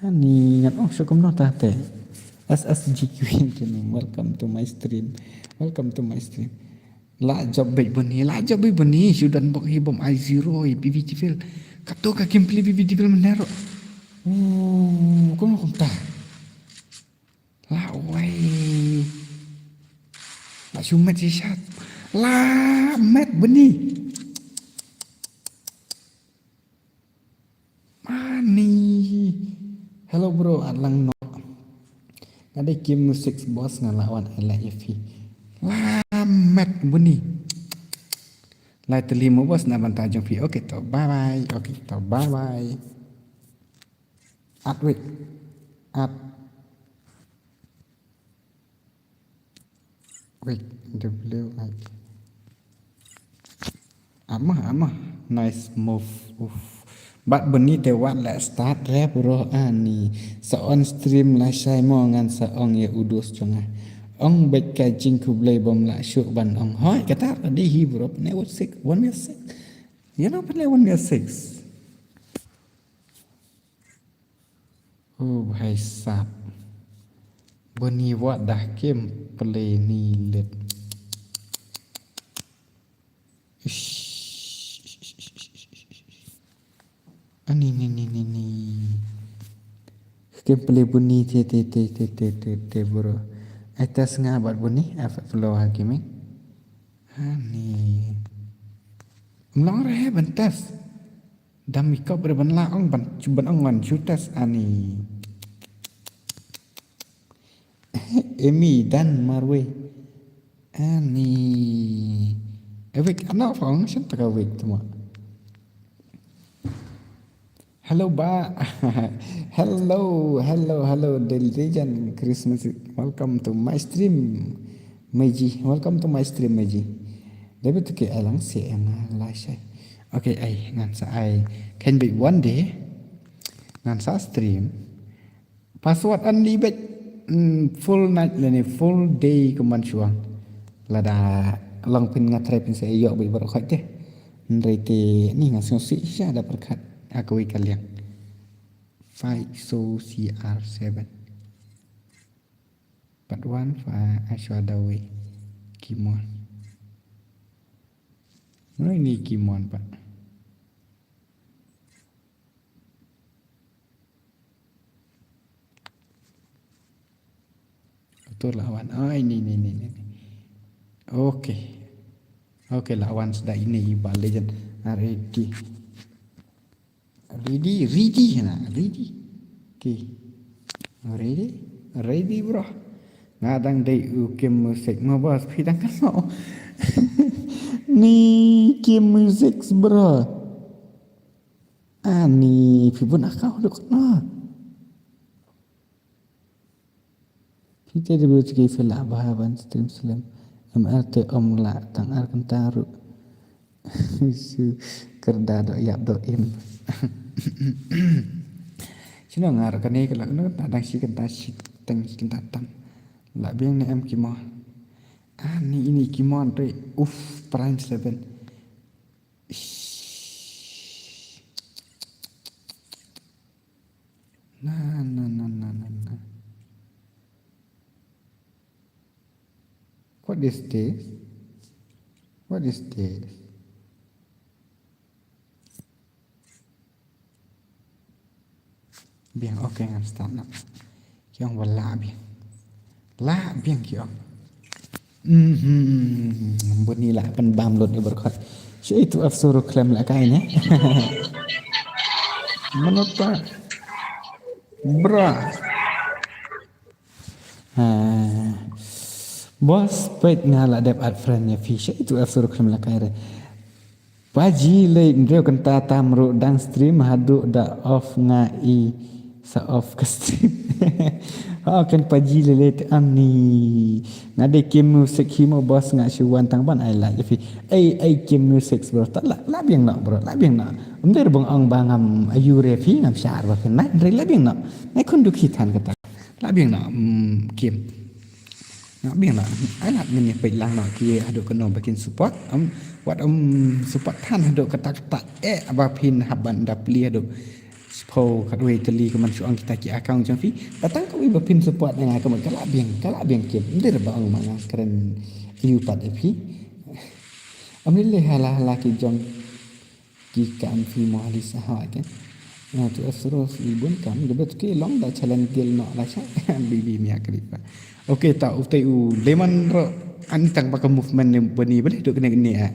Ani ngan ong shu kumno ta te. S S G Queen, welcome to my stream. Welcome to my stream. La jop beit Boni, la jop beit Boni, shu don bok hi bom ai zero, i B B T fail. Kato ka gameplay B B T fail menero. Uh, kumno kumta. La wai. La shu met shisha. La met bni. Ani. Hello bro, at lang no. Nga dei Kim Music boss, nga la wan ai la ïa phi. La met bni. Lai tylli mo boss na bynta jong phi. Okay to bye bye. Okay to bye bye. At wait. At Wait, W I. Ama, ama. Nice move. Uf. Bad bni te wat la start re bro ani. Sa on stream lashai mo ngan sa ong ïa u dos jong nga. Ong bad ka jingkhublei bym lah shuh ban ong. Hoi, kata ka dei hi bro. Pynleh one six, one six. Ïa no pynleh one six. Oh, bhai sab. Bni wat dah Kim pynleh ni lit. Ish. Ani ni ni ni ni. Kim pynleh bni te te te te te te te bro. Ai test nga bad bni, a follow ha Kim. Ani. Mlong re ban test. Dam i kop re ban la ong ban, ban ong ngan shu test ani. Emi dan marwei. Ani. Ewek ano fa ong shen taka wek tuma. Hello ba. Hello, hello, hello, Daily Legend Christmas. Welcome to my stream, Meiji. Welcome to my stream, Meiji. David ke alang si ena la shai. Okay, ai ngan sa ai. Can be one day. Ngan sa stream. Password an li bet, mm, full night lane full day kumban shuang. Lada long phin nga try phin sa ïoh bad baroh khoit te. Hynrei te ni nga sngewsih sha da pyrkhat ha kawei ka liang. Five so C R seven. Part one fa ashwa dawi. Kimon. Mano ini Kimon pa? Betul lawan. Ah, ini, ini, ini, ini. Okay. Okay, lawan sudah ini Iba Legend. Ah, ready. Ready, ready na, ready. Okay. Ready? Ready, bro. Nga dang dei u Kim Music mo boss, phi dang kano. Ni Kim Music, bro. Ani phi bun account duk no. Phi te de bru chiki phi lah bha ban stream slem. M R te om lah tang ar kynta ruh. Su kyrda do ïap do im. Chino ngar kane ka lah kano kynta dang shi kynta shi tang shi kynta tam. Lah biang ne em Kimon. Ani ini Kimon te uf prime seven. Ish. Na, na, na, na, na, na. What is this? What is this? Biang, okay, ngan start na. Ki ong ba lah biang. Lah biang ki ong. Mhm. Bun ni lah pynbam lut ïa bor khot. Shi tu af suru klem lah kai ne. Menot pa. Bra. Ha. Boss, peit nga lah dep add friend ïa phi. Shi tu af suru klem lah kai re. Paji leit hynriew kynta tam ruh dang stream haduh da off nga i sa off ka stream. Ha kan paji leit leit ani. Nga dei Kim Music hi mo boss nga shu wan tang ban ai like ïa phi. Ei ei Kim Music bro ta la la biang noh bro la biang noh. Ym dei bang ong ba ngam ayu re phi ngam shah ba phi nai re la biang noh. Nai khun duk hi than kata. La biang noh mm, Kim. Nga biang la ai lad ngin ïa peit lang noh ki haduh kano ba kin support. Am wat am support than haduh kata kata eh ba phin hap ban da pli haduh. Spho khatwei tylli ka man shu ong kita ki account jong phi. Ba tang kawei ba phin support na nga ka man ka la biang ka la biang Kim. Ndir ba ong ma nga kren yu pat eh phi. Am ni le hala hala ki jong Ki kam phi mo hali saha ke. Na tu asro si bun kam de bet ke long da challenge gel no la cha. Bibi mia kri pa. Okay ta utai u lemon ro. Ani tang ba ka movement ne bani bale duk ne ne a.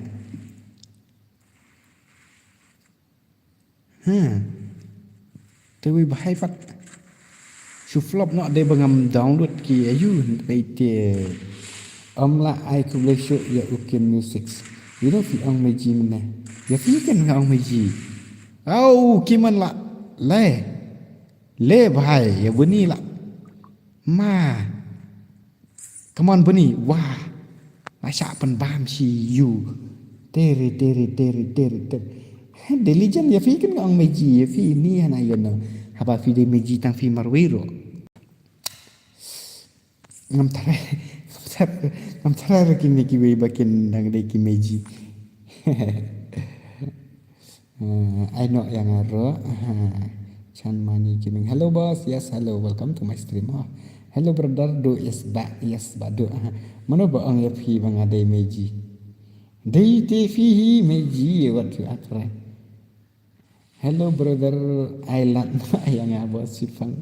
Ha. Te wi bahai fat. Shu flop noh de ba ngam download ki ayu. Te te. Am la ai khublei shuh ya u Kim Music. You know phi ong me ji mene. Ya phi kan nga ong me ji. Au kiman la. Le. Le bahai ya bani la. Ma. Come on bani. Wah. Masha pen bam si yu. Tere tere tere tere tere. Dei lijan ya phi kan nga ong me ji ya phi ni hana ya no. Haba phi dei me ji tang phi marwiro. Ngam tare. Ngam tare ngam tare kini kiwei ba kin dang dei ki me ji. Uh, ai noh yang aro. Uh, Chan Mani Gaming. Hello boss. Yes, hello. Welcome to my stream. Oh. Hello brother. Do yes ba. Yes ba do. Uh, mano ba ong ya phi ba nga dei me ji. Dei te phi hi me ji wat phi akra. Hello brother. Ai lah noh yang abo sipang.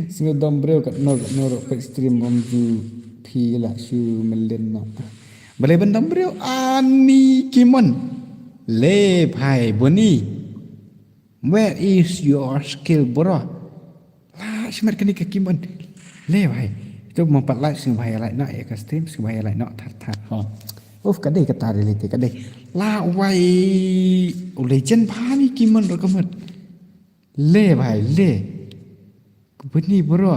Sngew dom briew kat no kat no ro pek stream bom ju phi lah shu melin no. Bale ban dom briew ani kimon. Le bhai boni. Where is your skill bro? La shimet kani ka kimon. Le bhai. Itu mempat like sngew bhai like no ya ka stream sngew bhai like no thar thar. Ho. Uf kadai kata reality kadai. La wai legend bhai ni kimon ro kamot. Le bhai le. Bani bro.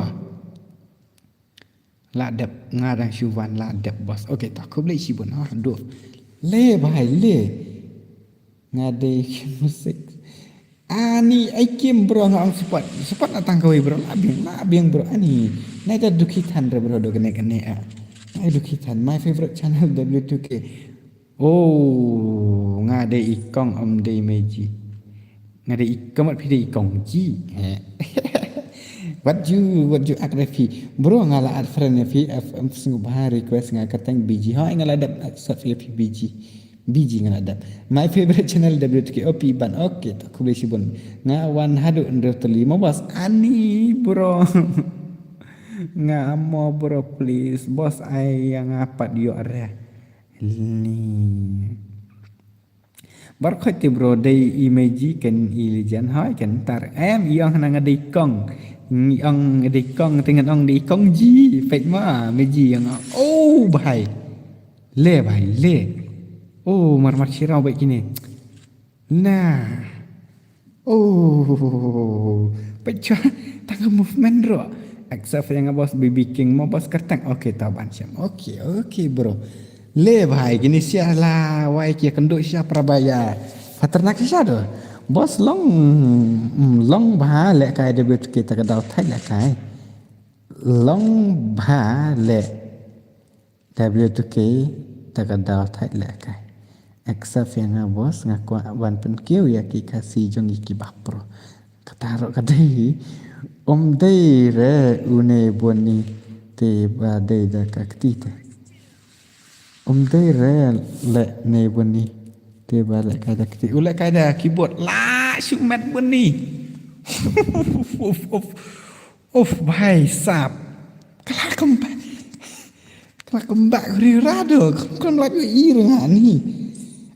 La dep nga dang shu wan la dep boss. Okay ta khublei shibun ha do. Le bhai le. Nga dei musik. Ani ai kim bro nga ong support. Support na tang kawei bro la biang la biang bro ani. Nai ta dukhi than re bro do kene kene a. Nai dukhi than my favorite channel W two K. Oh, nga dei i kong om dei me ji. Nga dei i kong mat phi dei i kong ji. Eh. What you what you act phi? Bro nga la add friend ya phi F M sngu bha request nga kateng B G. Hoi nga la dap accept ya phi B G. B G nga la dap. My favorite channel W T K O P ban. Okay, ta khublei shibun. Nga wan hadu ndro teli mo boss ani bro. Nga mo bro please boss ai yang apat yo re. Ni. Bar khoi te bro dei i meji ken i lijan hoi ken tar em i ong hana nga dei kong. I ong nga dei kong te ngan ong dei kong ji pek ma meji ong oh bhai. Le bhai le. Oh mar mar shirau bek kine. Nah. Oh, pechwa tanga movement ro. Accept yang boss B B King mo boss kertang. Okay, ta ban siam. Okay, okay bro. Le bhai kini sia la wai kia kendo sia prabaya. Paternak sia do. Boss long mm, long bha le kai de bet kita kedal thai le kai. Long bha le. W two K ta ka daw thait leh kai. Accept ïa nga boss nga kwah ban pynkiew ïa ki Khasi jong ngi ki bapro. Kata ruh ka dei um dei re une bonni te ba dei da ka kti te. Um dei re leh ne bonni te ba leh kai da kti. U leh kai da keyboard la shu met bonni. Uf uf uf. Uf bhai sab. Kala kumba. Kala kumba ri rado. Kum kum la yu ir nga ni.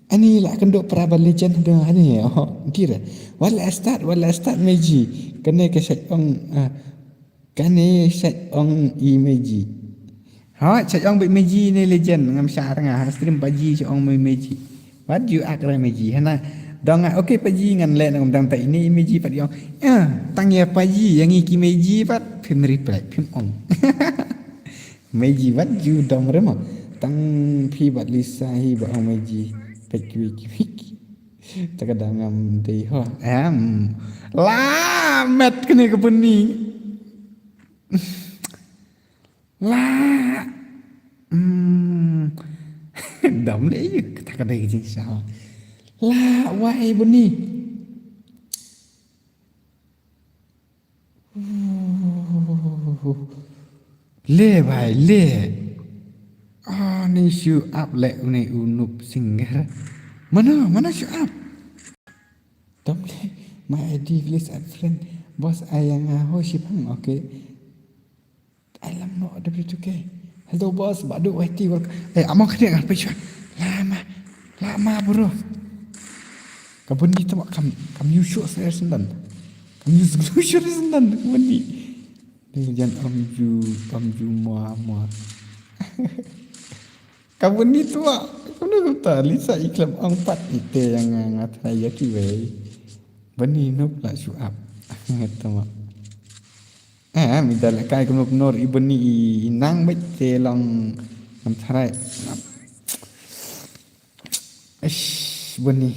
Ani la kendo praba legend do ani. Oh, kira. Wala start wala start meji. Kane ka sek ong ah, kane sek ong i meji. Ha, cha ong bit meji ne legend ngam shah nga ha stream paji cha ong me meji. Wat ju ak re meji hana. Dong nga okay paji ngan le ngam dang ta ini meji pat yong. Eh, tang ya paji yang iki meji pat phim reply phim ong. Meji wat ju dong re ma. Tang phi bat lisa hi ba ong meji. Pek ki ki ki. Ta ka dang ngam dei ho. Em. La met kene ke peni. La. Hmm. Dam le yu kata ka dei jing sa. La wai buni. Le bai le. Ah ni shu ap le une unup singer. Mana mana shu ap. Dam le my I D please add friend. Boss ayang ho shipang okay. Alam no W two K. Hello boss, ba du wai ti wal. Eh, amo kene ngan pechwa. Lama. Lama bro. Ka Bonni tu kam kam yu shu ser sendan. Kam yu shu ser sendan ka Bonni. Ni jan am ju am ju mua mua. Ka Bonni tu kam nu ta Lisa iklem ong pat ite yang ngat ya ki wei. Bonni nup la shu ap. Tama. Eh, mi da lehkai kumno kumno i Bonni i nang bad te long ngam tharai. Ish, Bonni.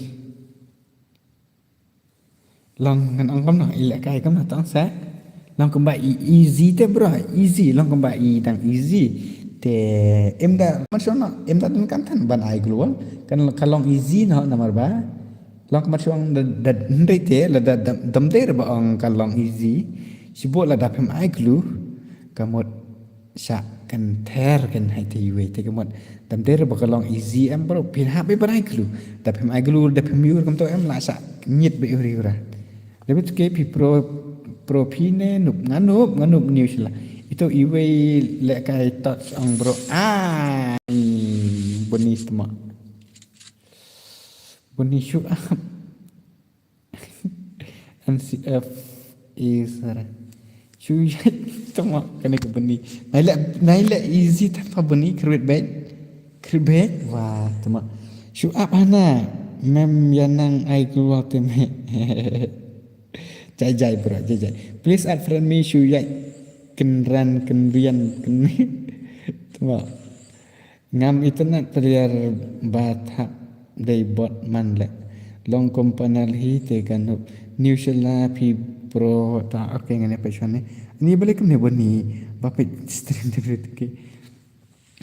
Long ngan ong kumno i lehkai kumno tong sa. Long kumba i easy te bro, easy long kumba i dang easy. Te em da man shono, em da dun kan than ban ai global. Kan ka long easy no namar ba. Long ka mat shuang da, da hynrei te la da dam dam dei re ba ong ka long easy. Shibun la da phem ai klu ka mut sha kan ther kan hai te iwei te ka mut dam dei re ba ka long easy em bro phin hap i ban ai klu. Da phem ai klu da phem yur kam to em la sha nyit ba yur yura. Lebih tu ke pi pro pro phi ne nup nganup nganup news la. Itu iwei lehkai touch ong bro ai Bonni tma. Bonni shu ap. N C F is sara. Shu yat tama kane ka Bonni. Naila naila easy tapa Bonni krit bet. Krit bet. Wah tama. Shu ap hana. Mem yanang ai keluar te me. Jai jai bro jai jai. Please add friend me shu yat. Kenran kenrian ken. Tama. Ngam internet clear ba thap dei bot man le. Long kum panel hi te kan hup. New shela phi pro ta okay ngane pe shwane. Ni balik kum ne Bonni ba pe stream te balik ke.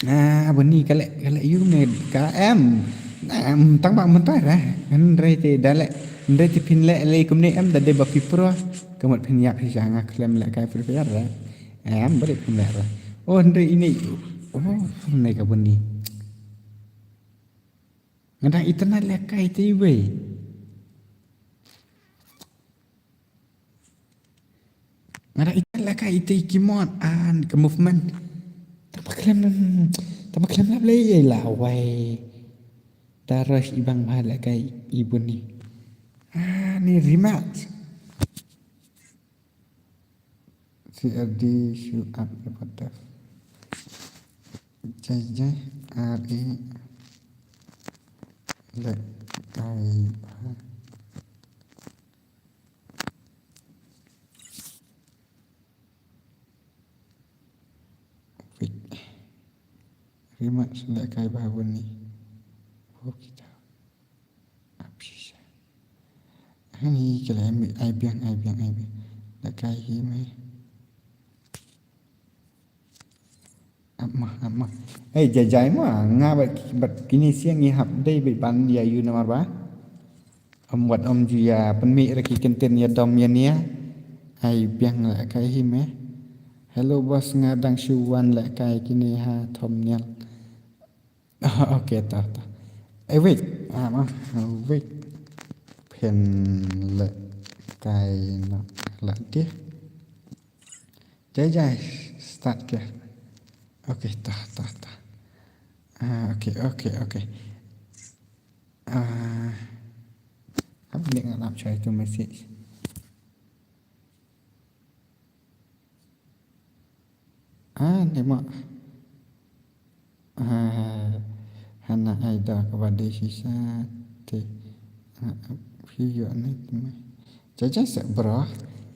Ah Bonni kale kale yu ne ka em. Em tang ba mentai ra. Ngan rei te dale. Ngan rei te phin le le kum ne em da dei ba phi pro. Kamat phin yap hi sha nga klem le kai Free Fire ra. Em balik phin le ra. Oh ngan rei ini. Oh ne ka Bonni. Nga dang internet lehkai te iwei. Nga dang internet lehkai ite i kimot an ka movement. Tama klem tama klem lap lei ei la wai. Da rush i bang bha lehkai i Bonni. Ah ni rematch. C R D shu ap report def. Jai jai R E lehkai bha. Wait. Rematch lehkai bha Bonni. Wow kita. Ap shisha. Hani kala em ai biang ai biang ai biang. Lehkai hi me. Ap ma ap ma. Hei jai jai ma nga bad bad kini siang ngi hap dei bad ban ïa yu namar ba. Ym wat ym ju ïa pynmih ra ki kyntien ïa dom ïa nia. Ai biang lehkai hi me. Hello boss nga dang shu wan lehkai kine ha thumbnail. Okay ta ta. Eh wait. Ah ma. Wait. Phin lehkai na la dih. Jai jai start ke. Okay ta ta ta. Ah okay okay okay. Ah, hap nik ngan ap choi tu message. Ah, ne ma. Ah, hana ai da ka ba de shisha te. Ah, phi yo ne te me. Jai jai se bro.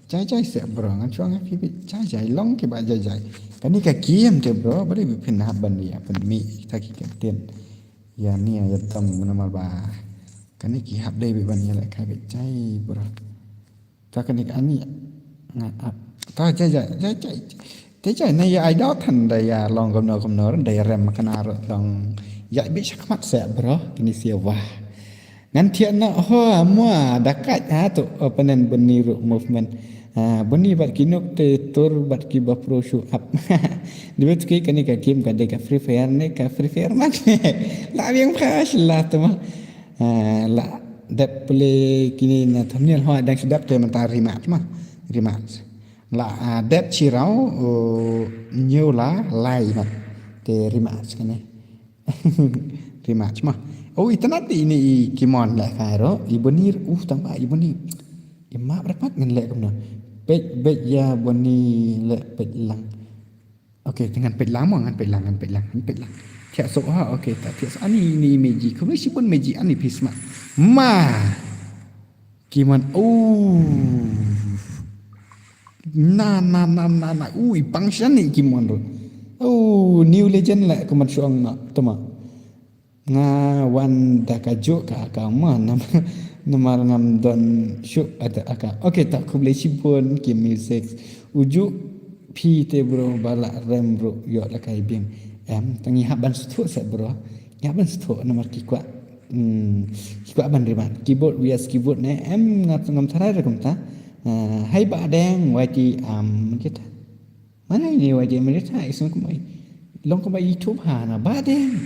Jai jai se bro ngan chuang phi bi jai jai long ki ba jai jai. Kani ka game te bro ba de bi phin hap ban ya phin mi ta ki kan tin. Ya ni ya tam namar ba. Kani ki hap dei bi ban ya la kai bi jai bro. Ta kani ka ani nga ap. Ta jai jai jai jai. Te jai na ya ai dau than da ya long kam no kam no da ya rem kana ro long ya bi shakmat se bro kini sia wah. Ngan thiah noh ho mua da kat ha tu opponent Bonni ruh movement. Ha Bonni bad ki nuk te tur bad ki ba pro shu ap. Di bet ki kani ka game ka de ka Free Fire ne ka Free Fire mat. La biang pha shla tu ma. Ha la dep play kini na thumbnail ho dang shu dep te menta rematch ma. Rematch. La ah, dep chirau uh, nyu la lai mat. Te rematch kane. Rematch ma. Oh, itynnad te ine i Kimon leh kai ro. I Boni, uh, tang ba i Boni. I map repat ngan leh kumno. Peit, peit ïa Boni leh peit lang. Okay, te ngan peit lang mo, ngan peit lang, ngan peit lang, ngan peit lang. Thiah sok ha, okay, ta thiah sok. Ani, ini i Meji. Khublei shibun Meji, ani phi smat. Ma. Kimon, oh. Na, na, na, na, na. Uh, i pang shan ni Kimon ro. Oh, new legend leh kumon shong na. Tama. Nga wan da ka juk ka ka ma nam-, namar ngam don shuh ada aka. Okay, ta khublei shibun Kim Music. Uju phi te bro ba la rem bro ïoh la kai biang. Em, tang ngi hap ban suthu set bro. Ngi hap ban suthu namar ki kwah. Hmm, ki kwah ban ribat. Keyboard, V S keyboard ne. Em, ngam, ngam tharai re kumta. Ah, hai ba deng, wai ti, am, kita. Mana ini wajah Amerika, isung kumbai. Long kumbai YouTube ha, na ba deng.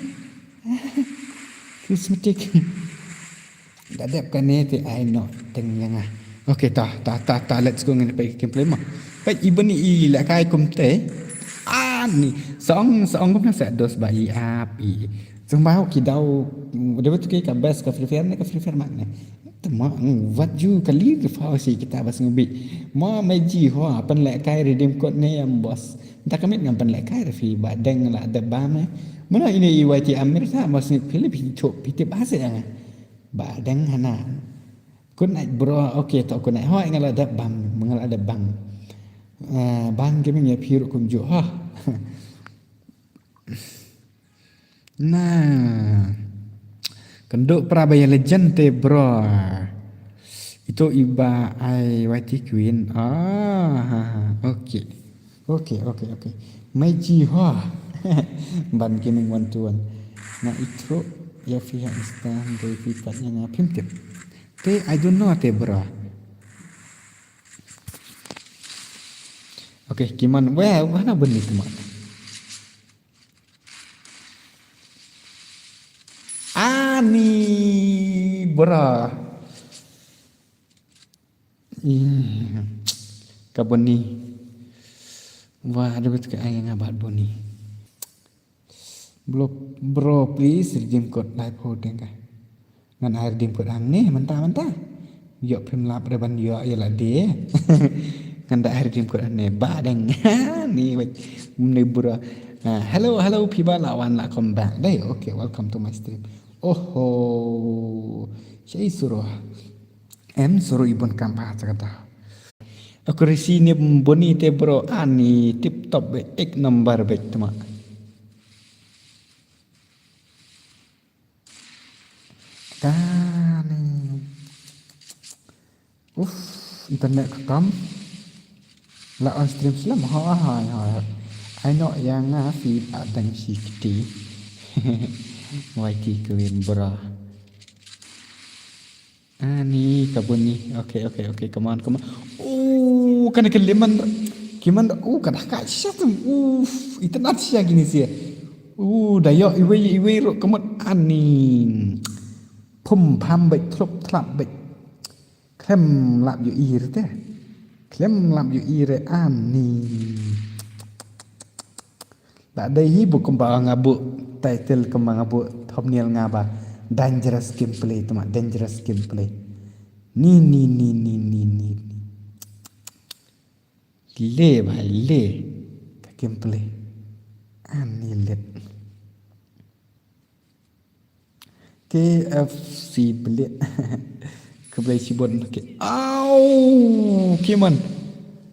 Cosmetic. Da dep kane te ai no teng ïa nga. Okay, ta, ta, ta, ta, let's go ngin peit gameplay mo. Peit i Boni i leh kai kumte. Ani, song, song kumna sa dos ba i ap i. Song ba ki daw, da betul ke ka best ka Free Fire ne ka Free Fire mak ne. Te ma, mm, wat ju kali ka phaw shi kita bas ngubi. Ma Meji ho, pynleh kai redeem code ne em boss. Ta kamit ngam pynleh kai re phi ba deng la dep bam ne. Mana ine i wai ti amir sa boss ngi phi le phi chop phi te ba se ïa nga. Ba deng hana. Good night bro. Okay, to good night. Hoi nga la dep bam, nga la dep bam. Eh, bam gaming ïa phi ruh kumjuh ha. Na. Kynduh pra ba ïa legend te bro. Itu iba ai wai ti queen. Ah, ha, ha. Okay. Okay, okay, okay. Mai ji ha. Ban gaming one to one. Na itu ïa phi ha Insta dei phi pat ïa nga phim tip. Te I don't know te bro. Okay, Kimon. Weh, weh na bani tu mak. Ani bro. Ih, ka Boni. Wah, ada betul ke ai nga bat Boni. Bro, bro, please redeem code live ho deng ka. Ngan ai redeem code hangne mynta mynta. Ïoh phim lap re ban ïoh ïa la de. Ngan da ai redeem code hangne ba deng. Ni wait. Ni bro. Ah, hello, hello, phi ba la wan la come back. Dei, okay, welcome to my stream. Oho. Shei suro. Em suro ibon kam ba ta kata. Aku risi ni Boni te bro ani tip top be ek number be tuma. Kani. Uf, internet ka kam. La on stream slam ha ha ha. Ai no ïa nga phi ba dang shi kti. Wai ti kwin bro. Ani ka Boni. Okay, okay, okay. Come on, come on. Oh, kana ka lemon. Kiman. Oh, kana ka shatum. Uf, itynnad sha kini sia. Oh, da ïoh iwei iwei ruh ka mut ani. Phum pham beit, thlup thlap beit. Khlem lap ïohi re te. Khlem lap ïohi re ani. Ba dei hi bu kumba nga bu title kumba nga bu thumbnail nga ba dangerous gameplay tuma dangerous gameplay. Ni, ni, ni, ni, ni, ni, ni. Le ba le ka gameplay. Ani let. K F C Blade. Khublei shibun. Okay. Au, Kimon.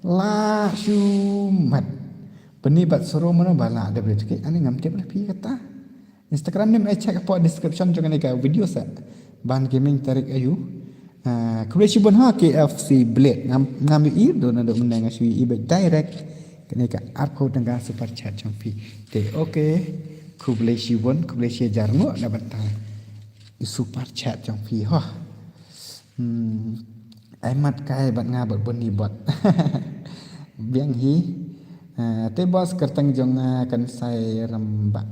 La shumat. Bani bat suro mano ba la da Blade. Okay, ani ngam tip la phi kata. Instagram nim ai check hapoh description jong kane ka video sa. Ban gaming tarik ayu. Ah, khublei shibun ha K F C Blade. Ngam, ngam ïohi do na do mynne nga shu ïohi ba direct. Kane ka arphew tyngka super chat jong phi. Te okay. Khublei shibun, khublei shi hajar nguh na bynta i super chat jong phi ho. Hmm. Ai mat kai bad nga bad Boni bad. Biang hi. Ah, te boss kyrteng jong nga kan sai ramba.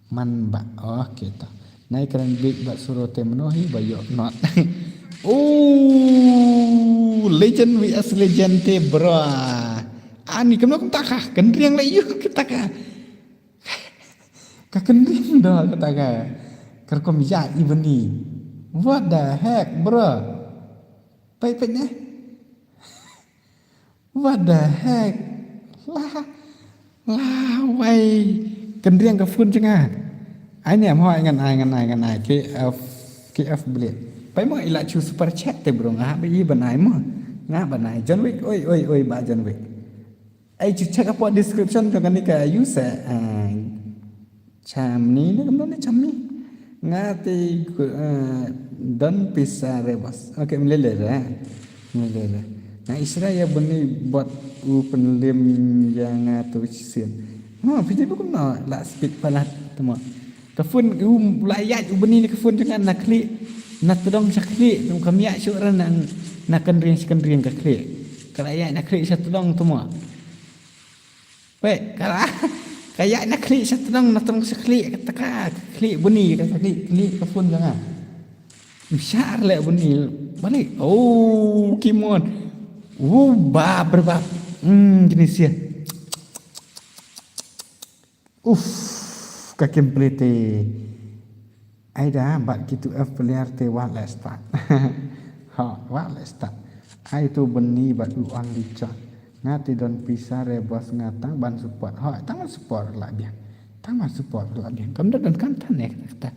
Man ba. Okay ta. Nai kren big ba suro te mano hi ba yok not. Oh, legend V S legend te bro. Ani kumno kumta ka. Kan riang la yuk kita ka. Kyndiang da kata ka. Ka rukom ïa i bani. What the heck, bro? Peit, peit ne. What the heck? La, la wai. Kyndiang ka phone jong nga. Ai ne mo, ai ngan ai, ngan ai, ngan ai. K F, K F Blade. Peit mo, i la shu super chat te bro, nga ba i ban ai mo. Nga ban ai. John Wick, oi, oi, oi, ba John Wick. Ai shu check hapoh description jong kane ka use, eh, Chamni ne kumno ne Chamni. Nga te, eh, don pisa re bos. Okay, mlele re. Mlele re. Nga isra ïa bani bad u pynlim ïa nga tu sien. Mo, phi te kumno la speed palat tu mo. Ka phone u la ïaid u bani ne ka phone jong nga na khlieh. Na tdong sha khlieh. Tu kam ïaid shuh re na, na kynriang sha kynriang ka khlieh. Ka la ïaid na khlieh sha tdong tu mo. Weh, ka la, ka ïaid na khlieh sha tdong, na tdong sha khlieh, kata ka khlieh bani, kata khlieh, khlieh ka phone jong nga. Mshar leh bani, balik. Oh, come on. Oh, bap re bap. Hmm, kine sia. Uff, ka gameplay te. Ai da, bad ki tu F player te wat leh start. Ha, wat leh start. Ai tu bani bad u only chance. Nga te don pisa re bos, nga tang ban support. Ha, tang ban support la biang. Tang ban support la biang. Kam da don kam than ne kata.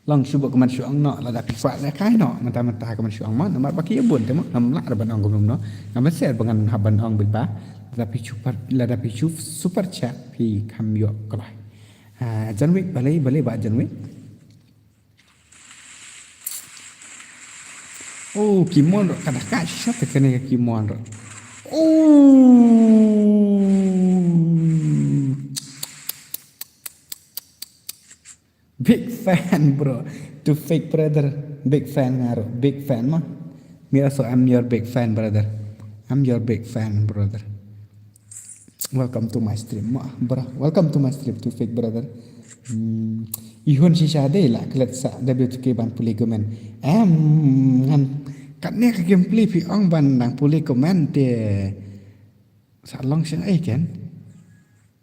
Long shu buh comment shu ong noh, lada phi kwah leh kai noh, mynta mynta comment shu ong mo, namar ba ki ïa bun te mo, ngam lah re ban ong kumno, ngam share ba ngan hap ban ong bit ba, lada phi super, lada phi super chat, phi kham ïoh kloi. Ah, John Wick, balei, balei ba John Wick? Oh, Kimon ro, kada ka shisha te kane ka Kimon ro. Oh. Big fan, bro. To fake brother. Big fan nga ro. Big fan mo. Me also, I'm your big fan, brother. I'm your big fan, brother. Welcome to my stream mo, bro. Welcome to my stream, to fake brother. Hmm. I hun shisha de la klet sa W two K ban pule comment. Em, ngan katne ka gameplay phi ong ban dang pule comment te. Sa long shen ai ken.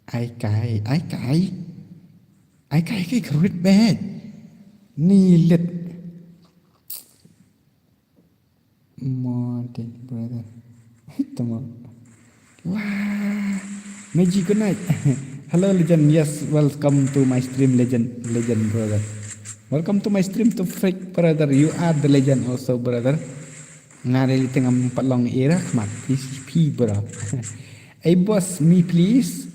Ai kai, ai kai. Ai kai kai kruit bad. Ni lit. Morning, brother. Tama. Wah. Magic, good night. Hello, legend. Yes, welcome to my stream, legend, legend, brother. Welcome to my stream, to freak, brother. You are the legend also, brother. Nga really think I'm pat long era khmat P C P, bro. Hey, boss, me, please.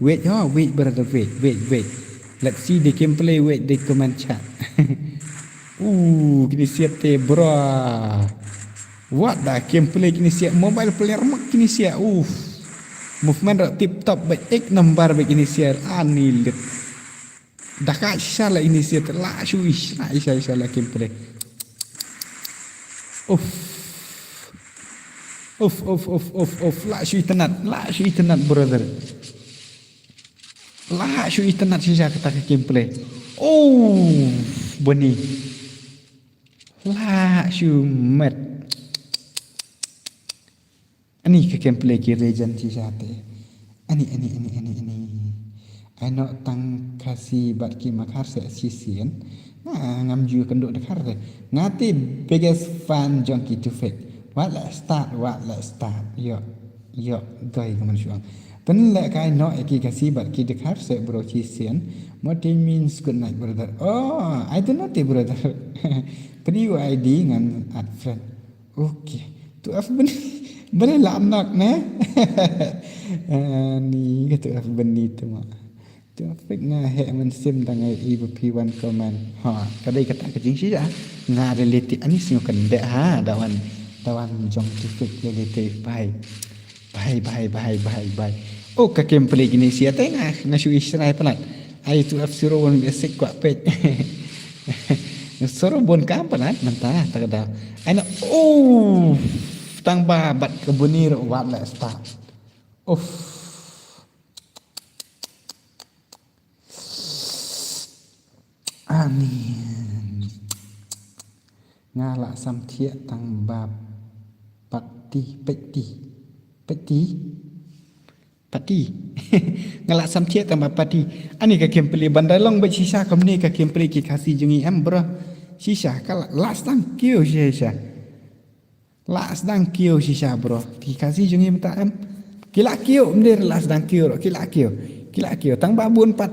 Wait, oh, wait, brother, wait, wait, wait. Let's see the gameplay, wait, the comment chat. Uh, kini siat te, bro. What the gameplay kini siat? Mobile player mak kini siat. Uh. Movement rak tip top, baik ek number baik kini siat. Ani lit. Daka shala ini siat la shu ish, la isha isha la gameplay. Uff. Uff, uff, uff, uff, uff. La shu itanat, la shu itanat, brother. La shu itanat shisha kata ka gameplay. Oh, bani. La shu met. Ani ka gameplay ki legend shisha te. Ani, ani, ani, ani, ani. Ai noh tang Khasi bad ki Dkhar seh shisien. Nga ngam ju kynduh Dkhar te. Nga te biggest fan jong ki Tufik. Wat la start, wat la start. Yo, yo, doi ka man shuang. Pynleh kai noh ïa ki Khasi bad ki Dkhar seh bro shisien. What it means, good night, brother. Oh, I don't know te, brother. Pynïoh I D ngan add friend. Okay. Tu F bani. Bani la nak ne. Ani ka tu F bani tu ma. Tu F nga he man sim dang ai i ba phi wan comment. Ha, ka dei kata ka jing shisha. Nga relative ani sing kan de ha, da wan, da wan jong tu fik relative bhai. Bhai, bhai, bhai, bhai, bhai. Oh, ka gameplay kini siat te nga, nga shu israi palat. Ai tu F zero one basic kwah pet. Zero bun kam palat, nanta, tak ada. Ai na, oh, tang ba, bat ka bani ro wat la start. Uff. Ani. Nga la sam thiah tang ba pati, peti. Peti. Pati. Nga lah sam thiah tang ba pati. Ani ka kim plie ban da long bad shisha kumne ka kim plie ki Khasi jong ngi em bro. Shisha ka lah, lah sdang kiew shisha. Lah sdang kiew shisha bro. Ki Khasi jong ngi mynta em. Ki lah kiew, ym dei lah sdang kiew ruh, ki lah kiew. Ki lah kiew. Tang ba bun pat,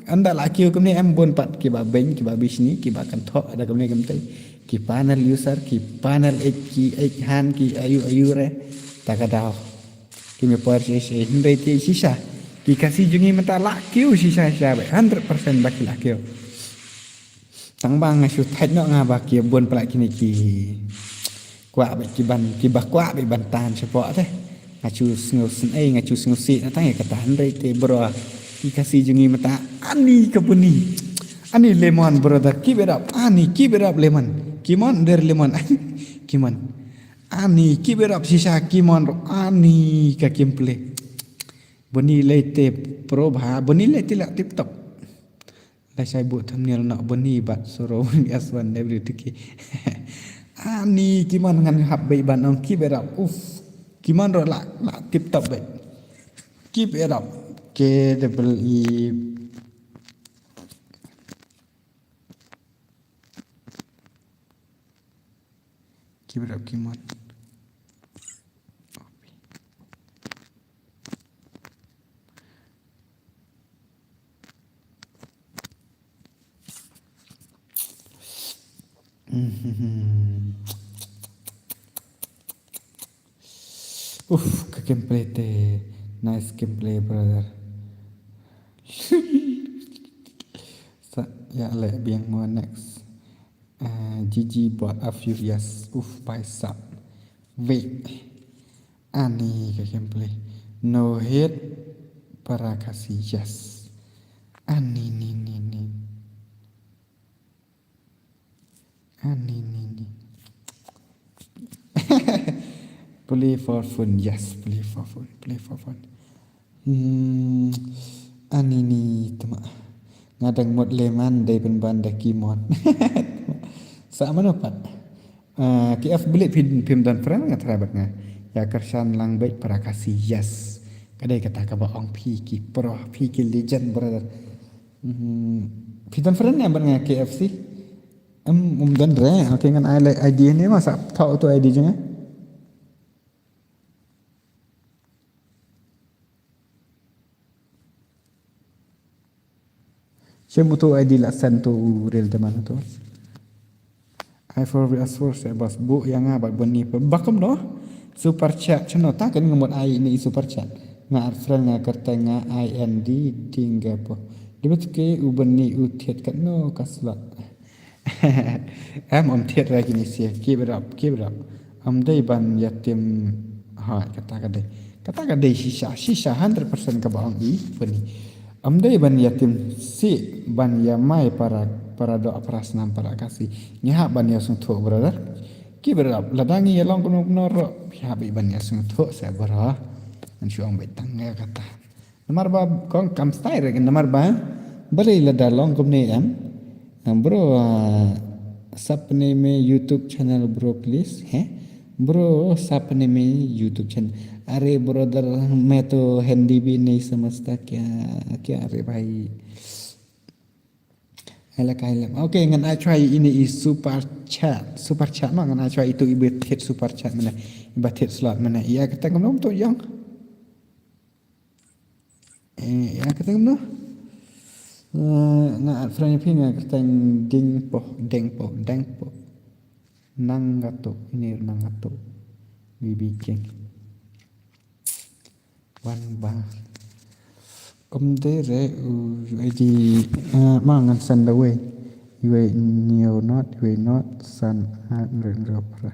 ynda lah kiew kumne em bun pat kiba beiñ, kiba bishni, kiba kynthoh da kumne kumtei. Ki panel user, ki panel eit, ki eit han, ki ayu ayu re. Ta ka daw. Ki me por shisha, hynrei te shisha. Ki Khasi jong ngi mynta lah kiew shisha shisha bad hundred percent ba ki lah kiew. Tang ba nga shu thait noh nga ba ki bun palat kine ki kwah bad ki ban, kiba kwah bad ban tan shapoh te. Nga shu sngewsih, eh, nga shu sngewsih na tang ïa kata, hynrei te bro. Ki Khasi jong ngi mynta ani ka buni. Ani lemon brother, keep it up. Ani, keep it up lemon. Kimon der lemon. Kimon. Ani, keep it up shisha, kimon. Ani ka kim plie. Buni lei te pro bha, buni lei te lah tip top. Lashai buh thumbnail noh buni bad suro S one W two K. Ani kimon ngan hap beit ban ong keep it up. Uff. Kimon ruh lah, lah tip top beit. Keep it up. K double E. Keep it up, kimon. Uff, ka gameplay te. Nice gameplay, brother. Sa, ïa leh biang mo next. Ah, G G bot a few years. Uff, paisa. Wait. Ani ka gameplay. No hit para Khasi, yes. Ani ni ni ni. Ani ni ni. Play for fun, yes, play for fun, play for fun. Hmm, ani ni tama. Nga dang mut lemon dei pynban da kimon. Sa mano pat. Ah, K F Blade phim, phim don friend nga try bad nga. Ïa kyrshan lang beit para Khasi, yes. Ka dei kata kaba ong phi ki pro, phi ki legend brother. Hmm, phi don friend ne bad nga K F C? Em, um don re. Okay, ngan ai like I D ne ma sa thaw tu I D jong nga. Shem utu I D la send tu rel teman tu. I for we as for se bas bu ïa nga bad bani pa bakum no. Super chat chano ta kan ngamut ai ni super chat. Nga ar friend nga kyrteng nga I N D ding ga po. Dibit ke u bani u thiat kat no ka slot. Em, ym thied ra kine sha, keep it up, keep it up. Ym dei ban ïa tim, ha, kata ka dei. Kata ka dei shisha, shisha hundred percent kaba ong i bani. Ym dei ban ïa tim sih ban ïa mai para, para doh para snam para Khasi. Ngi hap ban ïa sngewthuh brother. Keep it up. Lada ngi ïa long kumno kumno ruh, ngi hap ban ïa sngewthuh seh bro. Ngan shu ong beit tang ïa kata. Namar ba kong kam stai re namar ba balei lada long kumne em. Em, bro, ah, sub ne me YouTube channel bro please, he? Bro, sub ne me YouTube channel. Are brother, main to Hindi bhi nahi samajhta kya, kya re bhai? Hai la kai la. Okay, ngan ai chwa ine i super chat. Super chat ma ngan ai chwa itu iba thied super chat mane. Iba thied slot mane. Ïa kata kam long to ïong. Eh, ïa kata kam long. Eh, nga at friend phi nga kata ding po, ding po, ding po. Nang gato, ini nang gato. B B King. Wan ba. Ym dei re u I D, eh, ma ngan send away. Iwei new not, iwei not, san at, nrep, nrep, pra.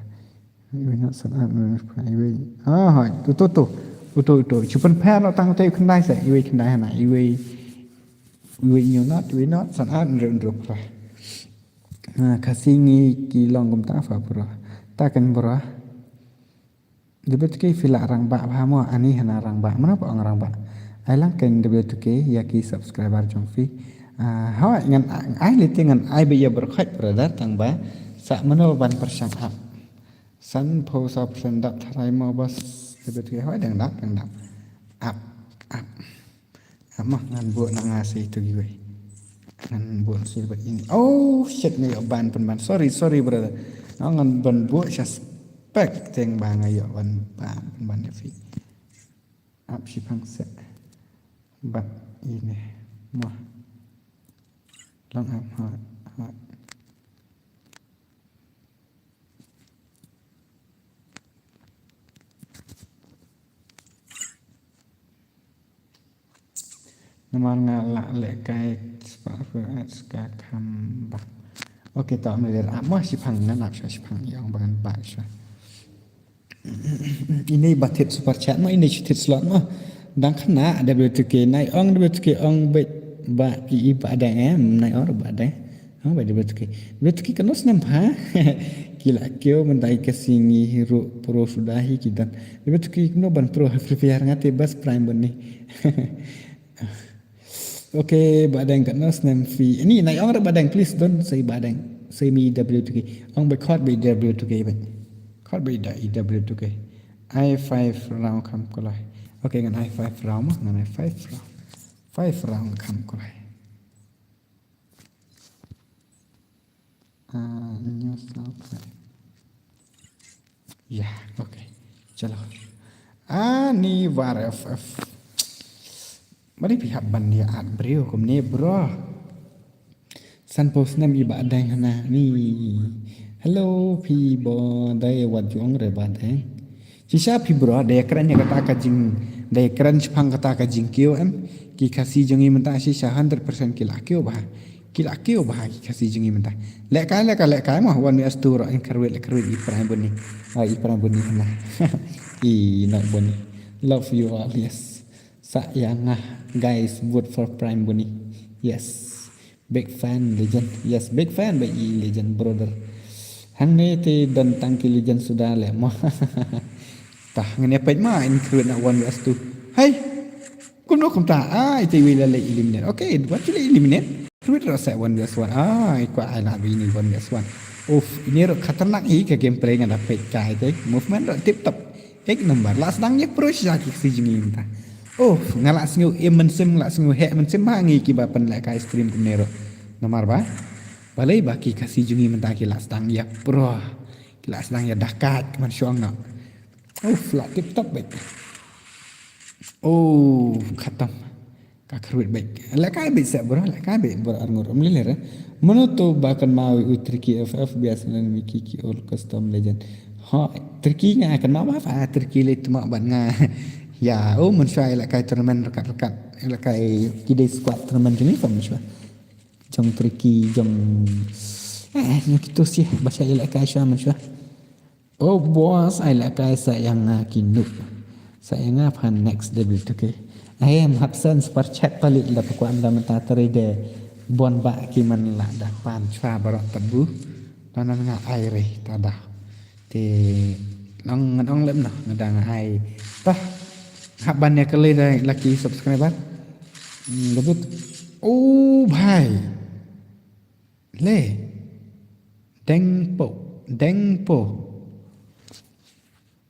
Iwei not, san at, nrep, pra. Iwei. Ah, hai, tu, tu, tu. Utu, utu. Chupan pher lo tang te khyndai se. Iwei khyndai hana. Iwei, iwei new not, iwei not, san at, nrep, nrep, pra. Ah, Khasi ngi ki long kumta fa bro. Ta kan bro. Debate ke phi lah rangbah bha mo ani hana rangbah. Mano ba ong rangbah. Ai lang kan debate ke ïa ki subscriber jong phi. Ah, hoi ngan ai liti ngan ai ba ïa berkhot brother tang ba. Sa mano ban pershang ap. San pho sa persen dap tharai mo bas. Debate ke hoi dang dap dang dap. Ap. Ap. Ap ma ngan buh na nga sei tu giwei. Ngan buh sei bad ini. Oh shit, nga ïoh ban pynban. Sorry, sorry brother. Nga ngan ban buh sha spek teng ba nga ïoh ban ban pynban ïa phi. Ap shiphang seh. Bad ini. Ma. Long ap ha ha. Namar nga la lehkai spah phu at ska kham bak. Okay, to, ap ma shiphang, ngan ap sha shiphang ïa ong ba ngan bak sha. Ini ba thied super chat mo, ini shu thied slot mo. Dang khynnah W two K, nai ong W two K ong beit ba ki i Bah Deng em, nai ong Bah Deng. Ong beit W two K. W two K kano snem pha? Ki la kiew mynta ki Khasi ngi hi ruh pro suda hi ki don. W two K kumno ban pro ha Free Fire, nga te bas Prime Bunny. Okay, Bah Deng, katno snem phi? Ni, nai ong ruh Bah Deng, please don't say Bah Deng. Say me W two K. Ong beit khot beit W two K beit. Khot beit da i W two K. Ai five round kham kulai. Okay, ngan ai five round mo, ngan ai five round. Five round kham kulai. Ah, news apa? Ya, okay. Chalo. Ani War F F. Mari phi hap ban ïa at briew kumne bro. San post nam i Bah Deng hana ni. Hello phi bro, dei wat jong re Bah Deng. Shisha phi bro, dei kren ïa kata ka jing, dei kren shipang kata ka jingkiew em. Ki Khasi jong ngi mynta shisha hundred percent ki la kiew bha. Ki la kiew bha ki Khasi jong ngi mynta. Lehkai, lehkai, lehkai mo, wan mi astu ro, en kharwit, kharwit i Prime Bunny. Ah, i Prime Bunny hana. I Nok Bunny. Love you all, yes. Sa ïa nga, guys, vote for Prime Bunny. Yes. Big fan, legend. Yes, big fan, big i legend, brother. Hangne te don tang ki legend suda le mo. Tah, ngin ïa peit ma, in kruid na one versus two. Hai! Kumno kumta, ah, ite wei la leh eliminate. Okay, wat ju leh eliminate. Kruid ra sa one versus one. Ah, ikwa ai la bini one versus one. Uff, ini ro khatarnak hi ka gameplay nga da peit kai te. Movement ro tip top. Ek number, la sdang ïa pro sha ki Khasi jong ngi mynta. Oh, nga la sngew im mynsiem, la sngew heh mynsiem ba ngi kiba pynlehkai stream kumne ruh. Namar ba balei ba ki Khasi jong ngi mynta ki la sdang ïa pro. Ki la sdang ïa dakat man shong no. Oh, la tip top beit. Oh, khatam. Ka kharwit beit. Lehkai beit seh bro, lehkai beit bro arngut um lele re. Mano to ba kynmaw u Tricky F F biasa nan mi ki ki all custom legend. Ho, Tricky nga kynmaw ba fa Tricky le tuma ban nga. Ya, oh, mynshuwa lehkai tournament rekat-rekat. Lehkai ki dei squad tournament jong ngi fa mynshuwa. Jong Tricky, jong, eh, nyo kito sih, ba sha lehkai shuwa mynshuwa. Oh boss, ai lehkai sa ïa nga ki noob. Sa ïa nga phan next W two K. Ai em hap send super chat palik la pa kwah mynta mynta tare de bon ba ki man la da pan chwa barok tabu. Nan nga ai re ta da. Te nong ngan ong lem noh nga da nga ai. Tah hap ban ïa kali da lucky subscriber. Hmm, David. Oh bhai. Le. Dengpo. Dengpo.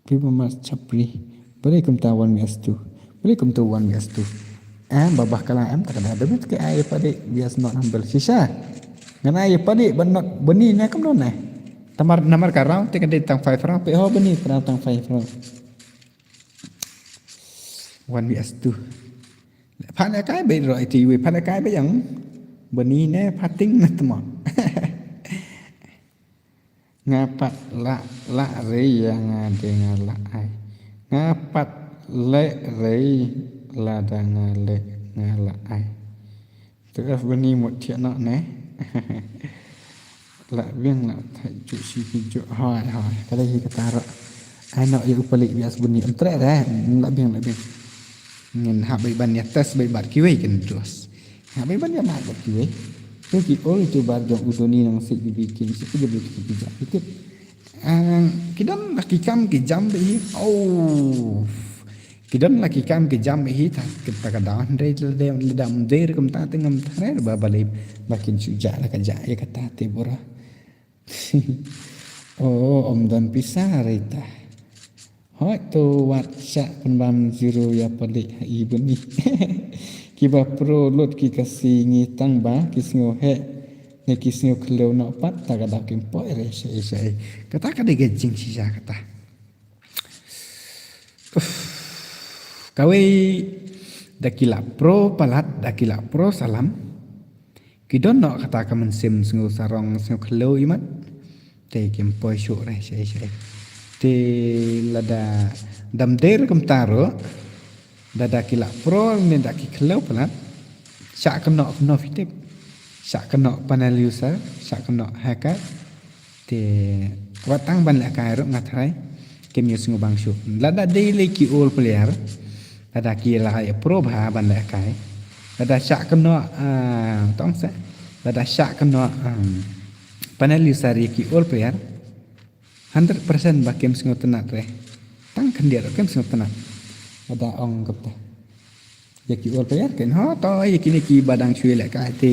People must chapri. Beri kumta one vs two. Beri kumta one vs two. Em babah kala em tak ada debit ke ai pade bias not humble shisha. Ngana ai pade ban not beni ne kumno ne. Tamar namar ka round te ka dei tang five round pe ho beni ka tang five round. One vs two. Pha ne kai beit ro iti wi pha ne kai beit yang beni ne phating na tmo. Nga pat la la rei ya nga de nga la ai. Nga pat le rei la da nga le nga la ai. Terus beni mut thiah nok ne. La biang la thai juk si ki juk hoi hoi. Kali hi kata ro. Ai nok ya upalik bias beni em trek re. La biang la biang. Ngin hap bai ban ya test bai bat kiwei kin terus. Hap bai ban ya mat bat kiwei. Tu ki ol tu bar jong udoni nang sik di bikin sik di bikin ki jak. Ki don la ki kam ki jam beit hi. Oh. Ki don la ki kam ki jam beit hi ta kita ka daw hynrei lada lada mder kumta te ngam thare ba balei ba kin shu jah la ka jah ïa kata te bora. Oh, om don pisa rita. Hoi to wat shah pynbam zero ïa palik ha i bun i. Kiba pro lut ki Khasi ngi tang ba ki sngew heh ne ki sngew khliew noh pat ta ka daw kim poi re shai shai. Kata ka dei ka jingshisha kata. Uff. Kawei da ki la pro palat da ki la pro salam. Ki don noh kata ka mynsiem sngew sarong sngew khliew imat. Te kim poi shuh re shai shai. Te lada dam der kumta ruh. Da da ki la pro ne da ki khliew palat. Shah kynnoh kynnoh fitip. Shah kynnoh panel user, shah kynnoh hacker. Te wat tang ban lehkai ruh nga tharai. Kim ïohsngew bang shuh. Lada dei lei ki old player. Lada ki la ïa pro bha ban lehkai. Lada shah kynnoh, ah, tong se. Lada shah kynnoh, um, panel user ïa ki old player. Hundred percent ba kim sngewtynnat re. Tang khyndiat ruh kim sngewtynnat. Lada ong kata. Ïa ki old player kin ho to ïa kine kiba dang shu lehkai te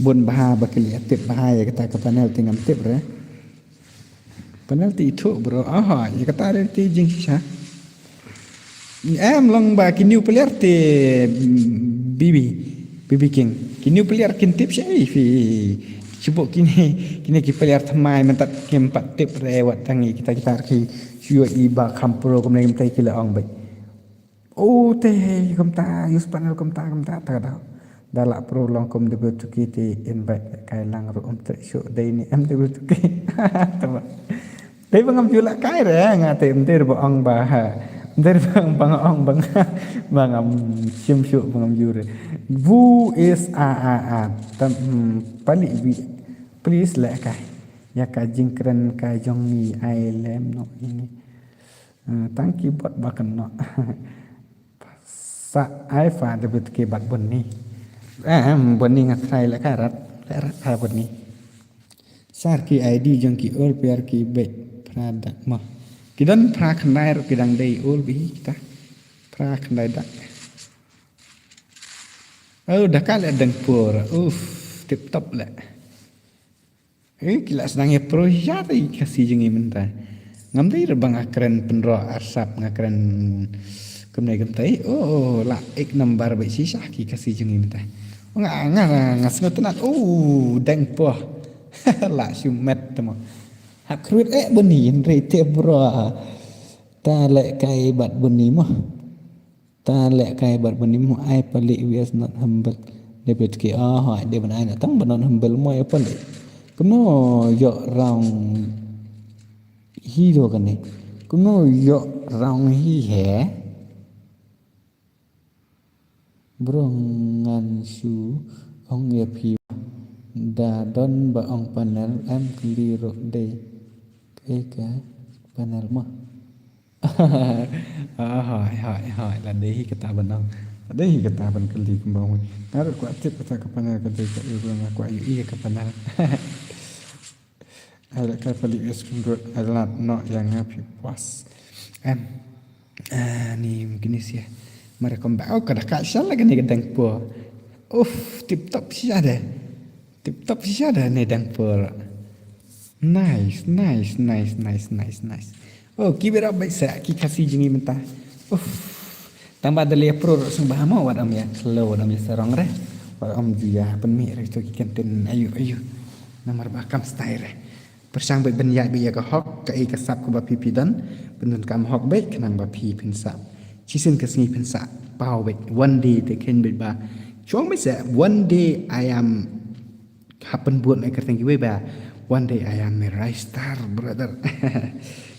bun bha ba ki leh tip bha ïa kata ka panel te ngam tip re. Panel te ithuh bro. Aha, ïa kata re te jingshisha. Em long ba ki new player te, mm, B B, B B King. Ki new player kin tip shai phi. Shu bok kine, kine ki player thymmai mynta kim pat tip re wat tang ïa kita kita ki shu ïohi ba kham pro kumne kumta ki la ong beit. O te kumta, use panel kumta, kumta, ta ka daw. Da lah pro long kum debut to ki te invite kai lang ruh um treh shuh dei ne em debut to ki. Tama. Dei ba ngam ju lehkai re, nga te em dei ba ong ba ha. Em dei ba ong ba nga ong ba nga, ba ngam shim shuh ba ngam ju re. Who is a, a, a. Tam, hmm, pali wi. Please lehkai. Ïa ka jingkren ka jong ngi ai lem noh ïa ngi. Hmm, tang ki bot ba kynnoh. Sa ai fa debut ki bad bun ni. Em, bun ni nga tharai lehkai rat. Lehkai rat ha bun ni. Sar ki I D jong ki old player ki beit phra dak mo. Ki don phra khyndai ruh ki dang dei old beit kita. Phra khyndai dak. Oh, da ka leh dang por. Uff, tip top leh. Eh, ki la sdang ïa pro ïa i Khasi jong ngi mynta. Ngam dei re ba nga kren pynroh arsap nga kren kumne kumta. Oh, la ek number ba shisha ki Khasi jong ngi mynta. Nga, nga, nga sngewtynnat. Oh, dang poh. La shu met te mo. Hap kruid eh bun ni hynrei te bro. Ta lehkai bad bun ni mo. Ta lehkai bad bun ni mo ai pali we are not humble. Debit ki ah hai de ban ai na tang ban not humble mo ai pali. Kumno ïoh rong hi do kane. Kumno ïoh rong hi he. Bro ngan shu ong ïa phi da don ba ong panel em kylli ruh dei. Kaei ka panel mo. Ah, hoi, hoi, hoi. La dei hi kata ban ong. La dei hi kata ban kylli kumba ong. Nga ruh kwah tip kata ka panel ka dei kaei ba nga kwah ïohi ïa ka panel. Ai lehkai pali ïa screen ruh ai lad noh ïa nga phi puas. Em. Ah, ni mungkin ni sia. Mara kumba oh ka da ka shala kane ka dang por. Uff, tip top shisha de. Tip top shisha de ne dang por. Nice, nice, nice, nice, nice, nice. Oh, keep it up beit sa ki Khasi jong ngi mynta. Uff. Tang ba da leh pro ruh sngewbha mo wat ym ïa khlem wat ym ïa sarong re. Wat ym ju ïa pynmih re to ki kyntien ayu ayu. Namar ba kam style re. Pyrshang beit ban ïaid beit ïa ka hok kaei ka sap kaba phi phi don. Pyndonkam hok beit khnang ba phi phin sah. Shisien ka sngi phin sah paw beit. One day te khein beit ba. Shong beit sa one day I am Hap pynbud na kyrteng kiwei ba one day I am a rise star brother.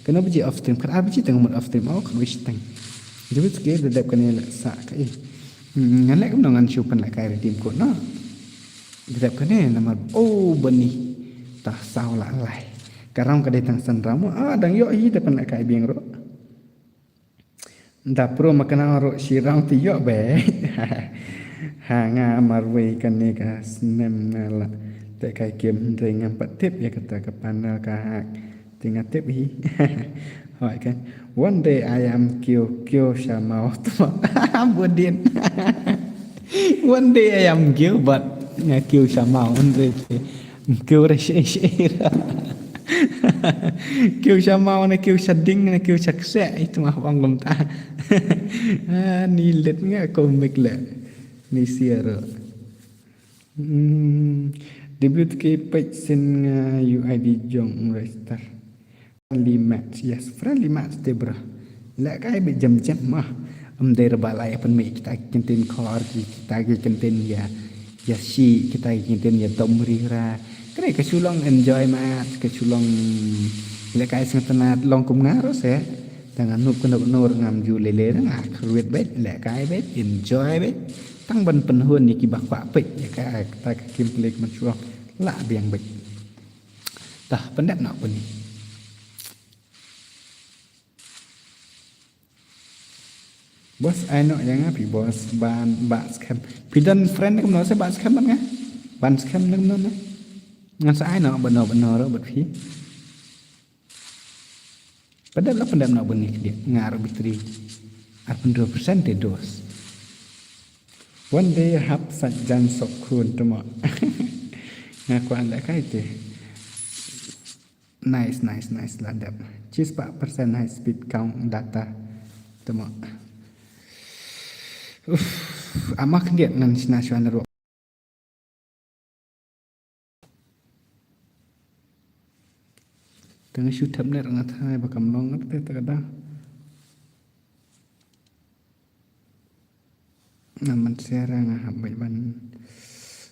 Kano baje off stream khat ar baje tang mut off stream oh khat wei shiteng. Jabut ke da dep kane la sa ka i. Hmm, ngan leh kumno ngan shu pynlehkai redeem code no. Da dep kane namar oh bani ta saw la lai. Ka round ka dei tang san round ah dang ïoh hi da pynlehkai biang ruh. Da pro ma kane ruh shi round te ïoh be. Ha nga marwei kane ka snem nga la te kai kem hynrei ngam pat tip ïa kata ka panel ka hack. Te nga tip hi. Hoi kan. One day I am kiew kiew sha maw tma. Budin. One day I am kiew but nga kiew sha maw hynrei te. Kiew re shi shi. Kiew sha maw ne kiew sha ding ne kiew sha kseh, ito ma bang kumta. Ah, ni let nga komik le. Ni siaro. Hmm, W T K page sin nga U I D jong register. Friendly match, yes, friendly match te bro. Leh kai bad jam jam mah. Em dei raba lai pynmih kita ki kyntien khor ki, kita ki kyntien ïa, ïa shi, kita ki kyntien ïa dom ri ra. Kane ka shu long enjoy match, ka shu long leh kai sngewtynnat long kum nga ruh se. Tang nga nup kano kano ruh ngam ju lele nga kyrwit bad leh kai bad enjoy bad. Tang ban pynhun ïa kiba kwah peit ïa ka, kata ka kim plik mynshuwa la biang bad. Tah pyndep noh puni. Boss ai noh ïa nga phi boss ban ba skhem. Phi don friend ne kumno se ba skhem bad nga. Ban skhem ne kumno ne. Ngan sa ai noh bad noh bad noh ruh bad phi. Pyndep la pyndep na bun ni khyndiat nga ar bitri. Ar pynriew percent te dos. One day hap sait jan sok khun tuma. Nga kwah leh kai te. Nice, nice, nice la dep. Chis pa percent high speed count data. Tuma. Uff, ama khyndiat ngan shna shwa na ruh. Tang shu thep net nga thai ba kam long te ta kada. Nga man share nga hap bai ban,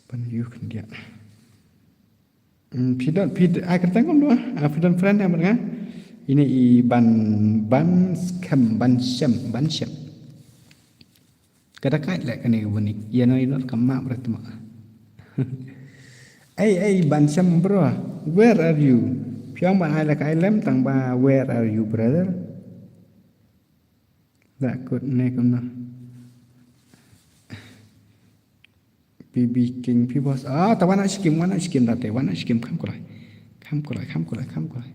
ban yu khyndiat. Hmm, phi don, phi ai kyrteng kum dua. Ah, phi don friend ha nga. Ine i ban, ban skhem, ban shem, ban shem. Kada kait leh kane ka buni. Ïa no ïa no kam map re tma. Ei, ei, ban shem bro. Where are you? Phi ong ba ai leh ka ai lem tang ba where are you brother? Da kut ne kumno. B B King, phi boss. Ah, ta wan na shikim, wan na shikim da te, wan na shikim kham kulai. Kham kulai, kham kulai, kham kulai.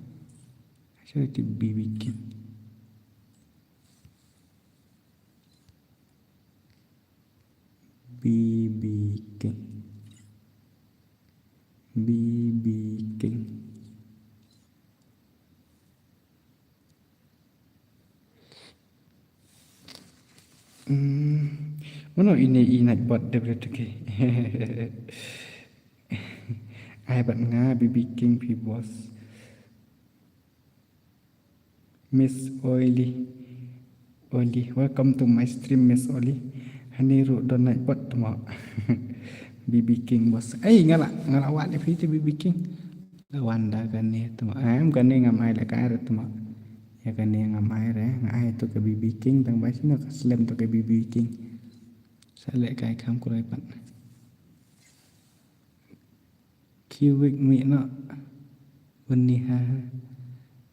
Shall I B B King? B B King. B B King. Hmm, mano ine i nightbot W T K? Ai bad nga B B King phi boss. Miss Oily. Oily. Welcome to my stream, Miss Oily. Hani ruh don nightbot tma. B B King boss. Ei, nga la, nga la wad ïa phi te B B King. La wan da kane tma. Em kane ngam ai leh kai re tma. Ïa kane ngam ai re. Nga ai to ka B B King tang ba shino ka slem to ka B B King. Sa leh kai kham kulai pat. Kiwik mi na. Bani ha.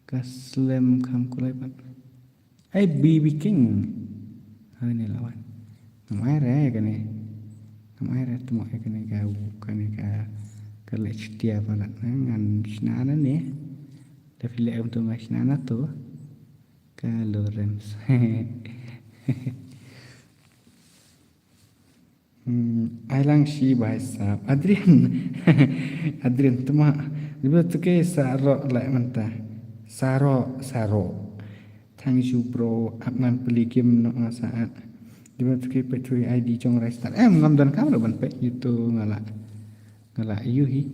Ka slem kham kulai pat. Ai B B King. Hai ne lawan. Ngam ai re kane. Ngam ai re tmo kane ka, kane ka, ka leh chutia palat. Ngan shna na ne. Tapi leh um tu ngan shna na tu. Ka Lawrence. Hmm, ai lang shi bai sap. Adrian. Adrian, tma. Liba tu ke saro lai manta. Saro, saro. Thank you, bro. Ap ngan peli game no nga saat. Liba tu ke pet three I D jong Rai Star. Em, ngam don kam ro ban pet YouTube ngala. Ngala yuhi.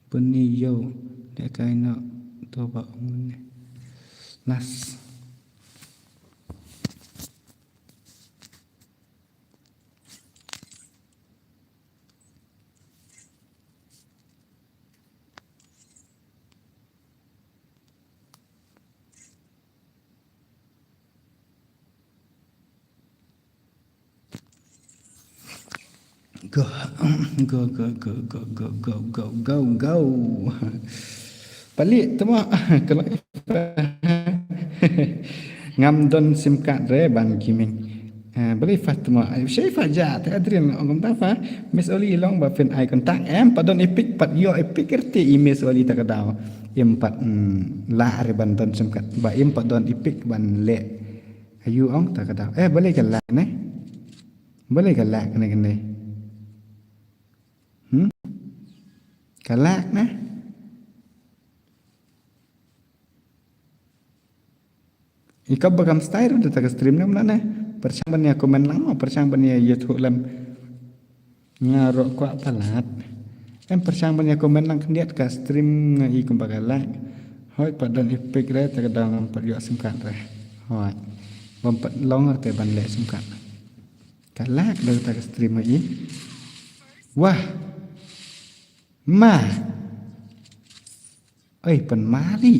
Bani yo, da kai no, to ba ong ne. Nas. Go, go, go. Palik tu mah. Kalau ngam don sim card re ban gaming. Ah, beli Fatima, Syaifah ja, te Adrian, ong kumta fa, Miss Oli long ba phin ai contact, em pat don epic, pat ïoh epic rti i Miss Oli ta ka daw. Em pat, mm, la re ban don sim card, ba em pat don epic ban leh. Ayu ong ta ka daw. Eh, beli ka la ne. Balei ka lag kane kane? Hmm? Ka lag ne? I kaba kam style ruh da ta ka stream ne mla ne. Pyrshang ban ïa comment lang mo, pyrshang ban ïa ïathuh lem. Nga ruh kwah palat. Em pyrshang ban ïa comment lang khyndiat ka stream nga i kumba ka lag. Hooid pat don epic re ta ka dang ngam pat ïoh sim card re. Hooid. Bym pat long re te ban leh sim card. Ka lag da ta ka stream nga i. Wah. Ma. Oi, pynmali.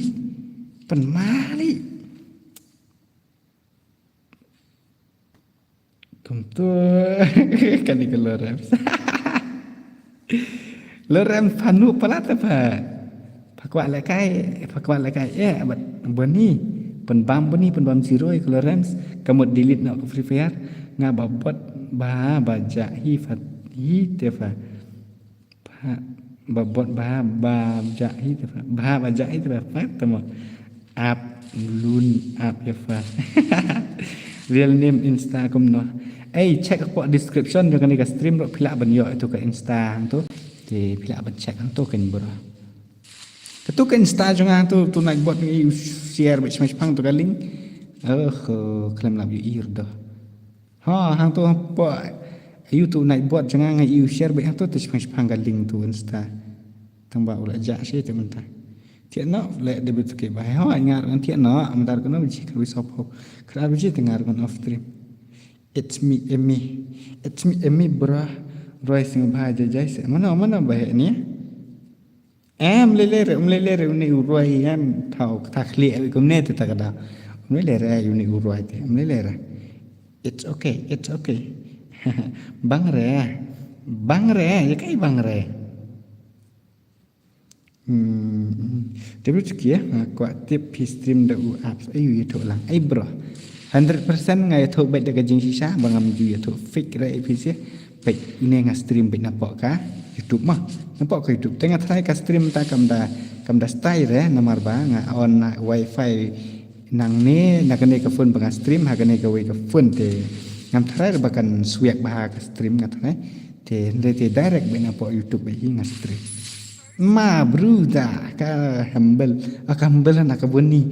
Pynmali. Kumtu. Kane ka Lawrence. Lawrence panu pala ta pha. Pha kwah lehkai, pha kwah lehkai. Eh, bad Boni. Pynbam Boni, pynbam zero ka Lawrence. Ka mut delete noh ka Free Fire. Nga ba bot ba ba ja hi fa hi te fa. Ba, ba bot ba, ba ja hi te ba. Ba, ba ja hi te ba. Pat te mo. Ap lun ap ïa fa. Real name Insta kumno. Ei, check hapoh description jong kane ka stream ruh phi lah ban ïoh ïa tu ka Insta hangto. Te phi lah ban check hangto kan bro. Katu ka Insta jong nga hangto tu Nightbot ngi u share bad shmai shpang tu ka link. Oh, khlem lap ïohi ruh. Ha, hangto hapoh YouTube Nightbot jong nga nga ïohi u share bad hangto te shipang shipang ka link tu Insta. Tang ba u la jah shi te mynta. Thiah noh leh dei bad tu ke ba. Ha, nga ruh ngan thiah noh mynta ruh kano baje khatwei sawphew. Khatar baje te nga ruh ngan off stream. It's me, Emmy. It's me, Emmy, bro. Roi sngewbha jai jai se. Mano, mano ba heh ni? Em lele re, um lele re, une u roi em, thaw, kata khlieh, kumne te ta ka daw. Um lele re, une u roi te, um lele re. It's okay, it's okay. Bang re, bang re, ïa kai bang re. Hmm, hmm. Te bru chuki, ha, kwah tip phi stream da u apps, ai, ïathuh lang. Ai, bro. Hundred percent nga ïathuh bad da ka jingshisha, ba ngam ju ïathuh fake re, ai, phi sih. Peit, ine nga stream bad napoh ka YouTube ma. Napoh ka YouTube. Te nga try ka stream ta kam da, kam da style re, namar ba nga on na wifi nangne, na kane ka phone ba nga stream, ha kane kawei ka phone te. Ngam try re ba kan swiak bha ka stream nga try. Te, hynrei te direct bad napoh YouTube bad hi nga stream. Ma, bru da, ka humble. Ah, ka humble na ka Boni.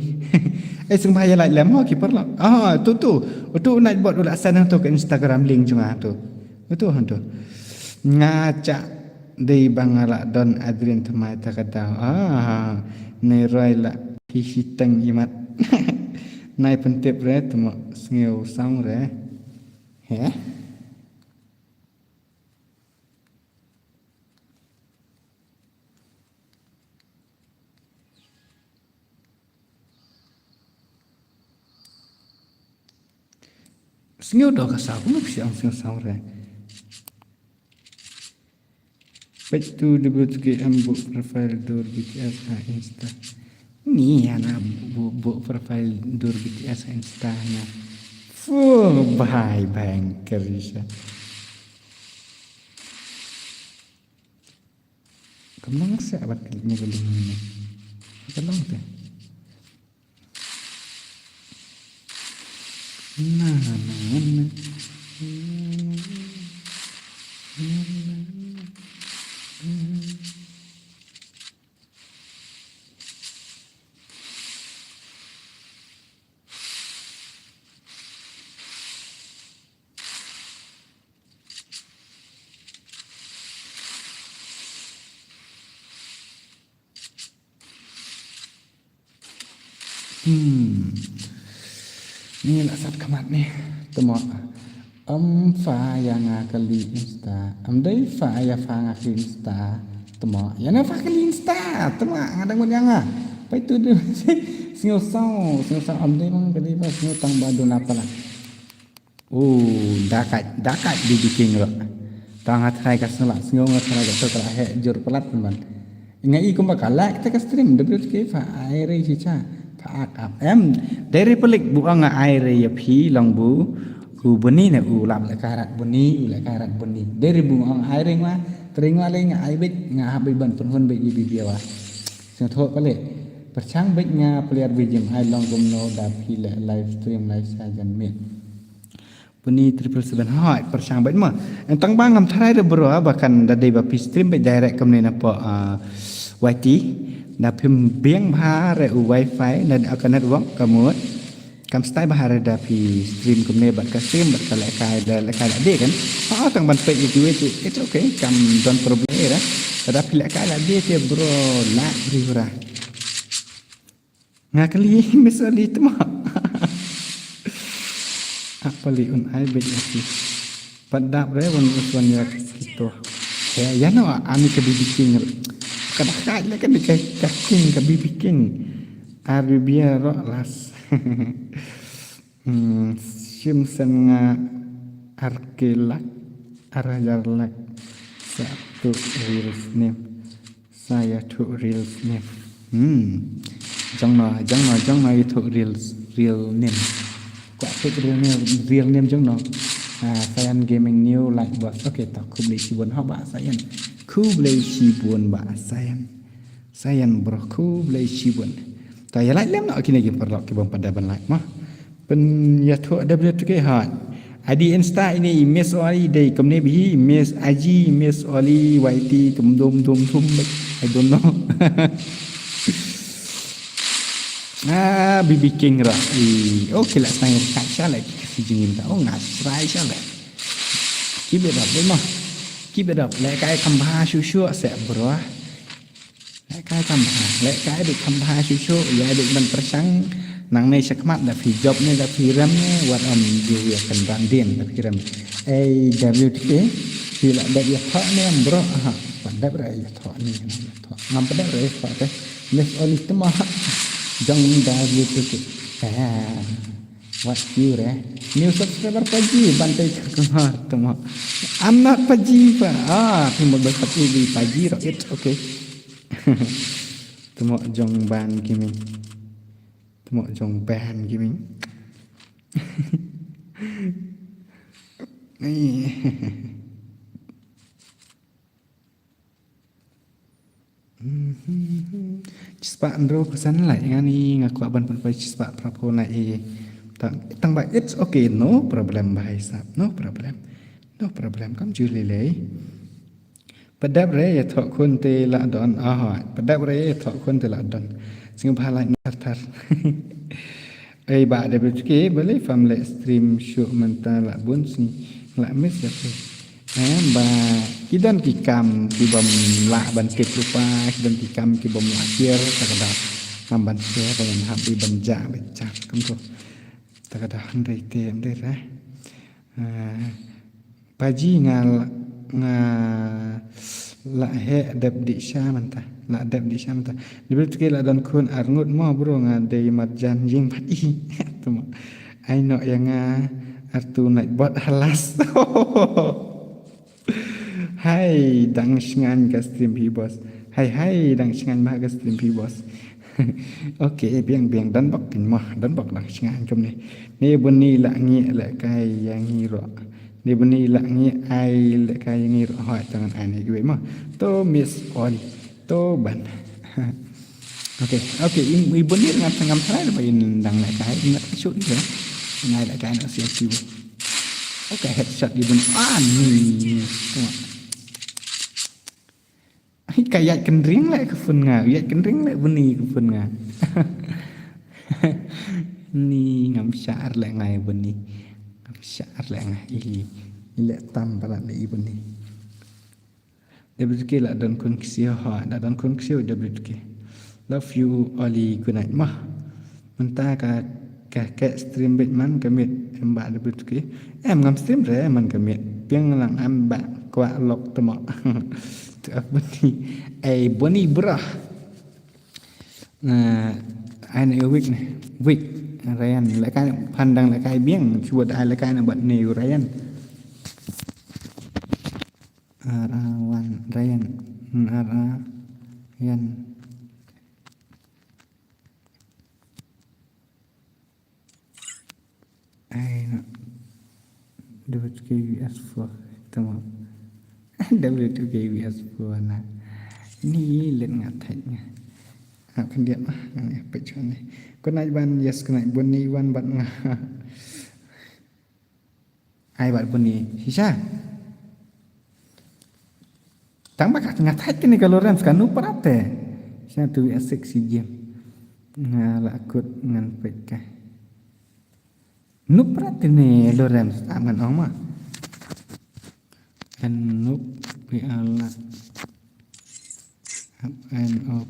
Eh, sngewbha ïa like lem ho ki paralok. Ah, tu, tu. Tu Nightbot u la send hangto ka Instagram link jong nga tu. Utu hangtu. Nga chah dei ba nga la don adrin thymmai ta ka daw. Ah, ne roi la phi shiteng imat. Nai pyntip re tymmo sngew song re. He? Sngew doh ka saw, kumno phi ong sngew saw re. Peit tu de B T K em buh profile dur B T S ha Insta. Ni ana buh, buh profile dur B T S ha Insta na. Fuh, bhai, bhai, kerisha. Kam long seh bad ka link ne ka link ne. Ka long te. Na, na, na. Hmm. Ni la sat khmat ni. Temo. Em fa ïa nga kali Insta. Em dei fa ïa fa nga kali Insta. Temo. Ïa nga fa kali Insta. Temo nga dang mut ïa nga. Peit tu de. Sngew saw, sngew saw em dei mang kali fa sngew tang ba duna pala. Oh, dakat, dakat di biking ro. Tang nga try ka sngewlah sngew nga try ka to ka la heh jur palat man. Nga i kumba ka lak te ka stream de brit ke fa ai re chicha. Fa ak ap em. Dei re pelik bu ong nga ai re ïa phi long bu. U buni ne u lap le karat buni, u le karat buni. Dei re bu ong ai re nga, tring wa le nga ai bit, nga hap bit ban pynhun bit i bi bia wa. Sngewthuh pale. Pyrchang bit nga player bijim ai long kumno da phi le live stream live sa jan mit. Buni triple seven. Hoi, pyrshang bad ma. Tang ba ngam tharai re bro, ba kan da dei ba phi stream bad direct kumne na po, ah, Y T. Da phim biang bha re u wifi, na ka network ka mut. Kam stai bha re da phi stream kumne bad ka stream bad ka lehkai da lehkai la dei kan. Ha, tang ban peit ïa kiwei tu, it's okay, kam don problem re. Da phi lehkai la dei te bro, la bri bra. Nga kali Miss Ali tma. Apa li un ai bit nasi. Pat dap re wan us wan ïa kito. Ya, ya no, ani ka B B King. Ka da ka le ka ni ka, ka King ka B B King. Ar bibia ro las. Hmm, shim sen nga ar ki lak, ar hajar lak. Sa tu reels nim. Sa ïathuh reels nim. Hmm. Jong no, jong no, jong no ïathuh reels, reel nim. Kwah tip real name, real name jong no. Ah, Sayan Gaming New Light Boss. Okay, to khublei shibun ha ba Sayan. Khublei shibun ba Sayan. Sayan bro, khublei shibun. To ïa like lem no kine ki paralok ki bym pat da ban like ma. Pynïathuh da bret ke ha. Adi Insta ini Miss Oli dei kumne bhi Miss Aji, Miss Oli Y T tum dum dum dum. I don't know. Ah, B B King ra. I, oh, ki la snai ka sha la ki kasi jingim ta. Oh, nga srai sha la. Keep it up, dei ma. Keep it up. Lehkai kham bha shu shu se bro. Lehkai kham bha, lehkai dei kham bha shu shu, ïa dei ban pyrshang. Nangne shakhmat da phi jop ne da phi rem ne, wat ym ju ïa kynran dien da phi rem. Ei, W T K, phi la dep ïathoh ne em bro, ha, pat dep re ïathoh ne, ïathoh. Ngam pat dep re ïathoh te. Miss Oli tma ha. Jong W T K. Eh, what you re? New subscriber Paji, ban te kumar tma. I'm not Paji pa. Ah, phi mo ba Paji ro, it's okay. Tmo jong ban gaming. Tmo jong ban gaming. Chispah hynriewphew san like, nga ni nga kwah ban pynpoi chispah phraphew like. Tang, tang ba it's okay, no problem bhai sahab, no problem. No problem, kam ju lei lei. Pat dep re ïathoh khun te la don. Aha, pat dep re ïathoh khun te la don. Sngewbha like thar thar. Ei ba W T K, balei pham leh stream shuh mynta la bun sngi, la miss ïa phi. Em ba ki don ki kam ki bym lah ban tip rupa, ki don ki kam ki bym lah share, ta ka da ngam ban share, ban hap dei ban jah ban jah kumto. Ta ka da hynrei te hynrei re. Eh, Paji nga la, nga la heh dep dih sha mynta. La dep dih sha mynta. Dep dih tki la don khun arngut mo bro nga dei marjan jing pat i. Tmo. Ai no ïa nga artu naik bot halas. Hai dang shngain ka stream phi boss. Hai hai dang shngain ma ka stream phi boss. Okay, biang biang don bok kin mo, don bok dang shngain kumne. Ne bun ni la ngi lehkai ïa ngi ro. Ni bun ni la ngi ai lehkai ïa ngi ro hoi tangan ai ni kiwei mo. To miss all. To ban. Okay, okay, i, i bun ni ngam ngam try ba in dang lehkai in shu i ro. Ngai lehkai na shu kiwei. Okay, headshot i bun. Ah, ni. Tengok. Ai, ka ïaid kynriang leh ka phone nga, ïaid kynriang leh bun ni ka phone nga. Ni ngam shah leh ngai bun ni. Ngam shah leh ngai i. I leh tam palat leh i bun ni. W T K la don khun ksiew ha, la don khun ksiew W T K. Love you Oli, good night ma. Mynta ka, ka, ka stream bit man ka miet em ba da bit ki. Em ngam stream re man ka miet. Piang lang em ba kwah lok temo. Tu ap buni. Ei buni bra. Na ai na week ne. Week. Ryan lehkai pandang lehkai biang. Cuba da ai lehkai na bat ne Ryan. Ara wan Ryan. Ara Ryan. Ai no. W two K U S four. Tama. W two K U S four na. Ni len nga thai nga. Hap khyndiat ma. Nga ni peit chon ni. Kynai ban yes kynai bun ni wan bat nga. Ai bad buni shisha. Tang ba ka nga thait kane ka Lorentz ka nu prate. Sha tu a sexy game. Nga la kut ngan peit ka. Nu prate ne Lorentz tam ngan ong ma. Kan nu pi ala. Up and up.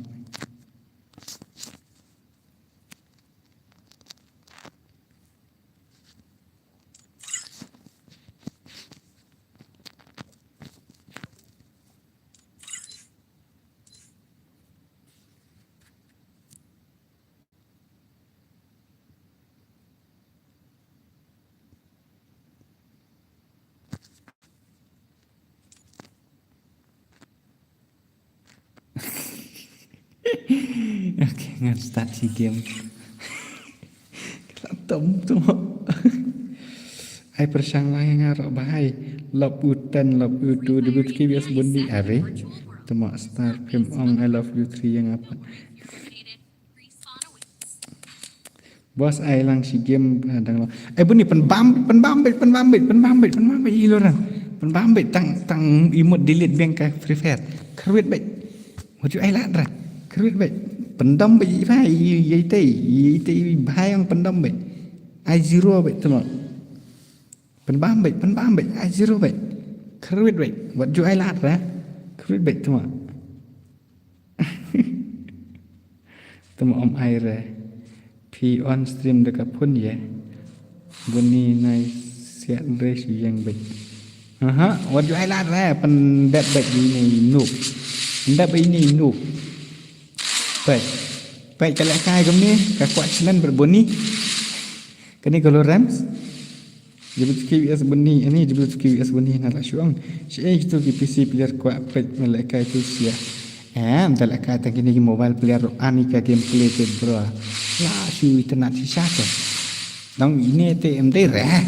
Okay, ngan start si game. Kelam tom tu. Ai pyrshang lang ïa nga ruh bha. Love u ten, love u two, W K B S bun di are. Tuma star pim ong I love you three ïa nga pat. Boss ai lang si game, ah, dang long. Ai buni pynbam, pynbam bit, pynbam bit, pynbam bit, pynbam bit i Lorentz. Pynbam bit tang, tang i mut delete biang ka Free Fire. Kyrwit bit. Wat ju ai lad ra. Kyrwit bit. Pyndam bit i bha i, i, i te, i te i bha ïa nga pyndam bit. Ai zero bit tuma. Pynbam bit, pynbam bit. Ai zero bit. Kyrwit bit. Wat ju ai lad ra. Kyrwit bit tuma. Tuma ym ai re. Phi on stream da ka phone ïa. Buni nai siat re shu ïeng beit. Aha, wat ju ai lad re, pyndep beit ine i noob. Pyndep beit ine i noob. Peit. Peit ka lehkai kumne, ka kwah challenge bad buni. Kane ka Lorentz. Jabut Q S buni, ani jabut Q S buni na la shuang. Shi eh kitu ki P C player kwah peit me lehkai tu sia. Eh, ym da lehkai tang kine ki mobile player ani ka gameplay te bro. La shu internet shisha te. Dang ine te em te reh.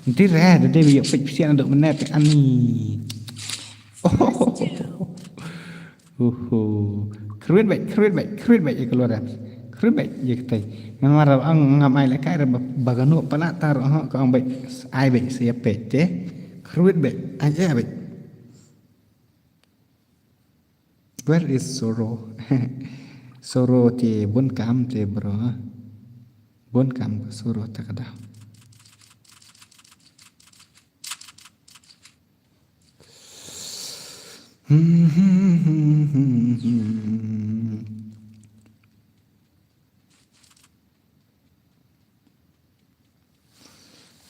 Em te reh, da dei ïa peit pisian dok menet te ani. Oh. Uhu. Kyrwit beit, kyrwit beit, kyrwit beit ïa ka Lorentz. Kyrwit beit ïa ka tei. Ngan mar ang ngam ai lehkai re ba, ba ka noob palat tar ha ka ong beit ai beit sa ïa peit te. Kyrwit beit, ai ai beit. Where is Soro? Soro te bun kam te bro. Bun kam ka Soro ta ka daw.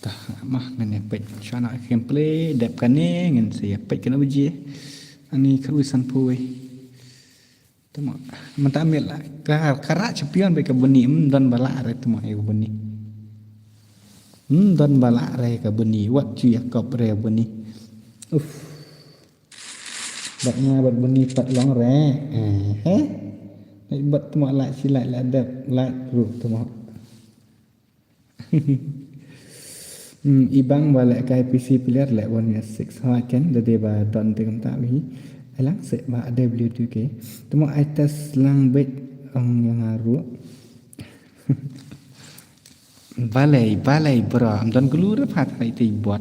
Tah, ma ngan ïa peit shana gameplay dep kane ngan sa ïa peit kane baje. Ani kharui san poi. Tama mynta miet la ka, ka rah champion bad ka buni, ym don ba lah re tama ïa ka buni. Ym don ba lah re ka buni, wat ju ïa kop re buni. Uf. Bad nga bad buni pat long re. Eh, he. Bad tama lah shi lah lah dep lah ruh tama. Hmm, i bang ba lehkai P C player leh one versus six. Ha ken da dei ba don te kumta hi. Ai lang se ba W two K. Tama ai test lang beit ong ïa nga ruh. Balei, balei bro. Ym don clue re pat hai te i bot.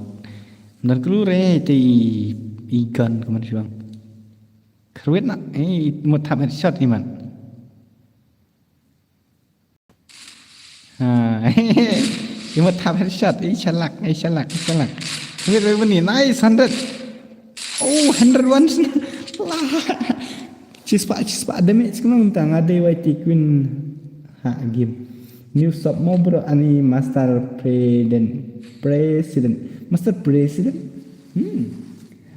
Ym don clue re te i, i gun kumno shuang. Kyrwit na. Eh, mut thap headshot ni man. Ha. I mut thap headshot, i shalak, i shalak, i shalak. Wait, wait, wait, nice, hundred. Oh, hundred once. Lah. Chispah, chispah damage kena untang ada Y T Queen. Ha, game. New sub mo bro, ani Master President. President. Master President? Hmm.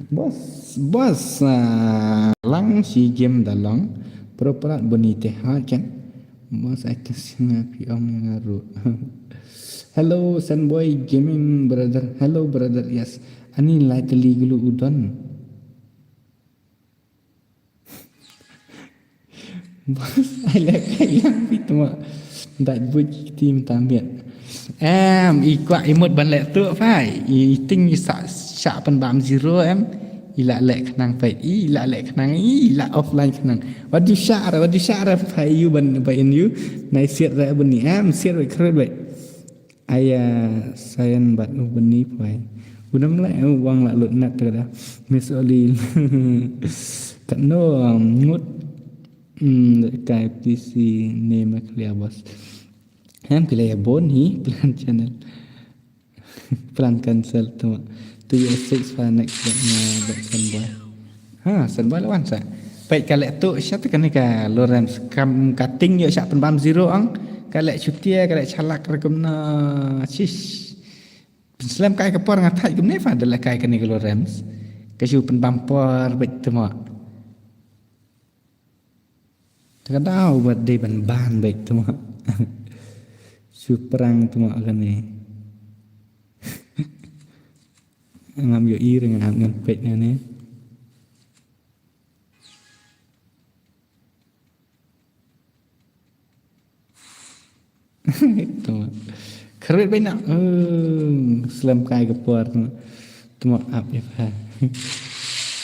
Boss, boss, ah, lang shi game da long. Pro prat buni te ha ken. Boss, I can sing a pi ong nga ru. Hello, Sunboy Gaming brother. Hello, brother. Yes. Ani lai teli gulu udon. Boss, ai lehkai lang pi tuma. Dat buit team tambiet. Em, i kwah i mut ban leh tu phai. I ting i sa, sa pan bam zero em. I la leh khnang phai. I la leh khnang, i la offline khnang. Wat ju sa ra, wat ju sa ra phai ïa u ban, ban ïa u. Nai siat ra buni em, siat ra khrut bai. Aya sayan bad u bani pwai. Bunam lai, oh, wang la lut nat kada. Miss Oli. Katno, um, ngut. Hmm, kai P C ne ma clear boss. Hem clear bon hi, plan channel. Plan cancel tu. Tu ya six fa next bet na bet Sunboy. Ha, Sunboy lawan sa. Peit ka leh tu, sha tu kane ka Lawrence kam cutting yo sha pynbam zero ang. Ka leh chutia, ka leh chalak rekum na. Shish. Pynslem kai ka por nga thait kumne fa da leh kai kane ka Lawrence. Ka shu pynbam por beit tu ma. Te ka daw bad dei ban ban beit tu ma. Shu prang tu ma kane. Ngam ïohi re ngan ap ngan peit ne ne. Tu ma. Kyrwit beit na. Hmm, slem kai ka por tu ma. Tu ma ap ïa pha.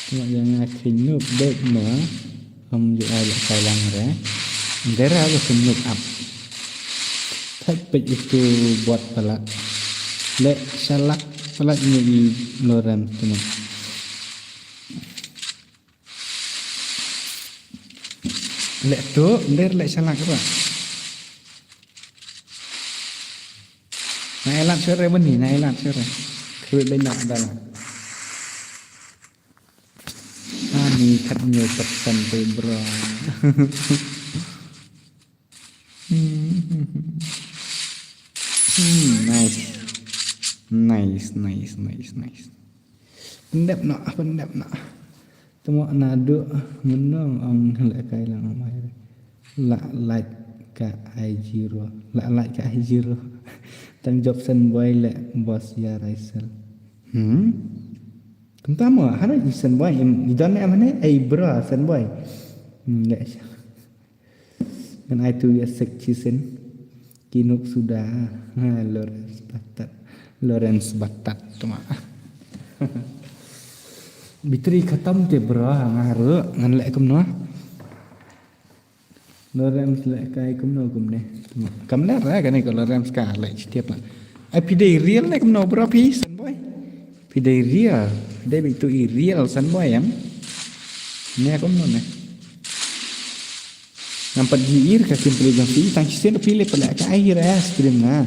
Tu ma ïa nga kheiñ noob beit ma. Ym ju ai leh kai lang re. Ndera lo kheiñ noob ap. Thait peit itu bot palat. Leh shalak palat ïa i Lawrence tu ma. Leh tu, nder leh shalak ba. Na elat sore bani, na elat sore. Kyrwit beit na dala. Ani khat nyo persen tu bro. Hmm, hmm, nice. Nice, nice, nice, nice. Pyndep noh, pyndep noh. Tengok naduh menung ong leh kai lang amai. La like ka ai zero. La like ka ai zero. Tang jop Sunboy leh boss ya Raisel. Hmm? Kumta mo, hana i Sunboy, im, i don ne amane, ai bro, Sunboy. Hmm, leh. Ngan ai tu ya sek chisen. Kinuk suda. Ha, Lawrence Batat. Lawrence Batat tu ma. Bitri khatam te bro, nga ru, ngan leh kumno. Lawrence leh kai kumno kumne. Tu ma. Kam leh ra kane ko Lawrence ka leh chitiap la. Ai phi dei real ne kumno bro phi, Sunboy. Phi dei real. Phi dei beit tu i real Sunboy em. Ne kumno ne. Ngam pat ji ir ka kim pli jong phi, tang shisien phi leh pala ka ai ra stream na.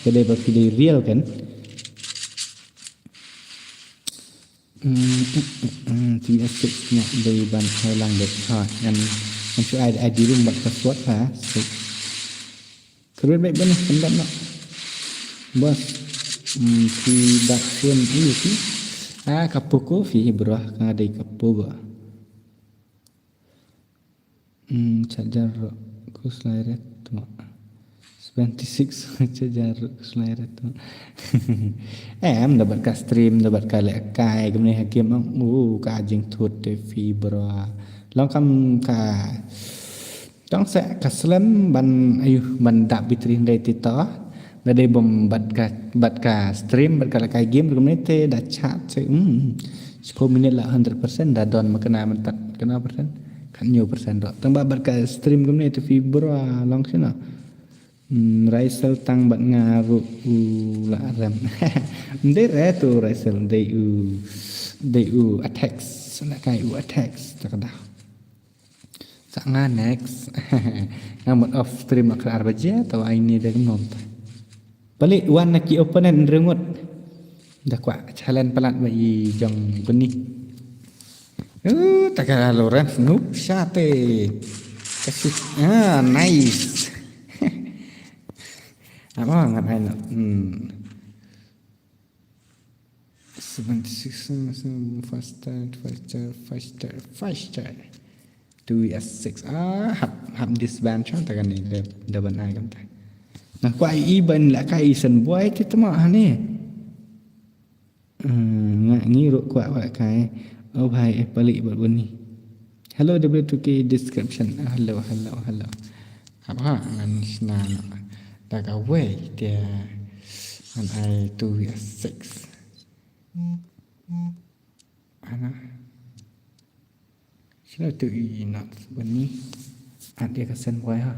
Ka dei ba phi dei real kan. Hmm, hmm, hmm, hmm, T S six nya dei ban hai lang dei. Ha, ngan, ngan shu ai, ai di rum bad password ha. Six. Kyrwit beit bani, pyndap noh. Bos. Hmm, phi dak phone, ayu phi. Ah, ka Poco phi, bro, ka nga dei ka Poco. Hmm, charger ruh, ku slai ret tu. Seventy six, charger ruh, ku slai ret tu. Em, da bad ka stream, da bad ka leh kai, kumne ha game, uh, ka jingthut te phi, bro. Long kam ka, tang se ka slem ban, ayu, ban dap bitri ndai ti to. Nga dei bom bad ka, bad ka stream, bad ka leh kai game, kumne te da chat se, hmm. Shiphew minit la hundred percent, da don ma kane mynta, kane percent, kane percent doh. Tang ba bad ka stream kumne te phi bro, long shano. Hmm, Raisel tang bad nga ruh u la rem. Ndei re tu Raisel, dei u, dei u attacks, la kai u attacks, ta ka dah. Sa nga next. Nga mut off stream ha khyndai ar baje, tawa ini da kumno ta. Palik wan na ki opponent ringut. Da kwah challenge palat ba i jong bni. Uh, ta ka Lawrence noob shate. Kasi, ah, nice. Apa ngan ai no. Hmm. Seventy six, faster, faster, faster, faster. Two S six. Ah, hap, hap disband shwa ta kane, da, da ban ai kumta. Nga kwah i ban leh kai i Sunboy te tma hani. Hmm, nga ngi ruh kwah, kwah kai. Oh bhai, eh, palik bad bani. Hello, W two K description. Hello, hello, hello. Hap ha, ngan shna noh. Da kawei te ngan ai two S six. Ana. Shano tu i not bani. At dia ka Sunboy ha.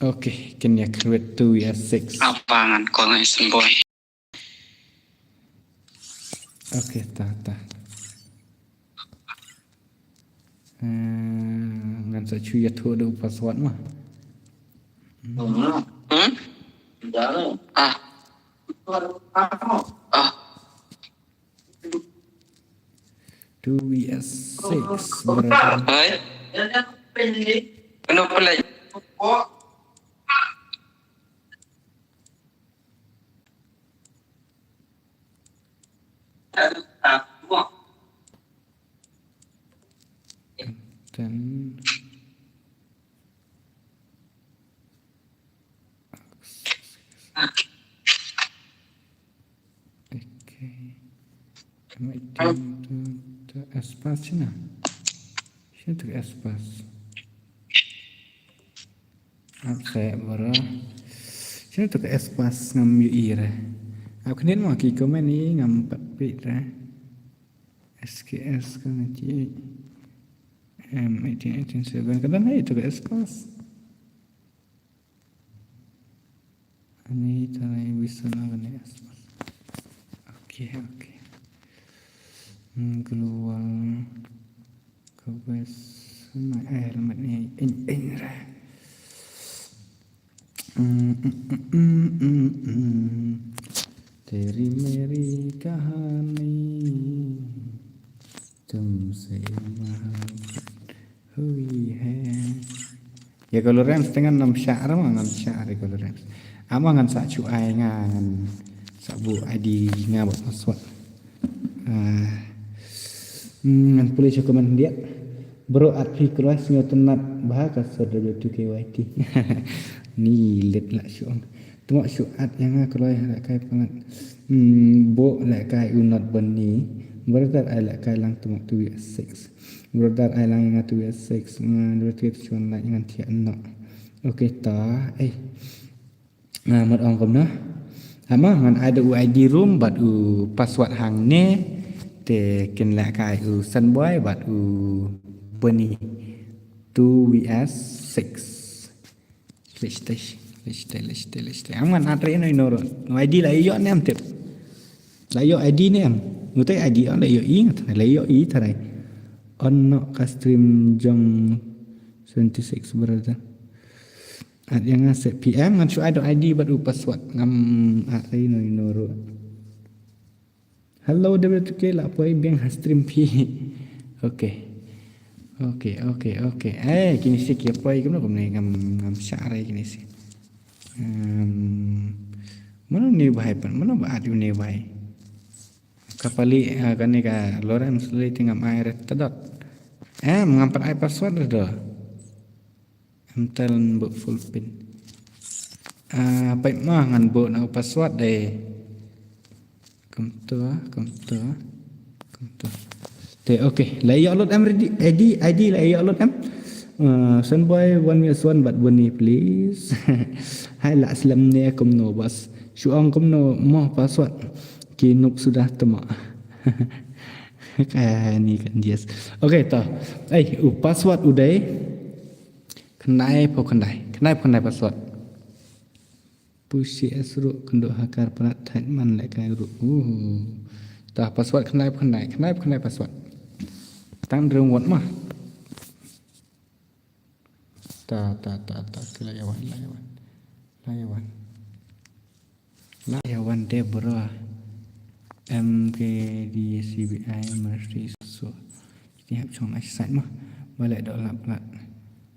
Okay, kin ïa create two V S six. Apa ngan call ngan isen boy. Okay, ta, ta. Eh, ngan sa shu ïathuh da u password ma. Hmm? Ah. Ah. Two V S six, brother. Hai. Ano pala? And then okay. Am I doing the, the espace na? Shano tu ka espace? Ap sa bro. Shano tu ka espace ngam ïohi re. Ap khyndiat mo ki comment ni ngam pat peit re. S K S ka na ti. M eighteen eighteen seven ka dang hai tu ka espace. Ani tara bisa na ka ne espace. Okay, okay. Hmm, global. Ka bes ma ai helmet ni in in ra. Mm, mm, mm, mm, mm, mm. Teri meri kahani. Tumse mahal hui hai. Ïa ka Lorem te ngan ym shah re ma, ngam shah re ka Lorem. Ama ngan sa shu ai nga ngan sa buh I D nga bad password. Ah, mm, ngan pule sha comment khyndiat. Bro, at phi cross nyo tenat bha ka sor W two K Y T. Ni let lah shu ong. Tengok shu at ïa nga kloi ha lehkai palat. Hmm, bo lehkai u not bani. Brother ai lehkai lang tengok two V S six. Brother ai lang ïa nga two V S six. Nga dua tiet shuan lait ngan thiah nok. Okay ta. Eh. Nga mut ong kumno. Ama ngan ai da u I D room bad u password hangne. Te kin lehkai u Sunboy bad u bani. Two V S six. Listei, listei, listei, listei. Am ngan at re ino ino ruh. I D la ïoh ne em tip. La ïoh I D ne em. Ngutai I D on la ïoh i ngat. La ïoh i tarai. On no ka stream jong seventy six brother. At ïa nga se P M ngan shu ai da u I D bad u password ngam at re ino ino ruh. Hello, W two K la poi biang ha stream phi. Okay. Okay, okay, okay. Eh, kine si ki poi kumno kumne ngam, ngam shah re kine si. Em, mano ni bahai pan, mano ba at u ni bahai. Ka pali, ah, kane ka Lorem sli ti ngam ai re tadot. Em, ngam pat ai password re do. Em, tel buh full pin. Ah, pait ma ngan buh na u password dei. Kumto, kumto, kumto. Te, okay. La ïoh lut em ready, I D, I D la ïoh lut em. Ah, Sunboy one V S one bad Boni, please. Hai la slem ne kumno bas. Shu ong kumno mo password. Ki noob suda tama. Kani kan yes. Okay, to. Ai, u password u dei. Khyndai phew khyndai. Khyndai phew khyndai password. Push C S ruh kynduh ha kar palat thait man lehkai ruh. Uh. Ta password khyndai phew khyndai, khyndai phew khyndai password. Tang drum wot ma. Ta, ta, ta, ta. Ki la ïa wan, la ïa wan. La ïa wan. La ïa wan te bro. M K D C B I Mercy so. Ki hap chong ai sat ma. Ba leh doh lap lap.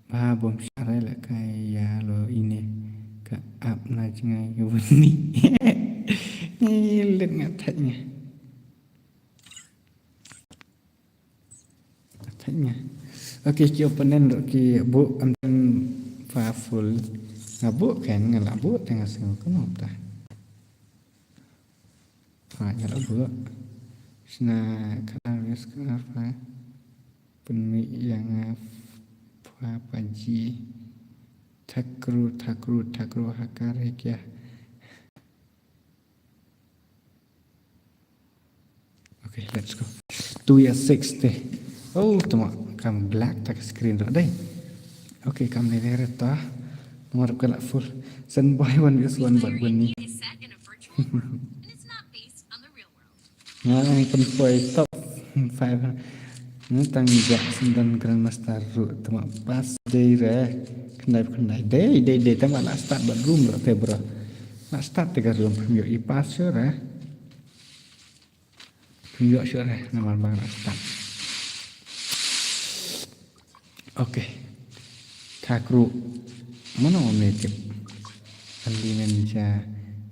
Ba bom share lehkai ïa lo ine. Ka ap na jngai ka bun ni. Ni let nga thait nga. Thait nga. Okay, ki opponent ruh ki buh em tem powerful. Nga buh kan nga la buh te nga sngew kumno ta. Ha, nga la buh. Sna kana risk apa. Pynmih ïa nga pha paji. Thakru, thakru, thakru hakar he kya. Okay, let's go. Two ïa six te. Oh, tama kam black ta ka screen ruh dei. Okay, kam ne re ta. Mar ka la full. Sen boy one vs one bad bunny. Nga ong pynpoi top five. Nga tang ja sendon Grandmaster ruh tama pass dei re. Khyndai khyndai dei dei dei tama la start bad room ruh te bro. La start te ka room pynïoh i pass sure re. Pynïoh sure re namar ba la start. Okay. Thakru. Mano me tip? Andi men ja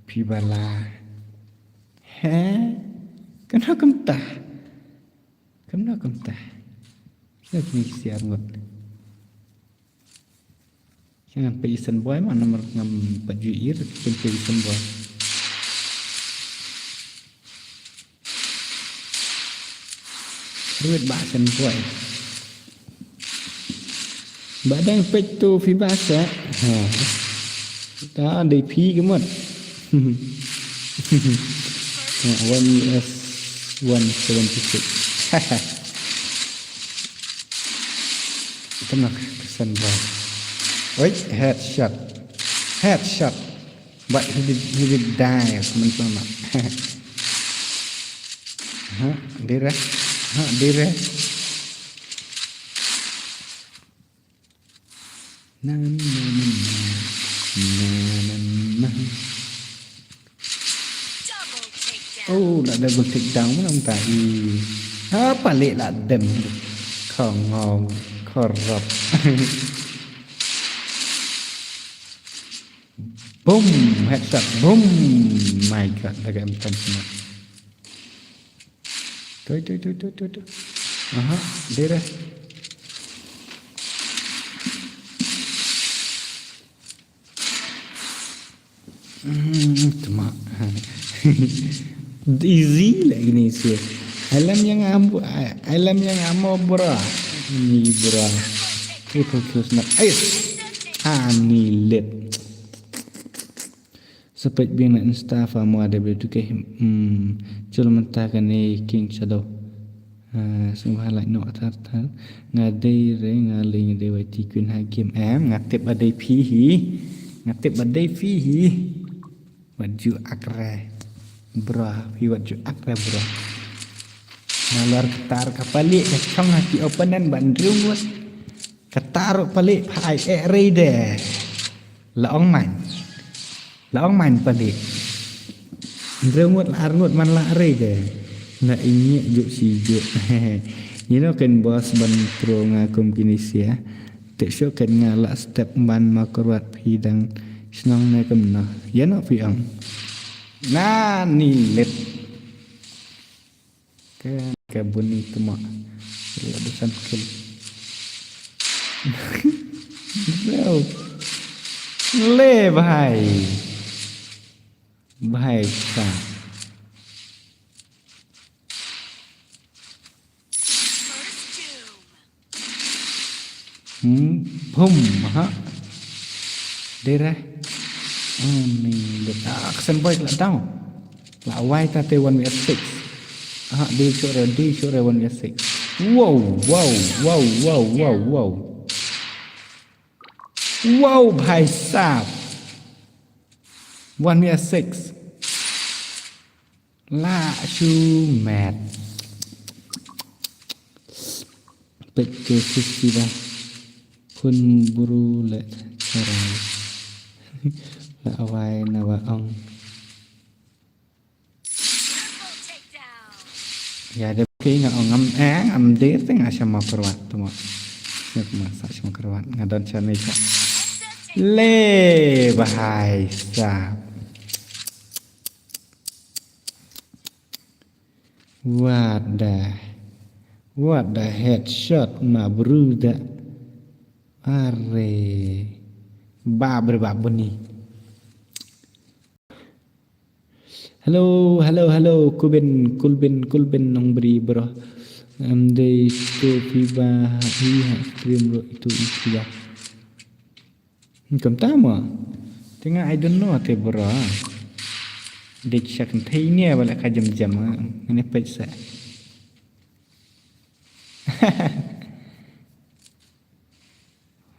pibala. He? Kano kumta? Kano kumta? Sep ni siar ngut. Siang pe isen boy ma namar ngam pa ju ir kin pe isen boy. Ruit ba sen boy. Ba dang pek tu fi ba se. Ha. Ta dei phi ke mot. Ha, one U S one seventy six. Kena kesen ba. Oi, headshot. Headshot. But he did, he did die. Teman selamat. Ha, dire. Ha, dire. Na, na, na, na. Na, na, na. Oh, la double takedown mana minta i. Apa lek la dem. Kongong, korop. Boom, headshot, boom. My God, lagi M ten semua. Tuh, tuh, tuh, tuh, tuh, tuh. Aha, dire. Hmm, tuma. Easy lagi ni sih. Alam yang ambo, alam yang amo bra. Ni bra. Triple kill snap. Ais. Ani lit. Sa peit biang na Insta fa mo ada beli tu ke. Hmm, jul mynta kane King Shadow. Ah, sngewbha like noh thar thar. Nga dei re, nga lei nga dei Y T Queen ha game. Em, nga tip ba dei phi hi. Nga tip ba dei phi hi. Wat ju ak re. Bro, phi wat ju ak re bro. Nalor ktar ka pali ka chong ha ki opponent ban riung wat. Ktar pali phai e re de. La ong man. La ong man pali. Hynriew ngut la ar ngut man la re de. Na ingi juk si juk. You know kan boss ban pro nga kum kini sia. Te shu kan nga la step ban ma korwat phi dang shnong ne kum no. Ya no phi ong. Na ni lip. Ke ke bunny tuma. La busan kill. Bro. Le bhai. Bhai sa. Hmm, boom, ha. Dere. Ani le. Ah, kesen boy la down. La wai ta te one v six. Ah, di sure, di sure one v six. Wow, wow, wow, wow, wow, wow. Wow, bhai sahab. One v six. La shu met. Peit ke sisi ba. Khun bru le charai. La wai na wa ong. Ya de ke nga ong ngam eh ngam de te nga sha ma kerwat tu mo. Nga ma sa sha ma kerwat nga don sha me sha. Le bhai sahab. What the, what the headshot, ma bru da. Are. Ba bre ba buni. Hello, hello, hello. Kubin, Kulbin, Kulbin nong bri bro. Em dei tu phi ba hi ha stream ro itu itu ya. Kam ta mo. Tinga I don't know te bro. Dik shak thei ni ba la ka jam jam. Ngene pek sa.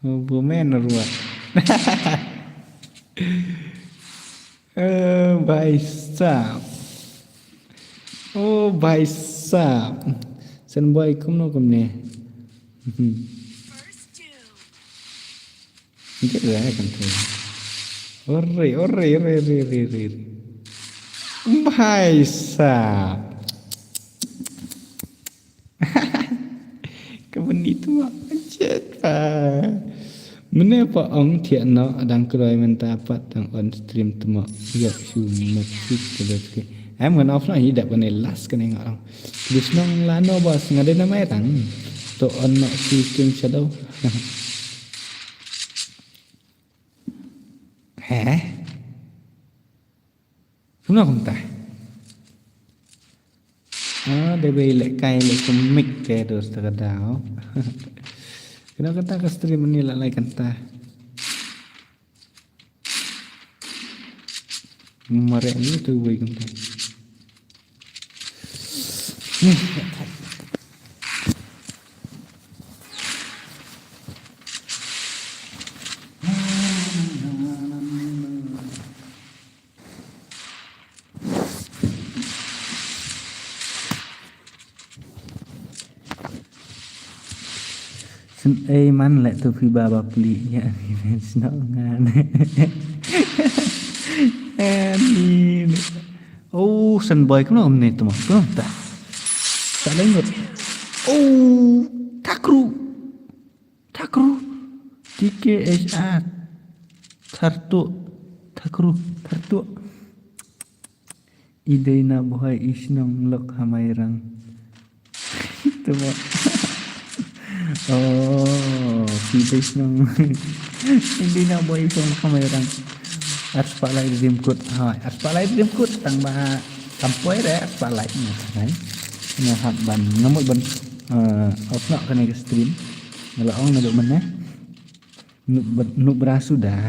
Bu men ruat. Oh, bhai sahab. Oh, bhai sahab. Sen boy kumno kumne. Get rare kan tu. Ore, ore, ore, ore, ore, ore. Bhai sahab. Ka bynta tu ma jet pa. Mene pa ong thiah no dang kroi mynta pat dang on stream tu ma. Yok shu mat shu ke dot ke. Em ngan off no hi dap kane last kane nga ong. Bis nong lano bos nga dei na mai tang. To on no si king shadow. Heh? Kumno kumta? Ah, dei bai leh kai leh kumik ke dos ta ka dau. Kena kata ka stream ni la lai kanta. Mare ni tu bai kanta. Sen ei man leh tu phi ba ba pli ya ni men sno ngan. Ani. Oh, sen boy kumno kumne tu ma. Kumno ta. Ta lengot. Oh, Takru. Takru. T K H R. Thartu. Takru. Thartu. I dei na bohai i shnong lok ha Mairang. Tu mo. Oh, i dei shnong. I dei na bohai i shnong lok ha Mairang. Ar spotlight rim kut. Ha, ar spotlight rim kut tang ba kampoi re ar spotlight ni kan. Nga hap ban ngamut ban eh, off noh kane ka stream. Nga la ong na dok mane. Nuk ber- nuk berasudah.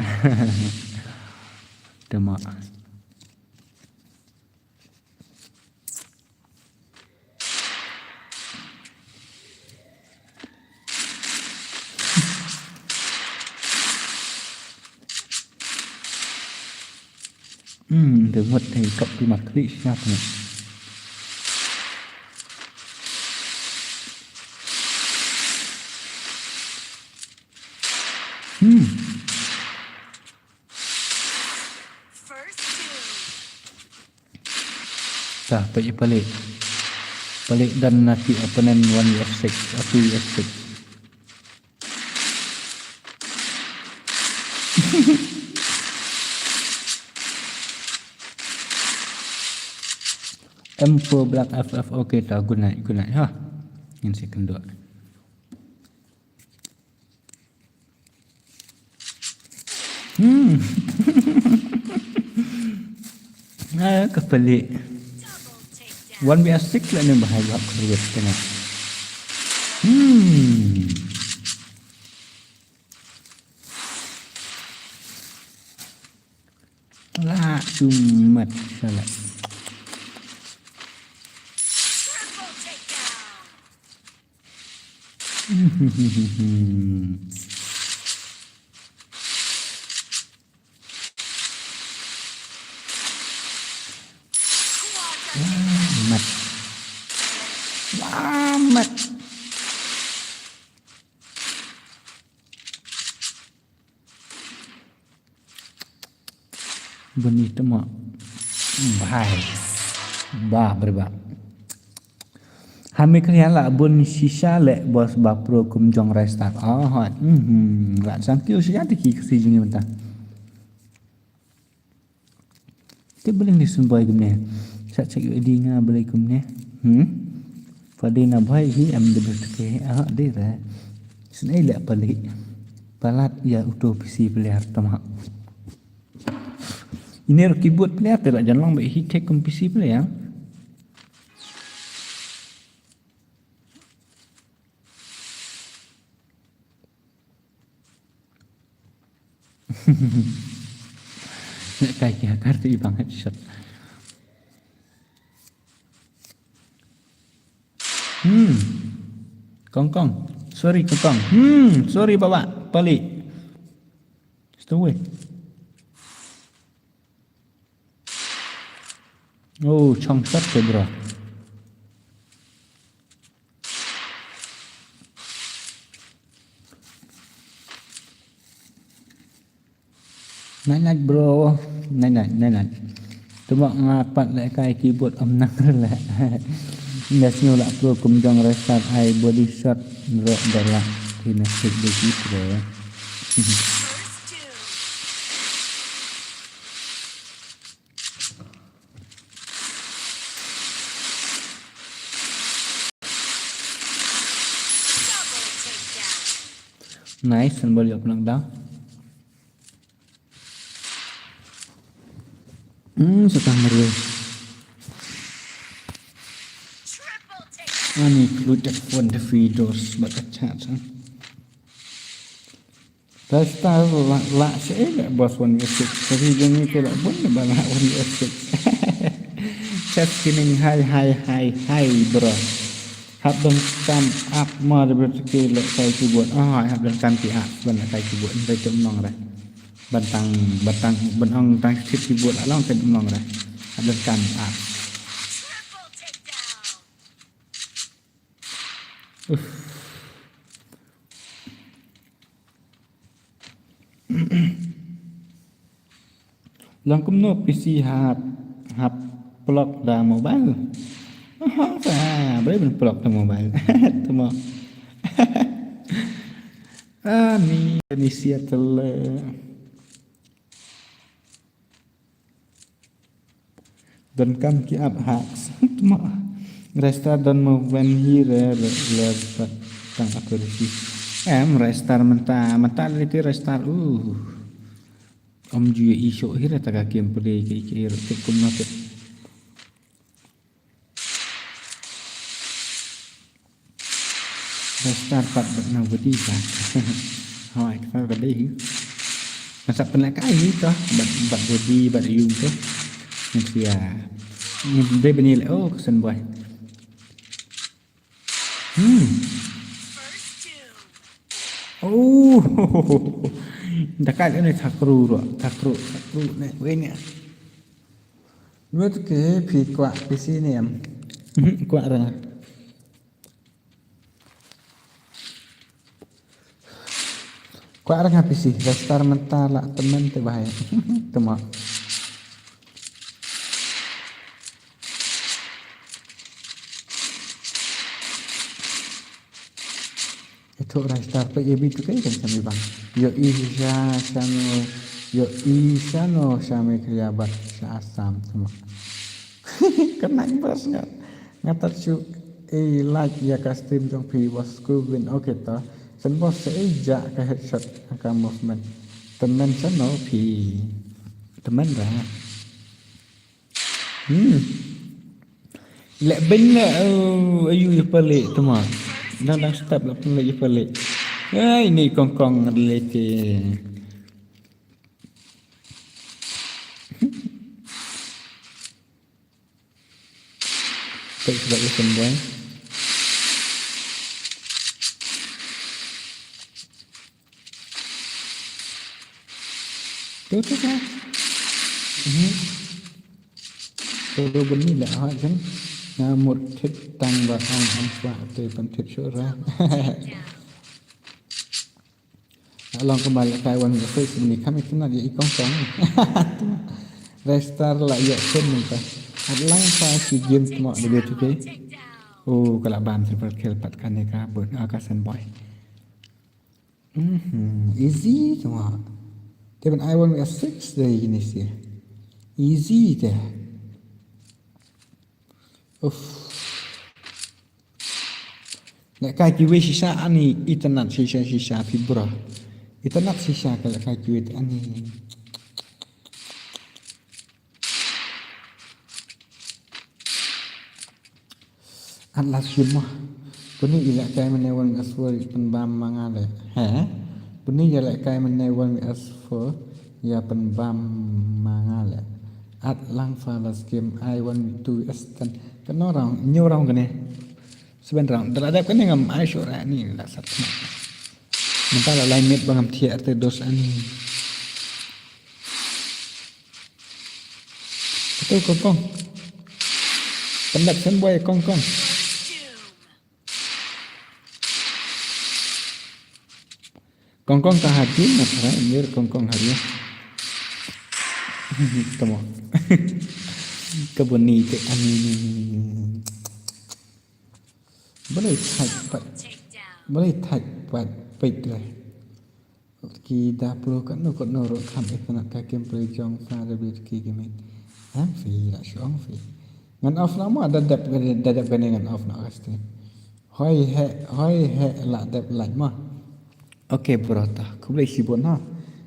Demak. Hmm, de ngot hei kap tu mak klik siap ni. Hmm. First two. Tah, peit ïa Palik. Palik don na ki opponent one v six, uh, two v six. M four Black F F, okay, tah, good night, good night, ha. Ngin sa ïakynduh. Hmm. Ah, ka Palik. One v six lah ni bahaya kruet tengah. Hmm. Lah, sumat salah. Selamat. Selamat. Bun ïa tymok. Bhai. Bah, bri bah. Hami kalian lah bun shisha leh bos ba pro kum jong Rai Star. Ah, hot. Mhm. Lah sangkiew shisha te ki kasi jong ngi mynta. Te balei ni sun boy kumne. Sa check ïa di nga balei kumne. Hmm? Padi na boy hi am de best ke. Ah, de re. Sun ei leh pali. Palat ïa uto P C player tama. Ini ro keyboard player te la jan long ba hi tek kum P C player. Nek kai ki hakar tu ibang headshot. Hmm. Kong kong. Sorry kong kong. Hmm, sorry baba. Pali. Stowaway. Oh, chong sat te bro. Nai nai bro. Nai nai, nai nai. Tuma nga pat lehkai keyboard ym nang leh. Nga sngew lah pro kum jong Restar ai body shot, rok da lah. Kine sik de ki pro. Nice, symbol yok knockdown. Hmm, setang merwe. Ani klutek pon de feeders bad ka chat, ha. Restar la, la seh, eh, bos one v six. Tapi jong ni te la bun ba la one v six. Chat skimming, hi, hi, hi, hi, bro. Hap donkam app mo de bro, te lehkai keyboard. Oh, hap donkam ki app ban lehkai keyboard. Ban tum nong re. Ban tang, ban tang, ban ong tang script keyboard la long tum nong re. Hap donkam app. Uff. Long kumno P C hap, hap plug da mobile. Aha, sa, bre ban plug da mobile. Tuma. Ani, ani sia tele. Donkam ki app hacks. Tuma. Restar don mo wen hi re, re, re, tang accuracy. Em, Restar mynta, mynta liti Restar. Uh. Om ju i show hi re ta ka game play ki, ki, ki, kumno ki. Restar pat bad na body ba. Hoi, ka body hi. Masa pynlehkai hi to, bad, bad body, bad yung to. Ngan sia. Ngan dei bani le, oh, ka Senboi. Hmm. Oh. Dakat ini takru ro, takru, takru ne, wei ne. Dua tu ke, phi kwah P C ne em. Kwah rang. Kwah rang ha P C, Restar mynta la tymmen te bahai. Tuma. Ito Restar pe A B tu ke kan sami bang. Yo i sha shano, yo i shano sha Meghalaya bad sha Assam tuma. Kena bas nga. Nga tat shu, eh, like ïa ka stream jong phi bos ku win, okay to. Sen bos sa ei ja ka headshot ka movement. Tymmen shano phi. Tymmen ra. Hmm. Leh bin leh, oh, ayu ïa pale tuma. Dang dang step leh pale ïa pale. Ai ni kong kong leh te. Pek sebab ikan boy. Tu tu tu. Mhm. Tu tu bini lah ha jeng. Ngamut thit tang ba ong ong swa te pen thit syura. Along kembali kai wan ngi face ni kami kena dia ikong kong. Restar la ïa ken nangta. At lang pa si game tmo de tu ke. Oh, kala bam triple kill pat kane ka bot, ah, ka Senboi. Mhm, easy tmo. Te ban ai wan ngi six de ini si. Easy te. Uff. Lehkai kiwei shisha ani, itynnad shisha shisha phi bro. Itynnad shisha ka lehkai kiwei te ani. At last shim mo. Puni i lehkai mynne wan ngi aswar pynbam ma nga le. He? Puni i lehkai mynne wan ngi aswar ïa pynbam ma nga le. At lang fa last game ai wan ngi two S ten. Kano round, hynñiew round kane. Seven round. Da la dep kane ngam ai shuh ra ni la sat. Mynta la lai minit ba ngam thiah te dos ani. Betul kong kong. Pyndep shen boi kong kong. Kong kong ka ha team na para indir kong kong ha ria. Come on. Ka bun ni te ani ni. Balei thait pat. Balei thait pat peit re. Ki da pro katno katno ruh kham itynnad ka gameplay jong fa da bit ki gaming. Em phi la shu ong phi. Ngan off noh mo da dep da dep kane ngan off noh ka stream. Hoi he hoi he la dep like mo. Okay bro ta. Khublei shibun ha.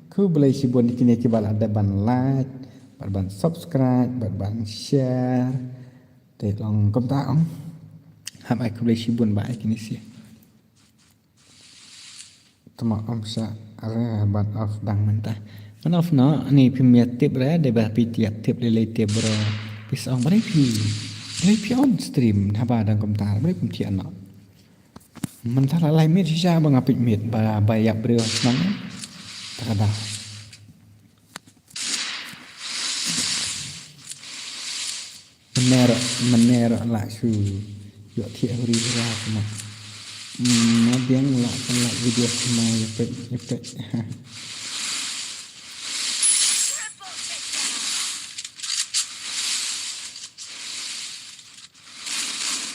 Khublei shibun kine kiba la dep ban like, bad ban subscribe, bad ban share. Te long kumta ong. Ham ai khublei shibun ba ai kine shi. Tama om sa re ban off dang mynta. Ban off noh ni phim ïa tip re dei ba phi ïa tip lei lei tip bro. Phi sa ong balei phi. Balei phi on stream haba dang kumta balei phim thiah noh. Mynta la lai miet shisha ba nga peit miet ba ba ïap briew shnong. Ta ka da. Mynne ruh, mynne ruh la shu ïoh thiah huri hura kumno. Hmm, ma biang la pynlait video kumno ïa peit, ïa peit.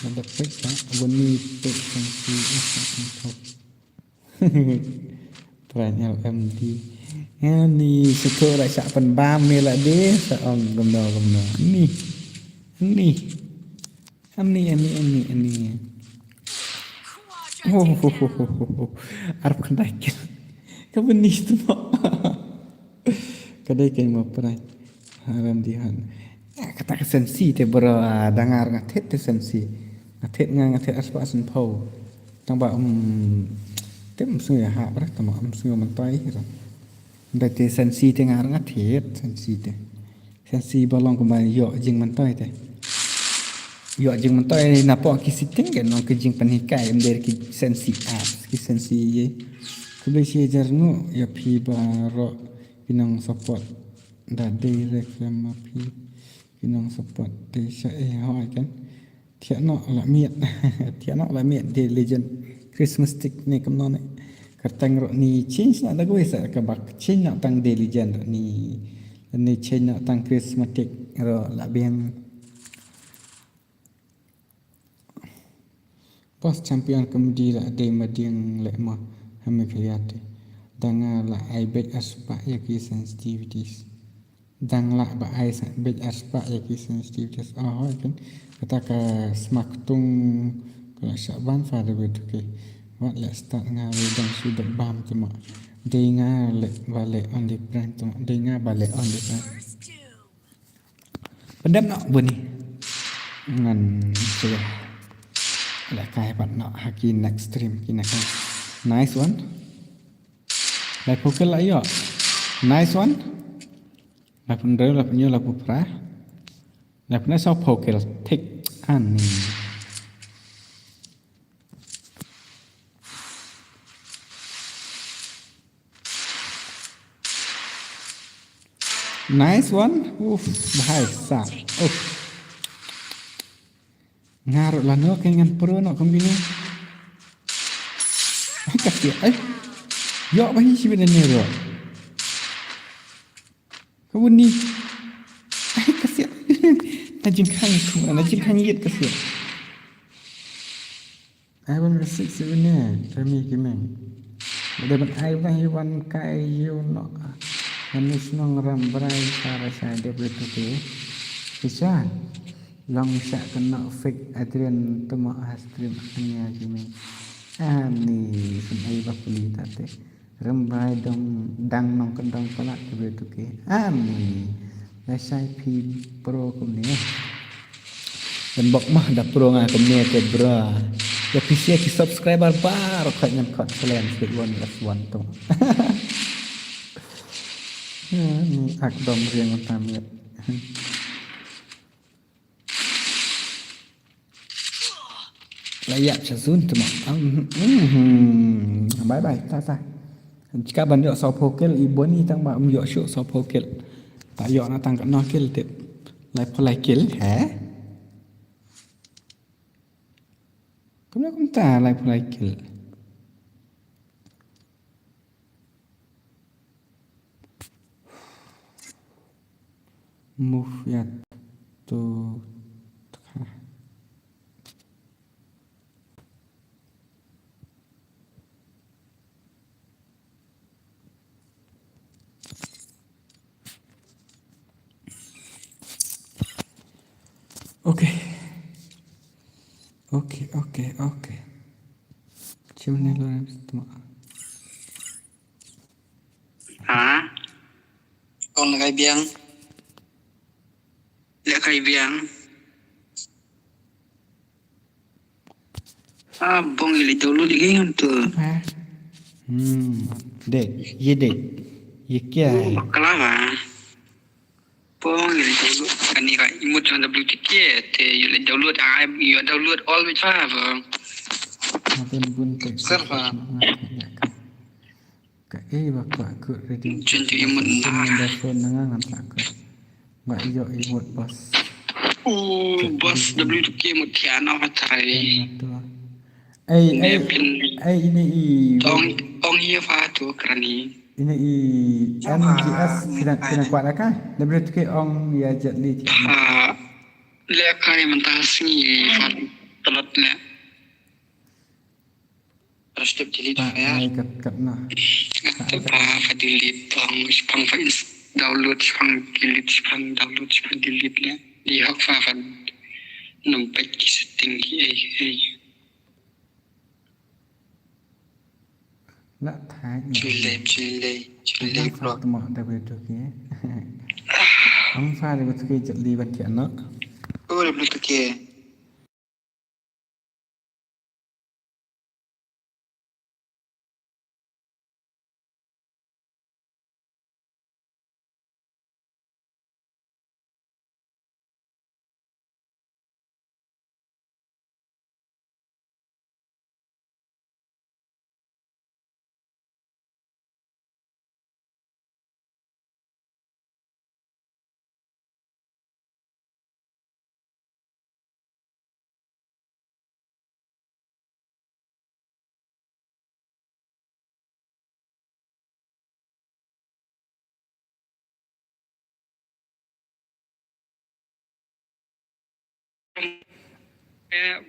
Ada peit ka, bun ni peit kan si, ah, ah, ah, ah. Trai L M D. Ani shuto ra sha pynbam ni la de sa ong kumno kumno. Ni. Ni. Ani ani ani ani. Oh, oh, oh, oh, oh, oh. Arap khandai ken. Ka bun ni tu mo. Ka dei ken mo prai. Haram dihan. Eh, kata ka sensi te bro, ah, dangar nga thet te sensi. Nga thet nga nga thet aspa asen pau. Tang ba um tem sngi ha bra tang ba um sngi mentai ra. Ndai te sensi te ngar nga thet sensi te. Sensi ba long kumba ïoh jing mentai te. Ïoh jing mentai na pok ki sitting ke nong ki jing pynhikai em der ki sensi apps ki sensi ye. Khublei shi jar ngu ïa phi baroh ki nong support. Da dei re khlem ma phi ki nong support te sha eh hoi kan. Thiah noh la miet. Thiah noh la miet de legend. Christmas stick ne kumno ne. Kyrteng ruh ni change noh da kawei sa ka bak change noh tang de legend ruh ni. Ni change noh tang Christmas stick ruh la biang. Boss champion comedy la dei madiang le ma ha Meghalaya te. Dang la ai beit aspah ïa ki sensitivities. Dang la ba ai sa beit aspah ïa ki sensitivities. Ah hoi kan kata ka sma ktung ka la shah ban fa da beit okay. Wat le start nga le dang shu dep bam tuma. Dei nga le ba le only friend tuma. Dei nga ba le only friend. Pyndep noh bun ni. Ngan shu la kai pat noh ha ki next stream ki next. Nice one. Laiphew kill la ïoh. Nice one. Laiphew hynriew, laiphew hynñiew, laiphew phra. Laiphew hynriew, sawphew kill. Thik ani. Nice one. Uff, bhai sahab. Uff. Nga ruh lano kan ngan pro noh kum kine. Ai ka siat ai. Ïoh ba hi shi bynne ruh. Ka bun ni. Ai ka siat. Na jingkhang kum na jingkhang ïit ka siat. Ai ban ka sik sik ne, kami ki meng. Ba dei ban ai ban hi wan kai ïu noh. Ngan ïu shnong Rambrai sa ra shai dep rit tu ki. Kisha. Long shah kynnoh fake Adrian tuma ha stream Ania ki meng. Ani sum ai ba puli ta te. Rambrai dong dang nongkyndong palat ki briew tu ki. Ani. Lashai phi pro kumne. Dang bok mah da pro nga kumne te bro. Ïa phi share ki subscriber baroh khoit ngan khot challenge big one last one tu. Ani ak dom riang ta miet. La ïap sha zun tuma. Bye bye, ta ta. Jika ban ïoh sawphew kill i Boni tang ba um ïoh shuh sawphew kill. Ta ïoh na tang katno kill tip. Laiphew lai kill, he? Kumno kumta lai pulai kil. Move ya to. Okay. Okay, okay, okay. Chim ni lo rim stma. Ha? Kong lehkai biang. Lehkai biang. Ah, bong ili download lagi ngan tu. Ha? Hmm. Dek, ye dek. Ye kya hai? Bakla ba. Bong ili download. Kani ka imut jong W T K te you let download. Ah, you download all with five. Matin bun tek. Server. Ka ei ba kwah kut reading. Chun tu imut nda. Number phone na nga ngam kwah kut. Ba ïoh imut boss. Oh, boss W T K mut thiah na ba tai. Ei, ei, ei, ini i. Ong, ong ïa fa tu krani. Ini i M G S kina, kina kwah na ka. W T K ong ïa Jet Li thiah na. Ah, lehkai mynta sngi fa tlot ne. Terus step delete. Ai kat kat na. Ngata pa fa delete tong, shipang fa ins-, download, shipang delete, shipang download, shipang delete ne. Di hok fa fa nang pek ki setting ki ai ai. La thai. Chile, chile, chile. Fa tmo da be tu ke. Ang fa da be tu ke Jet Li ban ke na. Oh, da be tu ke.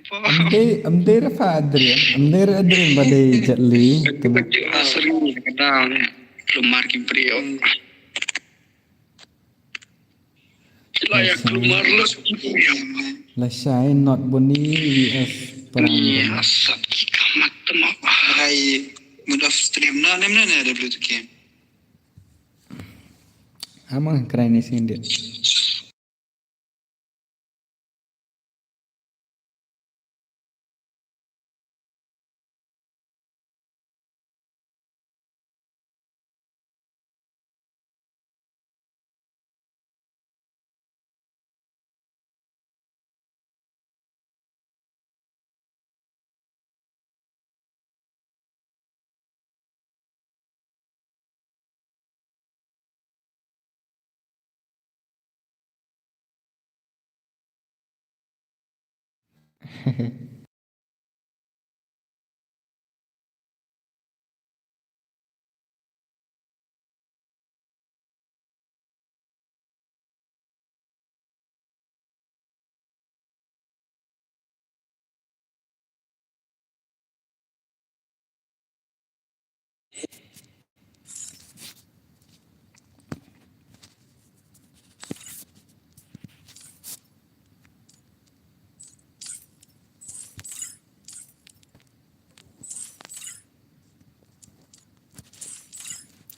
Amdei, amdei rafa adrin, amdei adrin ba dei Jet Li. Kena. Ah, sorry, kena. Keluar ki brio. Kila ya keluar lo. Lashai not Boni V S Perang. Ni asap ki kamat temo. Hai, mode of stream na nem na na W T K. Amang krai ni sendiri.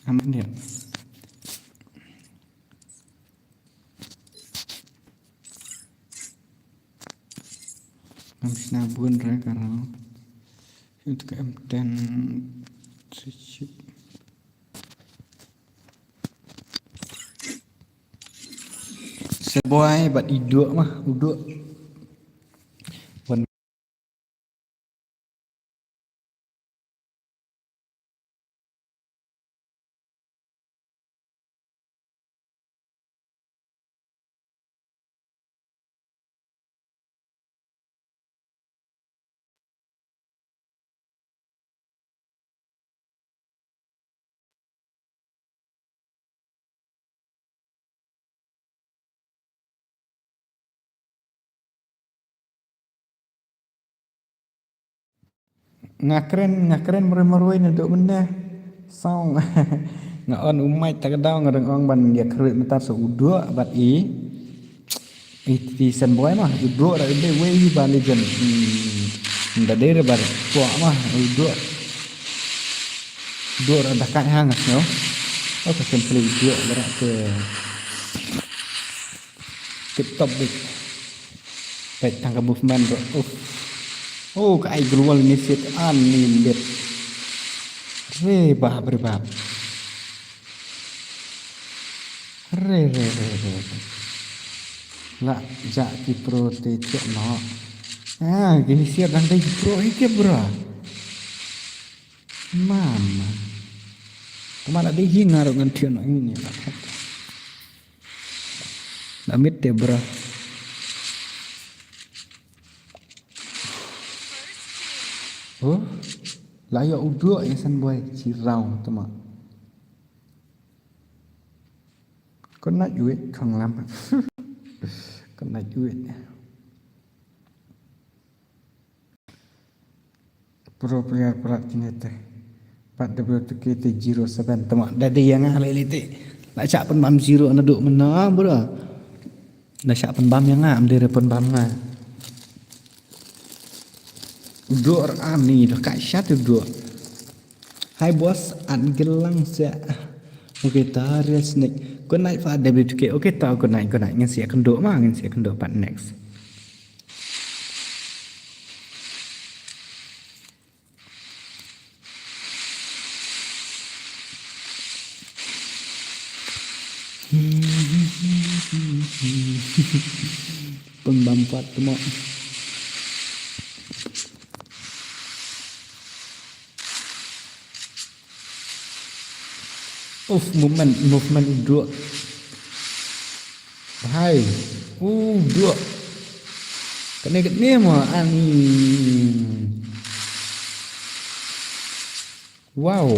Aman dia. Ngam shna bun re ka rau. Itu ka M ten. Sebuai bat iduk mah, uduk. Wan. Nga kren, nga kren marwei marwei naduh mynne. Song. Nga on u mic ta ka daw nga dang ong ban ïa kren mynta sa u Duh bad i. I ti Sen Boy ma, u Duh ra dei wei ba legend. Hmm. Da dei ra ba kwah ma, u Duh. Duh ra da kai hang no. Oh, ka kan play u Duh ra ke. Tip top dik. Peit tang ka movement bro. Uf. Oh, ka ai global initiate unlimited. Re bap, re bap. Re, re, re, re. La ja ki pro te thiah noh. Ah, ki initiate dang dei ki pro hi ke bro. Mama. Kama la dei hi nga ruh ngan thiah noh ini. La mit te bro. Oh, la ïa u Duh ïa Sen Boy, ci raw tama. Kynait wit khang lam. Kynait wit. Pro player prat kine te. Pat W two K te zero seven. Tama da dei ïa nga lei lei te. La shah pynbam zero naduh mynno bro. La shah pynbam ïa nga, ym dei re pynbam nga. U Duh ani da kai shat u Duh. Hi boss, at gelang se. Okay, ta re snake. Good night for W two K. Okay, ta good night, good night. Ngin sa ïakynduh ma, ngin sa ïakynduh pat next. Pynbam pat tama. Uf, movement, movement u Duh. Hai, u Duh. Kane kane mo ani. Wow.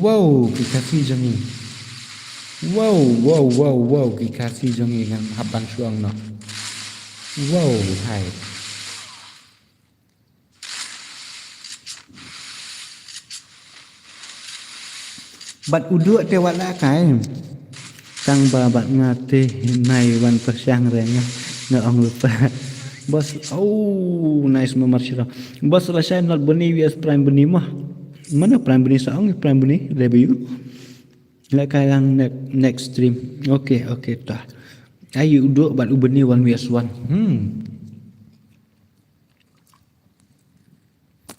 Wow, ki Khasi jong ngi. Wow, wow, wow, wow, ki Khasi jong ngi ngan hap ban shuang noh. Wow, hai. Bad u Duh te wat la kai. Tang ba bad nga te nai wan pyrshang re nga, nga ong lypa. Boss, oh, nice member shiro. Boss, lashai not Buni, V S Prime Buni mo. Mano Prime Buni, sa ong Prime Buni, review. La kai lang ne-, next stream. Okay, okay, ta. Ai u Duh bad u Buni one V S one. Hmm.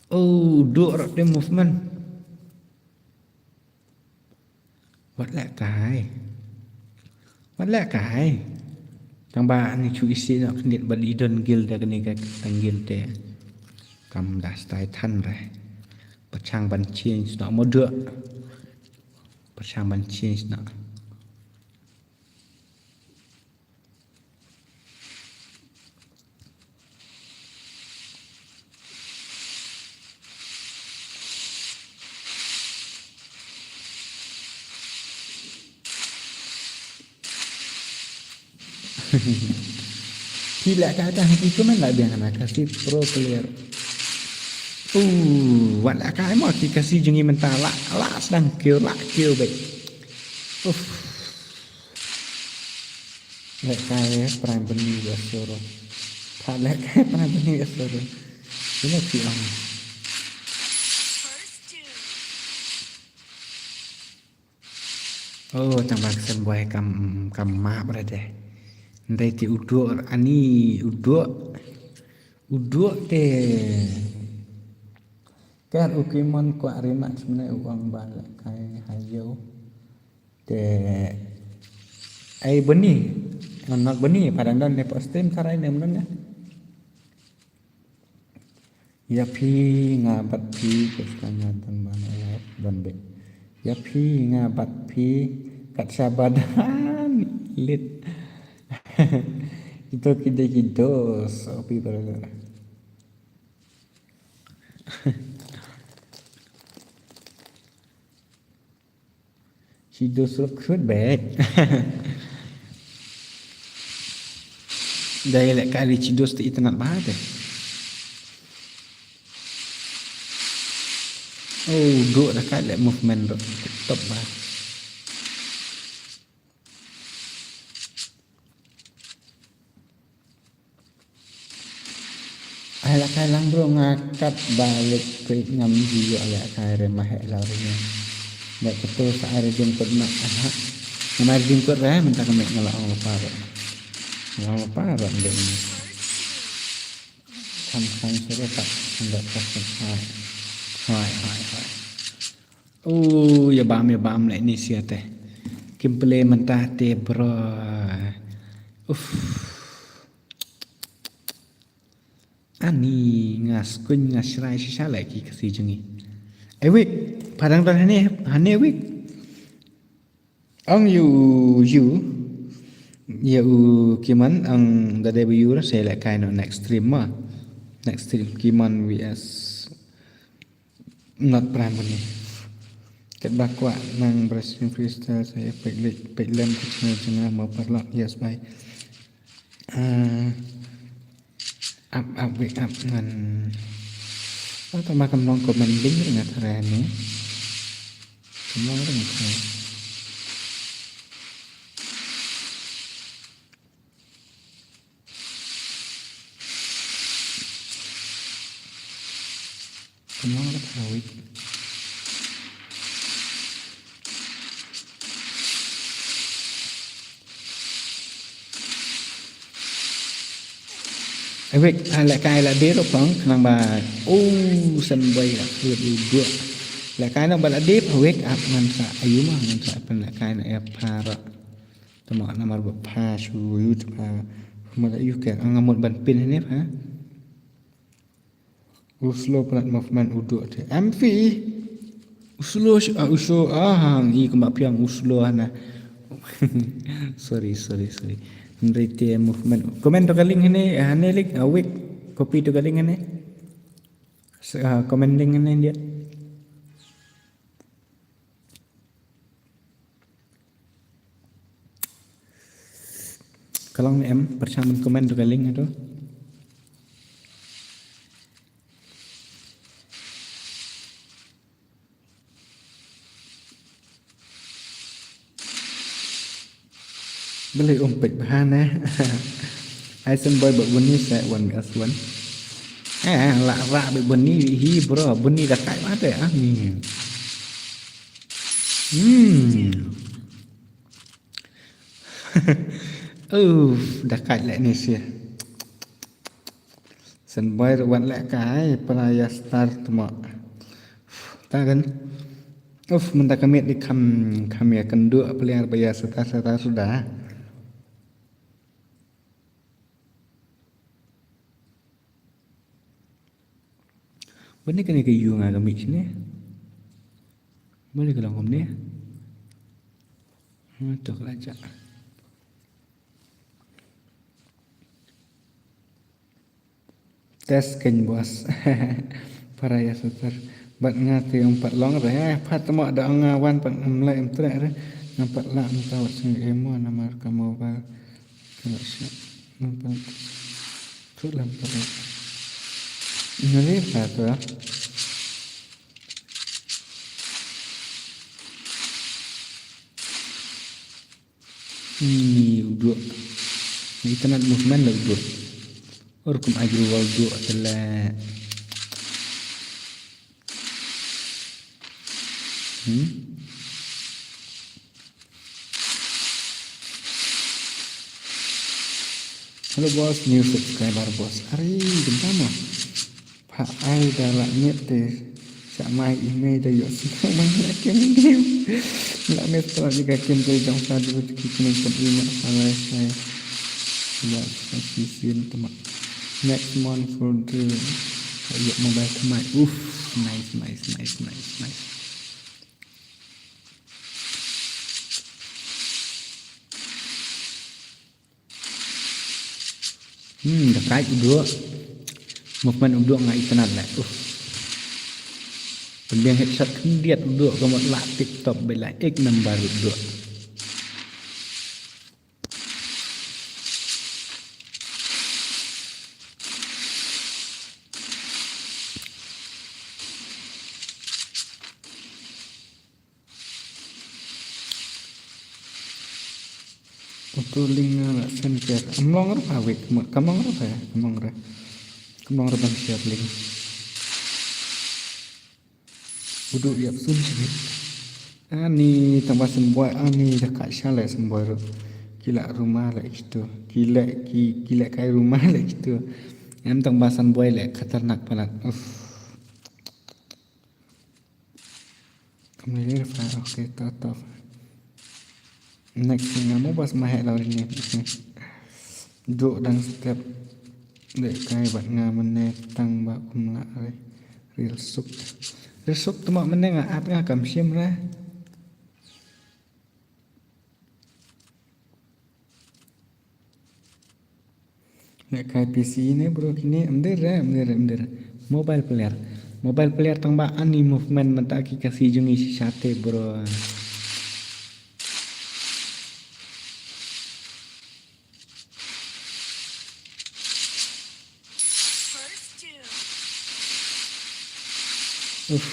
Oh, u Duh ruh te movement. Wat leh kai. Wat leh kai. Tang ba ngi shu isih noh khyndiat bad i don guild da kane ka tang guild te. Kam da style than re. Pyrshang ban change noh mo Duh. Pyrshang ban change noh. Ki leh kai tang ki comment la biang na Khasi pro player. Uh, wat leh kai mo ki Khasi jong ngi mynta la, la sdang kiew, la kiew beit. Uff. Leh kai Prime Buni ïa Soro. Pat leh kai Prime Buni ïa Soro. Ïa ki ong. Oh, tang ba ka Sen Boy kam, kam map re de. Ndai te u Duh ani u Duh. U Duh te. Kat u Kimon kwah rematch mynne u ong ba leh kai ha ïew. Te ai Buni. Ngan nok Buni, pat dang don ne post stream tharai ne mynne. Ïa phi nga bad phi, kat sa nga don ban live don beit. Ïa phi nga bad phi, kat sa ba don lit. Ito ki dei ki dos, O P brother. Shi dos ruh kut bad. Dei leh kali shi dos te internet ba te. Oh, duk da kai leh movement ruh. Tip top ba. Ai la kai lang bro, nga kat ba lek peit ngam ju ïoh la kai re ma heh la re ne. Ba kato sa ai re jingkut ma aha. Namar jingkut re mynta ka met nga la ong la parot. Nga la ong la parot de ni. Kam kan sure tak. Nda tak. Hai. Hai, hai, hai. Oh, ïa bam, ïa bam leh ni sia te. Kim play mynta te bro. Uff. Ani nga skuñ nga shrai shisha leh ki kasi jong ngi. Eh, Wik, padang don hane, hane Wik. Ong ïa u, ïa u, ïa u Kiman, ong da dei ba ïa u sa leh kai noh next stream ma. Next stream, Kiman V S Not Prime Bun ni. Kat ba kwah nang Wrestling Freestyle sa ïa peit lem ka channel jong nga mo paralok, yes bye. Ah, ap, ap, wake up ngan. Oh, tama kam long comment ding ring at hare ni. Kam long ring at hare. Kam long ring at hare. Awake, ah, lehkai la dei ruh pang, khnang ba, oh, Senboi la khut u duh. Lehkai noh ba la dei, wake up ngan sa, ayu ma, ngan sa pynlehkai noh ïa pha ruh. Te mo namar ba pha shu ïoh pha. Mo la ïoh ke, nga mut ban pyn ne pha. U slow pynlait movement u duh te. Em phi. U slow sh-, ah, u slow, ah, hang i kumba phi ong u slow hana. Sorry, sorry, sorry. Hynrei te movement. Comment to ka link hane, hane link, ah, wait. Copy to ka link hane. S-, ah, comment link hane dia. Ka long ne em, pyrshang ban comment to ka link to. Balei um peit bha ne. Ai Senboi ba bun ni sa wan mi as wan. Eh, la ra ba bun ni hi bro, bun ni da kai ma te ah ni. Hmm. Uf, da kai leh ni sia. Senboi ruh wan lehkai, para ïa star tmo. Ta kan. Uf, mynta ka miet di kham, kham ïa kynduh peliar ba ïa star, star suda. Bani kane ka ïu nga ka mih shane. Bani ka long kumne. Ha, to ka la jah. Test kein boss. Para ïa sutar. Bad nga te ym pat long re. Eh, pat mo da nga wan pat ym leh ym treh re. Nga pat lah mynta wat sngewbha mo namar ka mobile. Ka la shah. Nga pat tu lam pat. Nga le pat tu. Ni u duh. Ni itynnad movement la u duh. Or kum ajru wal duh tele. Hmm? Hello boss, new subscriber boss. Ari, bentama. Pha ai da la miet te. Sa mai i mei da ïoh sngewbha ban la kem game. La miet pynlait ïa ka kem te jong pha dei ki kyneng pynlait ma pha lai sai. Ba sa ki sien tama. Next month for the ïoh mobile thymmai. Uff, nice, nice, nice, nice, nice. Hmm, da kait u duh. Movement u duh nga itynnad leh. Uff. Pynbiang headshot khyndiat u duh ka mut lah tip top bad lah ek number u duh. Uto link nga la send share. Kam long re pha, wait, kam long re pha, kam long re. Kam long re ban share link. Udu ïap sun shibit. Ani tang ba Sunboy, ani da ka sha le Sunboy ru. Ki la ruma le kito. Ki le ki, ki le kai ruma le kito. Em tang ba Sunboy le khatarnak palat. Uff. Kamni le fa, okay, to, to. Next thing, nga mo bas ma heh law ne. Duk dang step. Dek kai bad nga mane tang ba kum la re. Real suk. Real suk tu ma mane nga at nga kam shim re. Lehkai P C ne bro, kine em dir re, em dir re, em dir re. Mobile player. Mobile player tang ba ani movement mynta ki ka si jong i shisha te bro. Uff.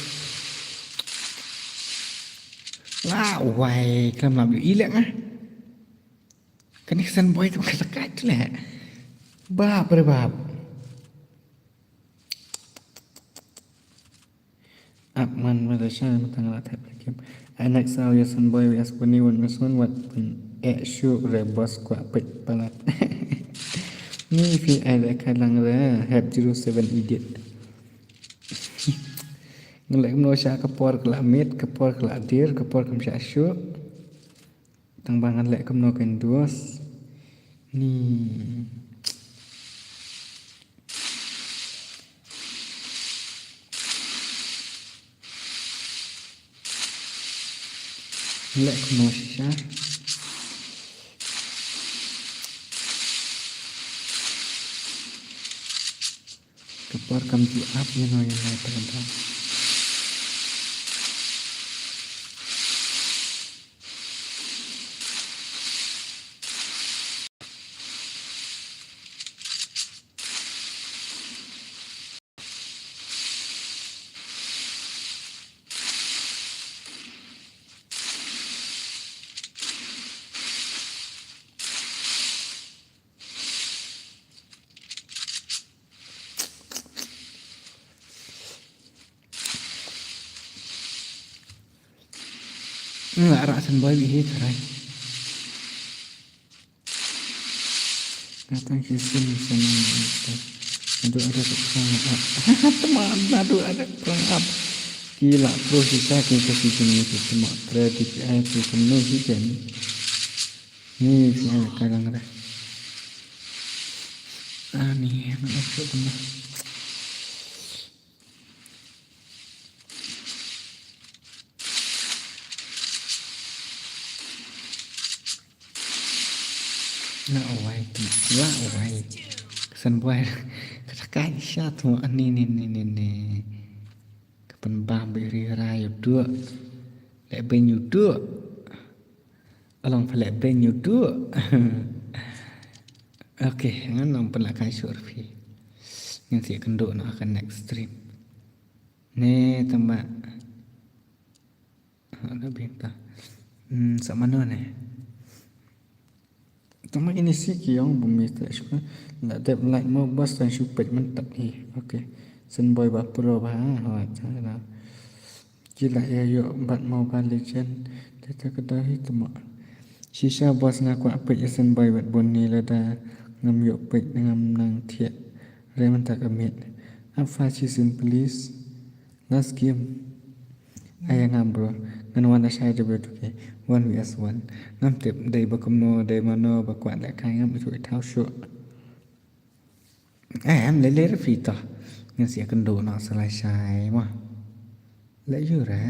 Lah wai, klam lam yu ilek ah. Kane ka Sunboy tu kata kat tu leh. Bap re bap. Ap man mata sha mata ngala tap lagi. Anak saw ya Sunboy wi as puni wan masun wat pun ek shu re bos kwa pek palat. Ni fi ai le kalang re hep zero seven idiot. Ngelek mno sha ka por kala mit, ka por kala dir, ka por kam sha shu. Tang ba ngan leh kumno ka endorse ni. Leh kumno shisha. Ka por kam ju ap ïa no ïa no tang ba. Nga rak Sunboy bih hi tharai. Nga tang ki sin sin. Nadu ada ka pang up. Tama nadu ada ka pang up. Ki la pro shisha ki ka si jong ni ki tama credit ai ki kumno hi ken. Ni shisha ka lang da. Ani, mana shu kumno. La wai tu, la wai. Ka Sunboy. Kata kai sha tu ani ni ni ni ni. Ka pynbam biri rai tu. Leh ben yu tu. Along pha leh ben yu tu. Okay, ngan nang pynlehkai shuh phi. Ngan sa ïakynduh noh ha ka next stream. Ne tang ba. Ha, da bing ta. Hmm, sa mano ne. Tang ba ini si ki ong bumi ta shu. La dep like mo bas tang shu peit mynta hi. Okay. Sunboy ba pro ba ha. Ha, ta la. Ki la ïa ïoh bad Mobile Legend. Te te ka dei hi tama. Shisha bos nga kwah peit ïa Sunboy bad Bonnie lada ngam ïoh peit ngam nang thiah. Re mynta ka miet. Ap fa shisien please. Last game. Aya ngam bro. Ngan wan da shai da bro tu ke. One versus one. Ngam tip dei ba kumno dei mano ba kwah lehkai ngam ïoh thaw shuh. Em, leh leh re phi to. Ngan sa ïakynduh noh sa lashai mo. Leh ïa re.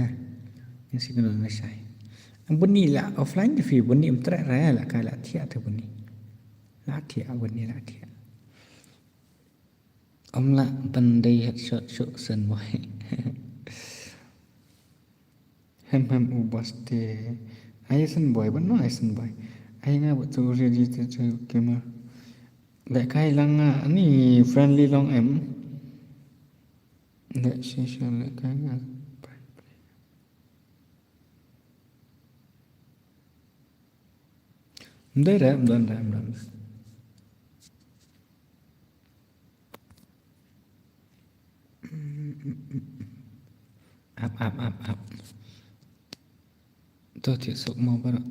Ngan sa ïakynduh noh lashai. Bun ni la offline te phi, bun ni em treh re, la kai la thiah te bun ni. La thiah, bun ni la thiah. Om la ban dei headshot shuh Sunboy. Hem hem u bas te. Ai Sunboy, ban no ai Sunboy. Ai nga ba tu ready te tu kema. Lehkai lang nga ani friendly long em. Leh shisha lehkai nga. Mdei re, mdon re, mdon re. Ap, ap, ap, ap. To, thiah suk mo baroh.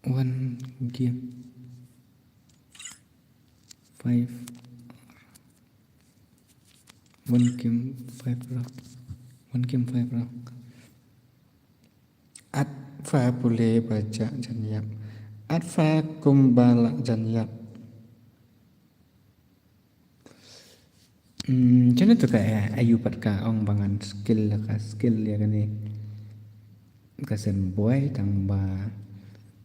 One game. Five. One game five round. One game five round. At fa pule ba jah jan ïap. At fa kumba lah jan ïap. Hmm, shano to ka, eh, ayu pat ka ong ba ngan skill la ka skill ïa kane. Ka Senboi tang ba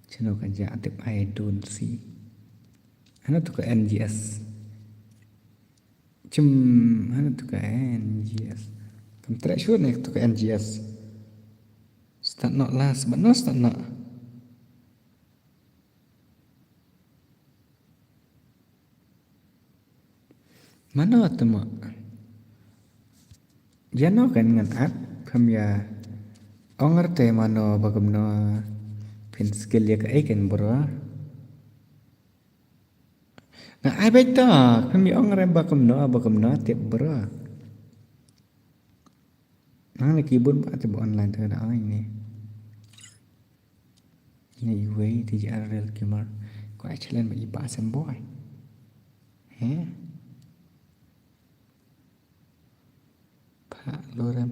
shano ka jah tip I don't see. Hano to ka N G S. Chim, hano to ka N G S. Kam treh shuh ne to ka N G S. Start not last, but no start not. Mano temo? Ïa no kan ngan at, kam ïa ong te mano ba kumno phin skill ïa ka ei kan bro. Nga ai beit to, kam ïa ong re ba kumno, ba kumno tip bro. Nang ne keyboard ba tip online te da ai ni. Ine iwei T J R Real Gamer. Ko ai challenge ba i ba Senboi. He? Pha Lorem.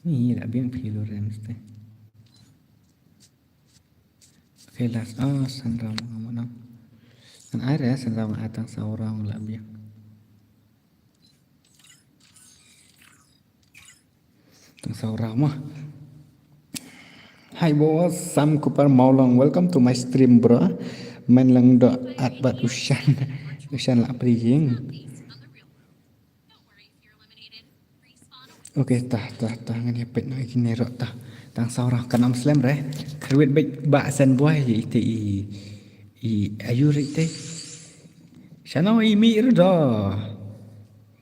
Ni la biang phi Lorem ste. Okay, last. Oh, Sanram nga mo nang. Ngan ai re Sanram nga ai tang saw round la biang. Tang saw round mo. Hi boss, Sam Kupar Mawlong. Welcome to my stream, bro. Men lang do at bat Ushan. Ushan la priying. Okay, tah, tah, tah, ngan ïa peit noh ïa kine ruh tah. Tang saw round kan ym slem re. Kyrwit beit ba Senboi ïa ite i, i ayu re ite. Shano i mih re do.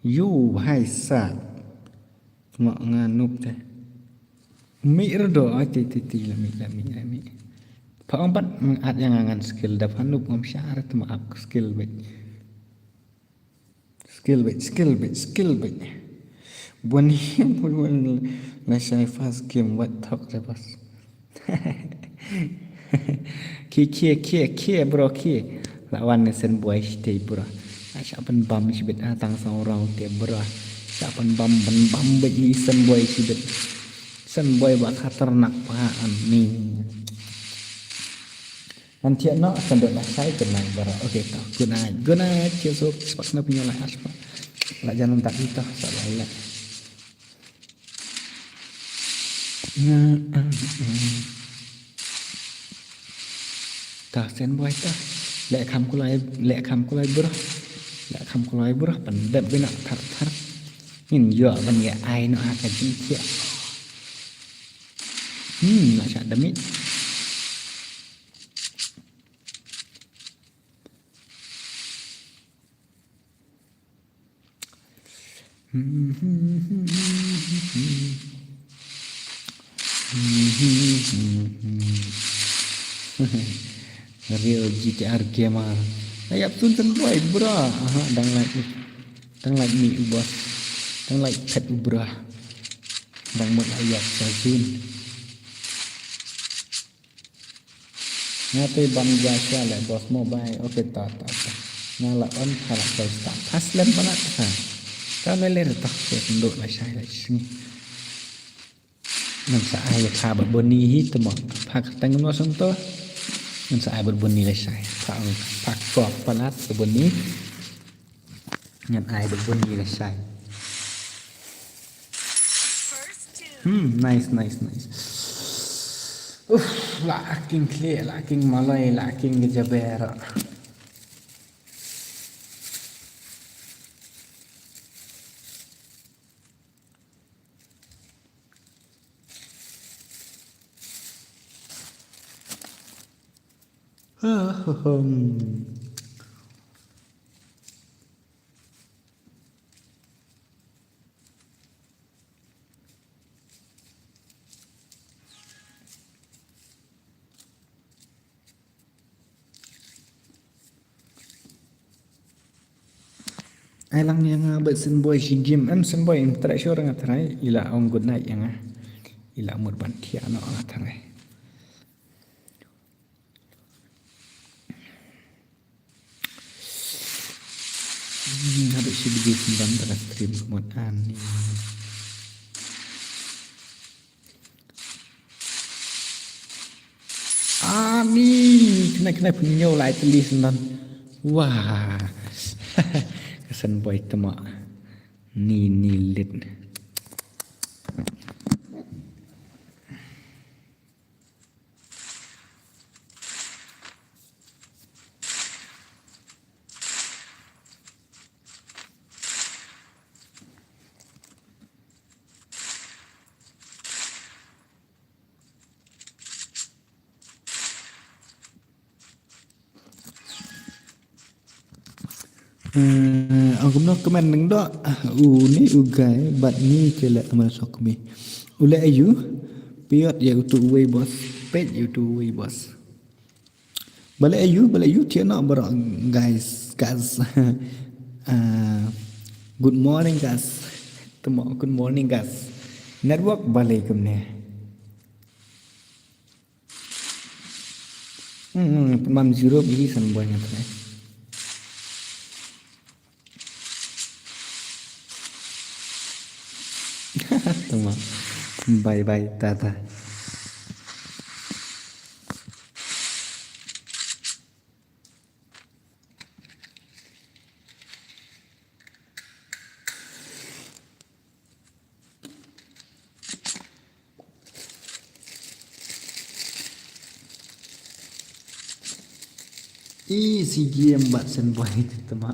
Yu, hai sat. Mo nga noob te. Mih re do, ai te, te, te, la mih, la mih, la mih. Pha ong pat, mm, at ïa nga ngan skill da pha noob ngam shah re te ma ap skill beit. Skill beit, skill beit, skill beit. Boni, boni, boni, lashai first game, wat thok re boss. Khie, khie, khie, khie, bro, khie. La wan ne Senboi shitei, bro. La shah pynbam shibit, ah, tang saw round te, bro. Shah pynbam, pynbam beit i Senboi shibit. Senboi ba khatarnak pa ani. Ngan thiah noh, sa dot lashai, good night, bro. Okay, to, good night, good night, thiah suk, spak na pynïoh la ash pa. La jan lam tak ito, sa la ila. Ta Senboi ta. Leh kham kulai, leh kham kulai bro. Leh kham kulai bro. Pyndep bina thar thar. Ngin ïoh ban ïa ai noh ha ka jingthiah. Hmm, la shah da mih. Real G T R gamer. Ay, ap sun Senboi, bro. Aha, dang like, dang like ni, bro. Dang like pet, bro. Dang mut ayap sa sun. Nga te bam ja sha leh boss mo bai. Okay, ta, ta, ta. Nga la on pha la kai sta. Pha slem palat pha. Ka me ler ta. Ke kendo la shai la shngi. Ngan sa ai pha bad boni hi te mo. Pha ka tang no sam to. Ngan sa ai bad boni la shai. Pha, pha kop palat te boni. Ngan ai bad boni la shai. Hmm, nice, nice, nice. Uff, la king kle, la king malai, la king jaber. Ai lang ïa nga bad Senboi shi game. Em Senboi, em trai shuh nga trai. I la ong good night ïa nga. I la mut ban thiah noh nga trai. Hmm, habis shi biji sendam tara stream kemut ani. Ani, kena kena punya lai tulis nan. Wah. Kesan boy tema. Ni ni lit. Eh, ang kumno kmen nang do, ah, u ni u gai, bat ni kele amal sok mi. Ule ayu, piot ya utu uwei bos, pet ya utu uwei bos. Bale ayu, bale ayu, tiana bara, guys, guys. Ah, good morning, guys. Temo, good morning, guys. Network bale kumne. Hmm, mam zero biji san boy nga trai. Tama. Bye bye, tata. Easy game bat sen boy tama.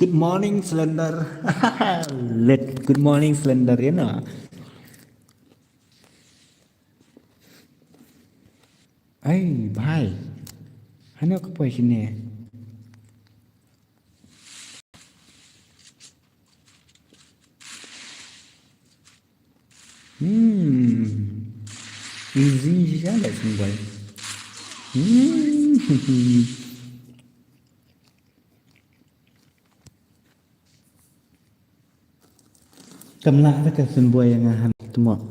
Good morning, Slender. Let good morning, Slender, you know. Ai, bhai. Hano ka poi sini. Hmm. Easy je lah sini, boy. Hmm. Kam lah da ka symbai ïa nga han tmok.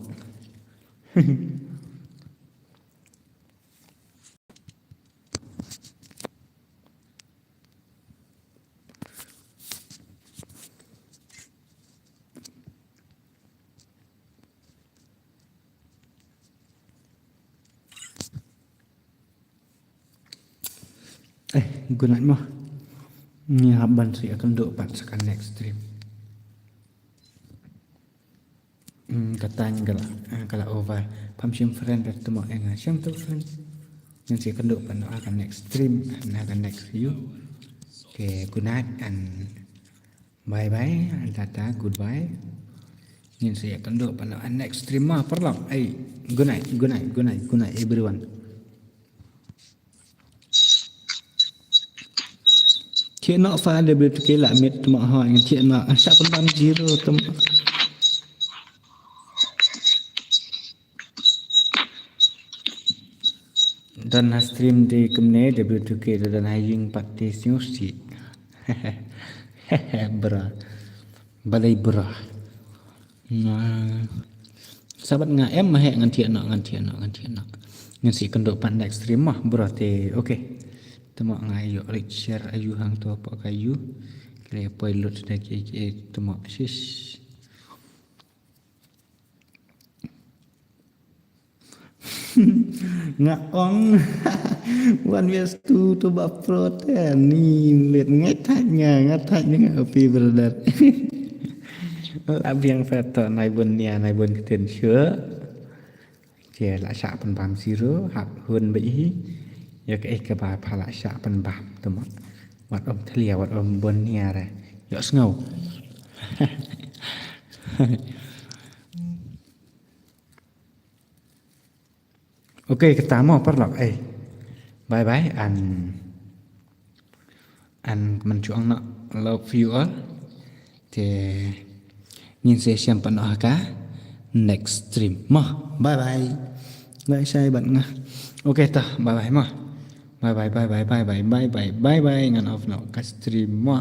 Eh, good night mo. Ngi hap ban sa ïakynduh pat sa ka next stream. Hmm, ka time ka la, eh, ka la over. Pham shim friend peit tmok ïa nga. Shim tu friend. Ngin sa ïakynduh pat ha ka next stream, ha ka next view. Okay, good night and bye bye, tata, goodbye. Ngin sa ïakynduh pat ha next stream ma paralok. Ai, good night, good night, good night, good night everyone. Thiah noh fa W two K la miet tmok ha, ngin thiah noh. Shah pynbam zero tmok. Don ha stream de kumne W two K, don ha ïing pat te sngewsih. Bra. Balei bra. Nga sabat nga em ma he ngan thiah noh, ngan thiah noh, ngan thiah noh. Ngin sa ïakynduh pat next stream ma bra te. Okay. Tmok nga ïoh reach share ayu hangto pok ka yu. Kle poi lut da ki ki tmok shish. Nga ong wan wes tu tu ba pro te ni let ngai thaj nga, nga thaj nga, happy brother. La biang sa to nai bun nia, nai bun ktien shu. Che la shah pynbam zero, hap hun ba i. Ïa ka ei ka ba pha la shah pynbam tmok. Wat ym thlia, wat ym bun nia re. Ïoh sngew. Okay, kata mo paralok, eh. Bye bye and, and kmen shuh noh, love you all. Te ngin sa ïashem pat noh ha ka Next stream mo. Bye bye. Lai shai bad nga. Okay ta, bye bye mo. Bye bye, bye bye, bye bye, bye bye, bye bye. Ngan off noh ka stream mo.